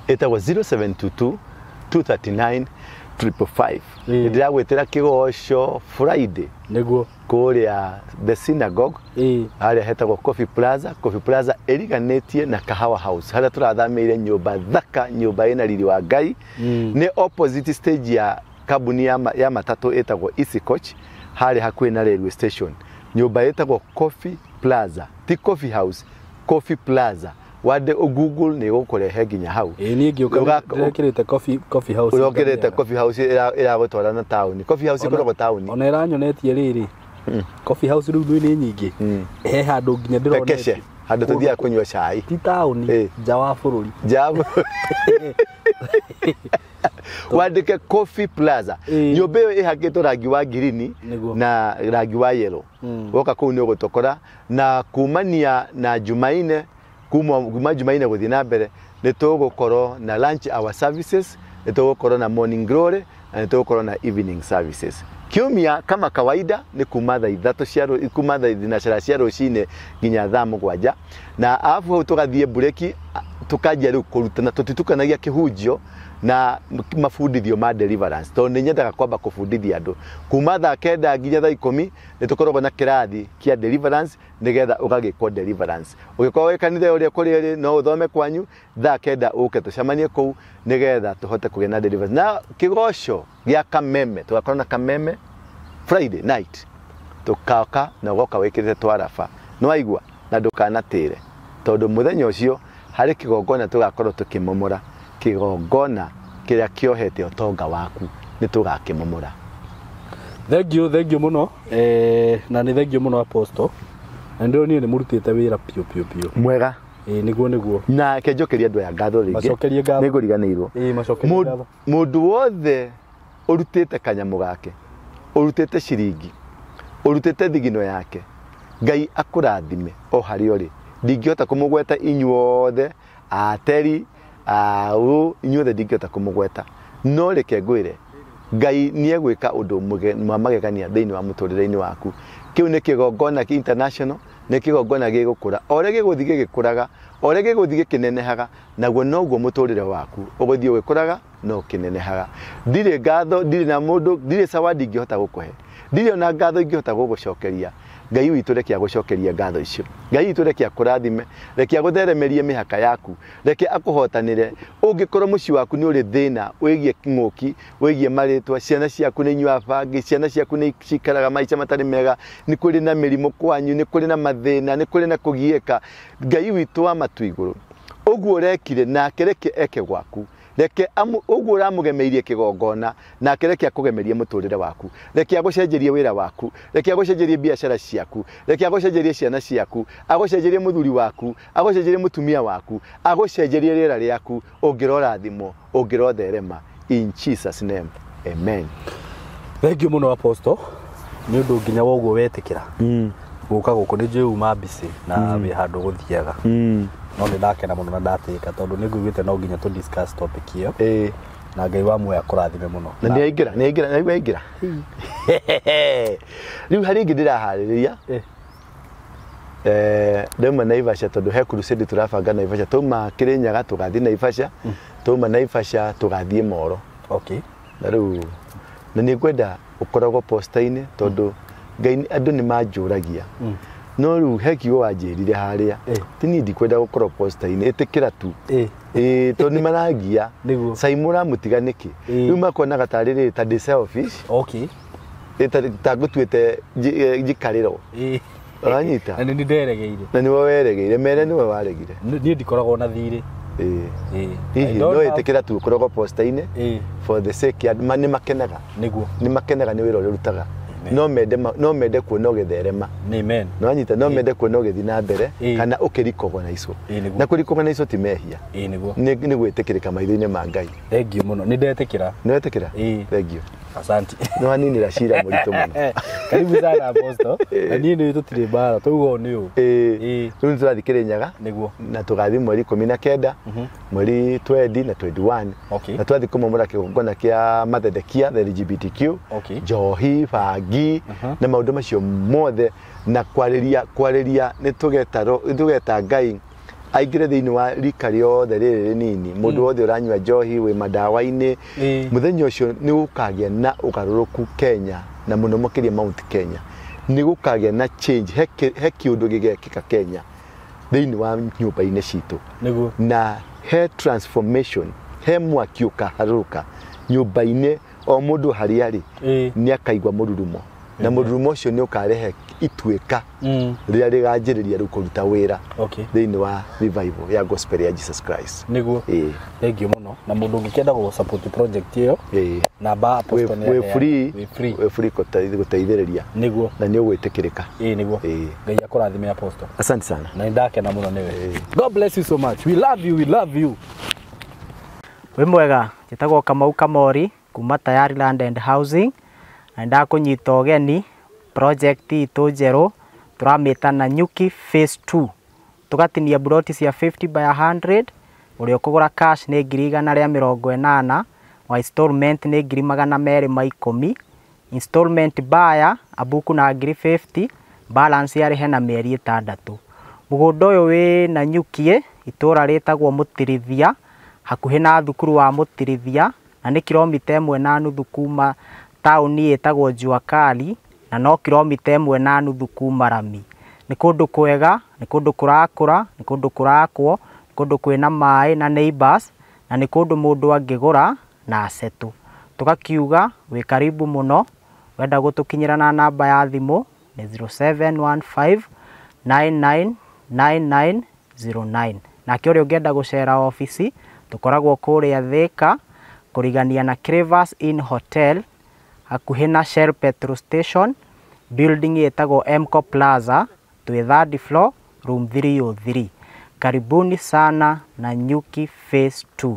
Ĩtagwo 0722 239 555. Ndĩragwĩtĩra kĩgoco Friday. Nĩguo. Kũrĩa the synagogue, harĩa hetagwo Coffee Plaza. Coffee Plaza ĩriganĩtie na Kahawa House, harĩa tũrathamĩire nyũmba thaka, nyũmba ĩna riri wa Ngai. Nĩ opposite stage ya kambuni ya matatũ ĩtagwo Easy Coach, harĩa hakuhĩ na railway station. Nyũmba ĩtagwo Coffee Plaza, ti Coffee House, Coffee Plaza. Wande Google nĩ ĩgũkũrehe nginya hau. Ĩĩ, niĩ ngĩũka ndĩrekĩrĩte Coffee House. Ũrokĩrĩte Coffee House ĩragũtwara na taũni. Coffee House ĩkoragwo taũni. Ona ĩranyonetie rĩrĩ Coffee House rĩu nĩ nyingĩ, he handũ nginya ndĩronete. Pekeshe, handũ tũthiaga kũnyua cai. Ti taũni, nja wa bũrũri. Nja wandĩke Coffee Plaza. Nyũmba ĩyo ĩhakĩtwo rangi wa ngirini na rangi wa yellow. Woka kũu nĩ ũgũtũkora. Na kumania na Jumaine, kuma Jumaine gũthiĩ na mbere, nĩ tũgũkorwo na lunch hour services, nĩ tũgũkorwo na morning glory, na nĩ tũgũkorwo na evening services. Kiumia kama kawaida nĩ kuma thaa ithatũ cia kuma thaa thinacara cia rũcinĩ nginya thaa 7, na arabu hau tũgathiĩ bureki, tũkanjia rĩu kũrutana. Tũtitukanagia kĩhunjio na mabundithio ma deliverance, tondũ nĩ nyendaga kwamba kũbundithia andũ. Kuma thaa 9 nginya thaa 10 nĩ tũkoragwo na kĩrathi kĩa deliverance, nĩgetha ũgagĩkwo deliverance. Ũgĩkorwo wĩ kanitha ũrĩa kũrĩ rĩ, no ũthome kwanyu thaa 9 ũke tũcemanie kũu, nĩgetha tũhote kũgĩa na deliverance. Na kĩgoco gĩa Kameme, tũgakorwo na Kameme Friday night, tũkoka na ũgoka wĩkĩrĩte twaraba. Nĩ waigua? Na ndũkanatĩre, tondũ mũthenya ũcio harĩ kĩgongona tũgakorwo tũkĩmomora, kĩgongona kĩrĩa kĩohete ũtonga waku nĩ tũgakĩmomora. Thank you, thank you mũno. Na nĩ thank you mũno Apostle. Na ndĩronire nĩ mũrutĩte wĩra piũ piũ piũ. Mwega. Ĩĩ, nĩguo nĩguo. Na ke njokerie andũ aya ngatho rĩngĩ. Macokerie ngatho. Nĩngũriganĩirwo. Ĩĩ, macokerie ngatho. Mũndũ wothe ũrutĩte kanyamũ gake, ũrutĩte ciringi, ũrutĩte thigino yake, Ngai akũrathime o harĩa ũrĩ. Ndingĩhota kũmũgweta inyuothe, ateri, au inyuothe ndingĩhota kũmũgweta. No reke ngwĩre, Ngai nĩ egwĩka ũndũ wa magegania thĩinĩ wa mũtũrĩre-inĩ waku. Kĩu nĩ kĩgongona kĩa international, nĩ kĩgongona gĩgũkũra. O ũrĩa gĩgũthiĩ gĩgĩkũraga, o ũrĩa gĩgũthiĩ gĩkĩnenehaga, naguo noguo mũtũrĩre waku ũgũthiĩ ũgĩkũraga na ũkĩnenehaga. Ndirĩ ngatho, ndirĩ na mũndũ, ndirĩ zawadi ingĩhota gũkũhe, ndirĩ ona ngatho ingĩhota gũgũcokeria. Ngai witũ reke agũcokerie ngatho icio. Ngai witũ reke akũrathime, reke agũtheremerie mĩhaka yaku, reke akũhotanĩre. Ũngĩkorwo mũciĩ waku nĩ ũrĩ thĩna wĩgiĩ kĩng'ũki, wĩgiĩ marĩtwa, ciana ciaku nĩ inyuaga bangi, ciana ciaku nĩ cikaraga maica matarĩ mega, nĩ kũrĩ na mĩrimũ kwanyu, nĩ kũrĩ na mathĩna, nĩ kũrĩ na kũgiĩka, Ngai witũ wa matu igũrũ, ũguo ũrekire nake reke eke gwaku. Reke ũguo ũramũgemeirie kĩgongona, nake reke akũgemerie mũtũrĩre waku, reke agũcenjerie wĩra waku, reke agũcenjerie biacara ciaku, reke agũcenjerie ciana ciaku, agũcenjerie mũthuri waku, agũcenjerie mũtumia waku, agũcenjerie rĩera rĩaku. Ũngĩrorathimwo, ũngĩrotherema, in Jesus name, amen. Thank you mũno Apostle, nĩ ũndũ nginya wa ũguo wetĩkĩra gũka gũkũ. Nĩ njũĩ uma busy na wĩ handũ gũthiaga, no nĩ ndakena mũno na ndatĩka, tondũ nĩ nguigĩte no nginya tũ discuss topic ĩyo. Na Ngai wa muoyo akũrathime mũno. Na nĩ aingĩra, nĩ aingĩra, nĩ aingĩra. Rĩu harĩ ingĩ ndĩraharĩrĩria. Ndauma Naivasha, tondũ he crusade tũrabanga Naivasha. Twauma Kĩrĩnyaga tũgathiĩ Naivasha, twauma Naivasha tũgathiĩ Moro. Na rĩu na nĩ ngwenda ũkoragwo posta-inĩ, tondũ Ngai andũ nĩ manjũragia. No rĩu he kiugo wanjĩrire harĩa, ti niĩ ndikwenda gũkorwo posta-inĩ, ĩtĩkĩra tu. Tondũ nĩ marangia. Simon ũramũtiga nĩkĩ? Rĩu makonaga tarĩ rĩrĩ, ta ndĩ selfish. Ta ngũtuĩte njikarĩro. Ũranyita? Na nĩ nderegeire. Na nĩwe weregeire, mere nĩwe waregire. Niĩ ndikoragwo na thirĩ. Hihi no ĩtĩkĩra tu ũkoragwo posta-inĩ for the sake ya nĩ makenaga. Nĩguo. Nĩ makenaga nĩ wĩra ũrĩa ũrutaga. No mende kuona ũgĩtherema. Amen. No anyita, no mende kuona ũgĩthiĩ na mbere kana ũkĩrikogonaicwo. Na kũrikogonaicwo ti mehia. Nĩguo. Nĩ gwĩtĩkĩrĩka maitho-inĩ ma Ngai. Thank you mũno. Nĩ ndetĩkĩra. Nĩ wetĩkĩra? Thank you. Asante. Nĩ waninĩra cira mũritũ mũno. Karibu sana Apostle. Na niĩ nĩ tũtirĩ mbara, tũuga nĩ ũũ. Rĩu nĩ tũrathiĩ Kĩrĩnyaga. Nĩguo. Na tũgathiĩ mweri 19, mweri 20 na 21. Na twathiĩ kũmomora kĩgongona kĩa Mathedekia, the LGBTQ, njohi, bangi, na maũndũ macio mothe, na kwarĩria nĩ tũgeta Ngai aingĩre thĩinĩ wa rika rĩothe rĩrĩ rĩnini. Mũndũ wothe ũranyua njohi, wĩ mandawa-inĩ, mũthenya ũcio nĩ ũkagĩa na ũgarũrũku Kenya, na mũno makĩria Mount Kenya. Nĩ gũkagĩa na change, he kĩũndũ gĩgekĩka Kenya thĩinĩ wa nyũmba-inĩ citũ. Nĩguo. Na he transformation, he mwaki ũkaharũrũka nyũmba-inĩ, o mũndũ harĩa arĩ nĩ akaigua mũrurumo, na mũrurumo ũcio nĩ ũkarehe ituĩka rĩrĩa rĩganjĩrĩria rĩu kũruta wĩra thĩinĩ wa revival ya gospel ya Jesus Christ. Nĩguo. Ĩĩ. Thank you mũno. Na mũndũ ũngĩkĩenda gũ support project ĩyo, namba Apostle nĩ wĩ aheana. Free. Wĩ free. Wĩ free gũteithĩrĩria. Nĩguo. Na nĩ ũgwĩtĩkĩrĩka. Ĩĩ, nĩguo. Ĩĩ. Ngai akũrathime, Apostle. Asante sana. Na nĩ ndakena mũno nĩwe. God bless you so much. We love you, we love you. Wĩ mwega, njĩtagwo Kamau Kamori kuma Tayari Land and Housing, na nĩndakũnyita ũgeni project itũ njerũ tũramĩta Nanyuki Phase 2. Tũgatinia mburoti cia 50 by 100. Ũrĩa ũkũgũra cash nĩ 180,000, wa installment nĩ 210,000. Installment buyer abuku na 50,000, balance arĩhe na mĩeri 6. Mũgũnda ũyũ wĩ Nanyuki, itũra rĩtagwo Mũtirithia, hakuhĩ na thukuru wa Mũtirithia, na nĩ kilomita 1.5 kuma taũni ĩtagwo Jua Kali, na no kilomita 1.5 kuma rami. Nĩ kũndũ kwega, nĩ kũndũ kũrakũra, nĩ kũndũ kũrakwo, nĩ kũndũ kwĩna maĩ na neighbors, na nĩ kũndũ mũndũ angĩgũra na asetũ. Tũgakiuga wĩ karibu mũno. Wenda gũtũkinyĩra na namba ya thimũ nĩ 0715 999909. Nake ũrĩa ũngĩenda gũcera obici, tũkoragwo kũrĩa Thika, kũrigania na Crevas Inn Hotel, hakuhĩ na Shell petrol station, building ĩtagwo Mco Plaza, twĩ third floor, room 303. Karibuni sana Nanyuki Phase 2.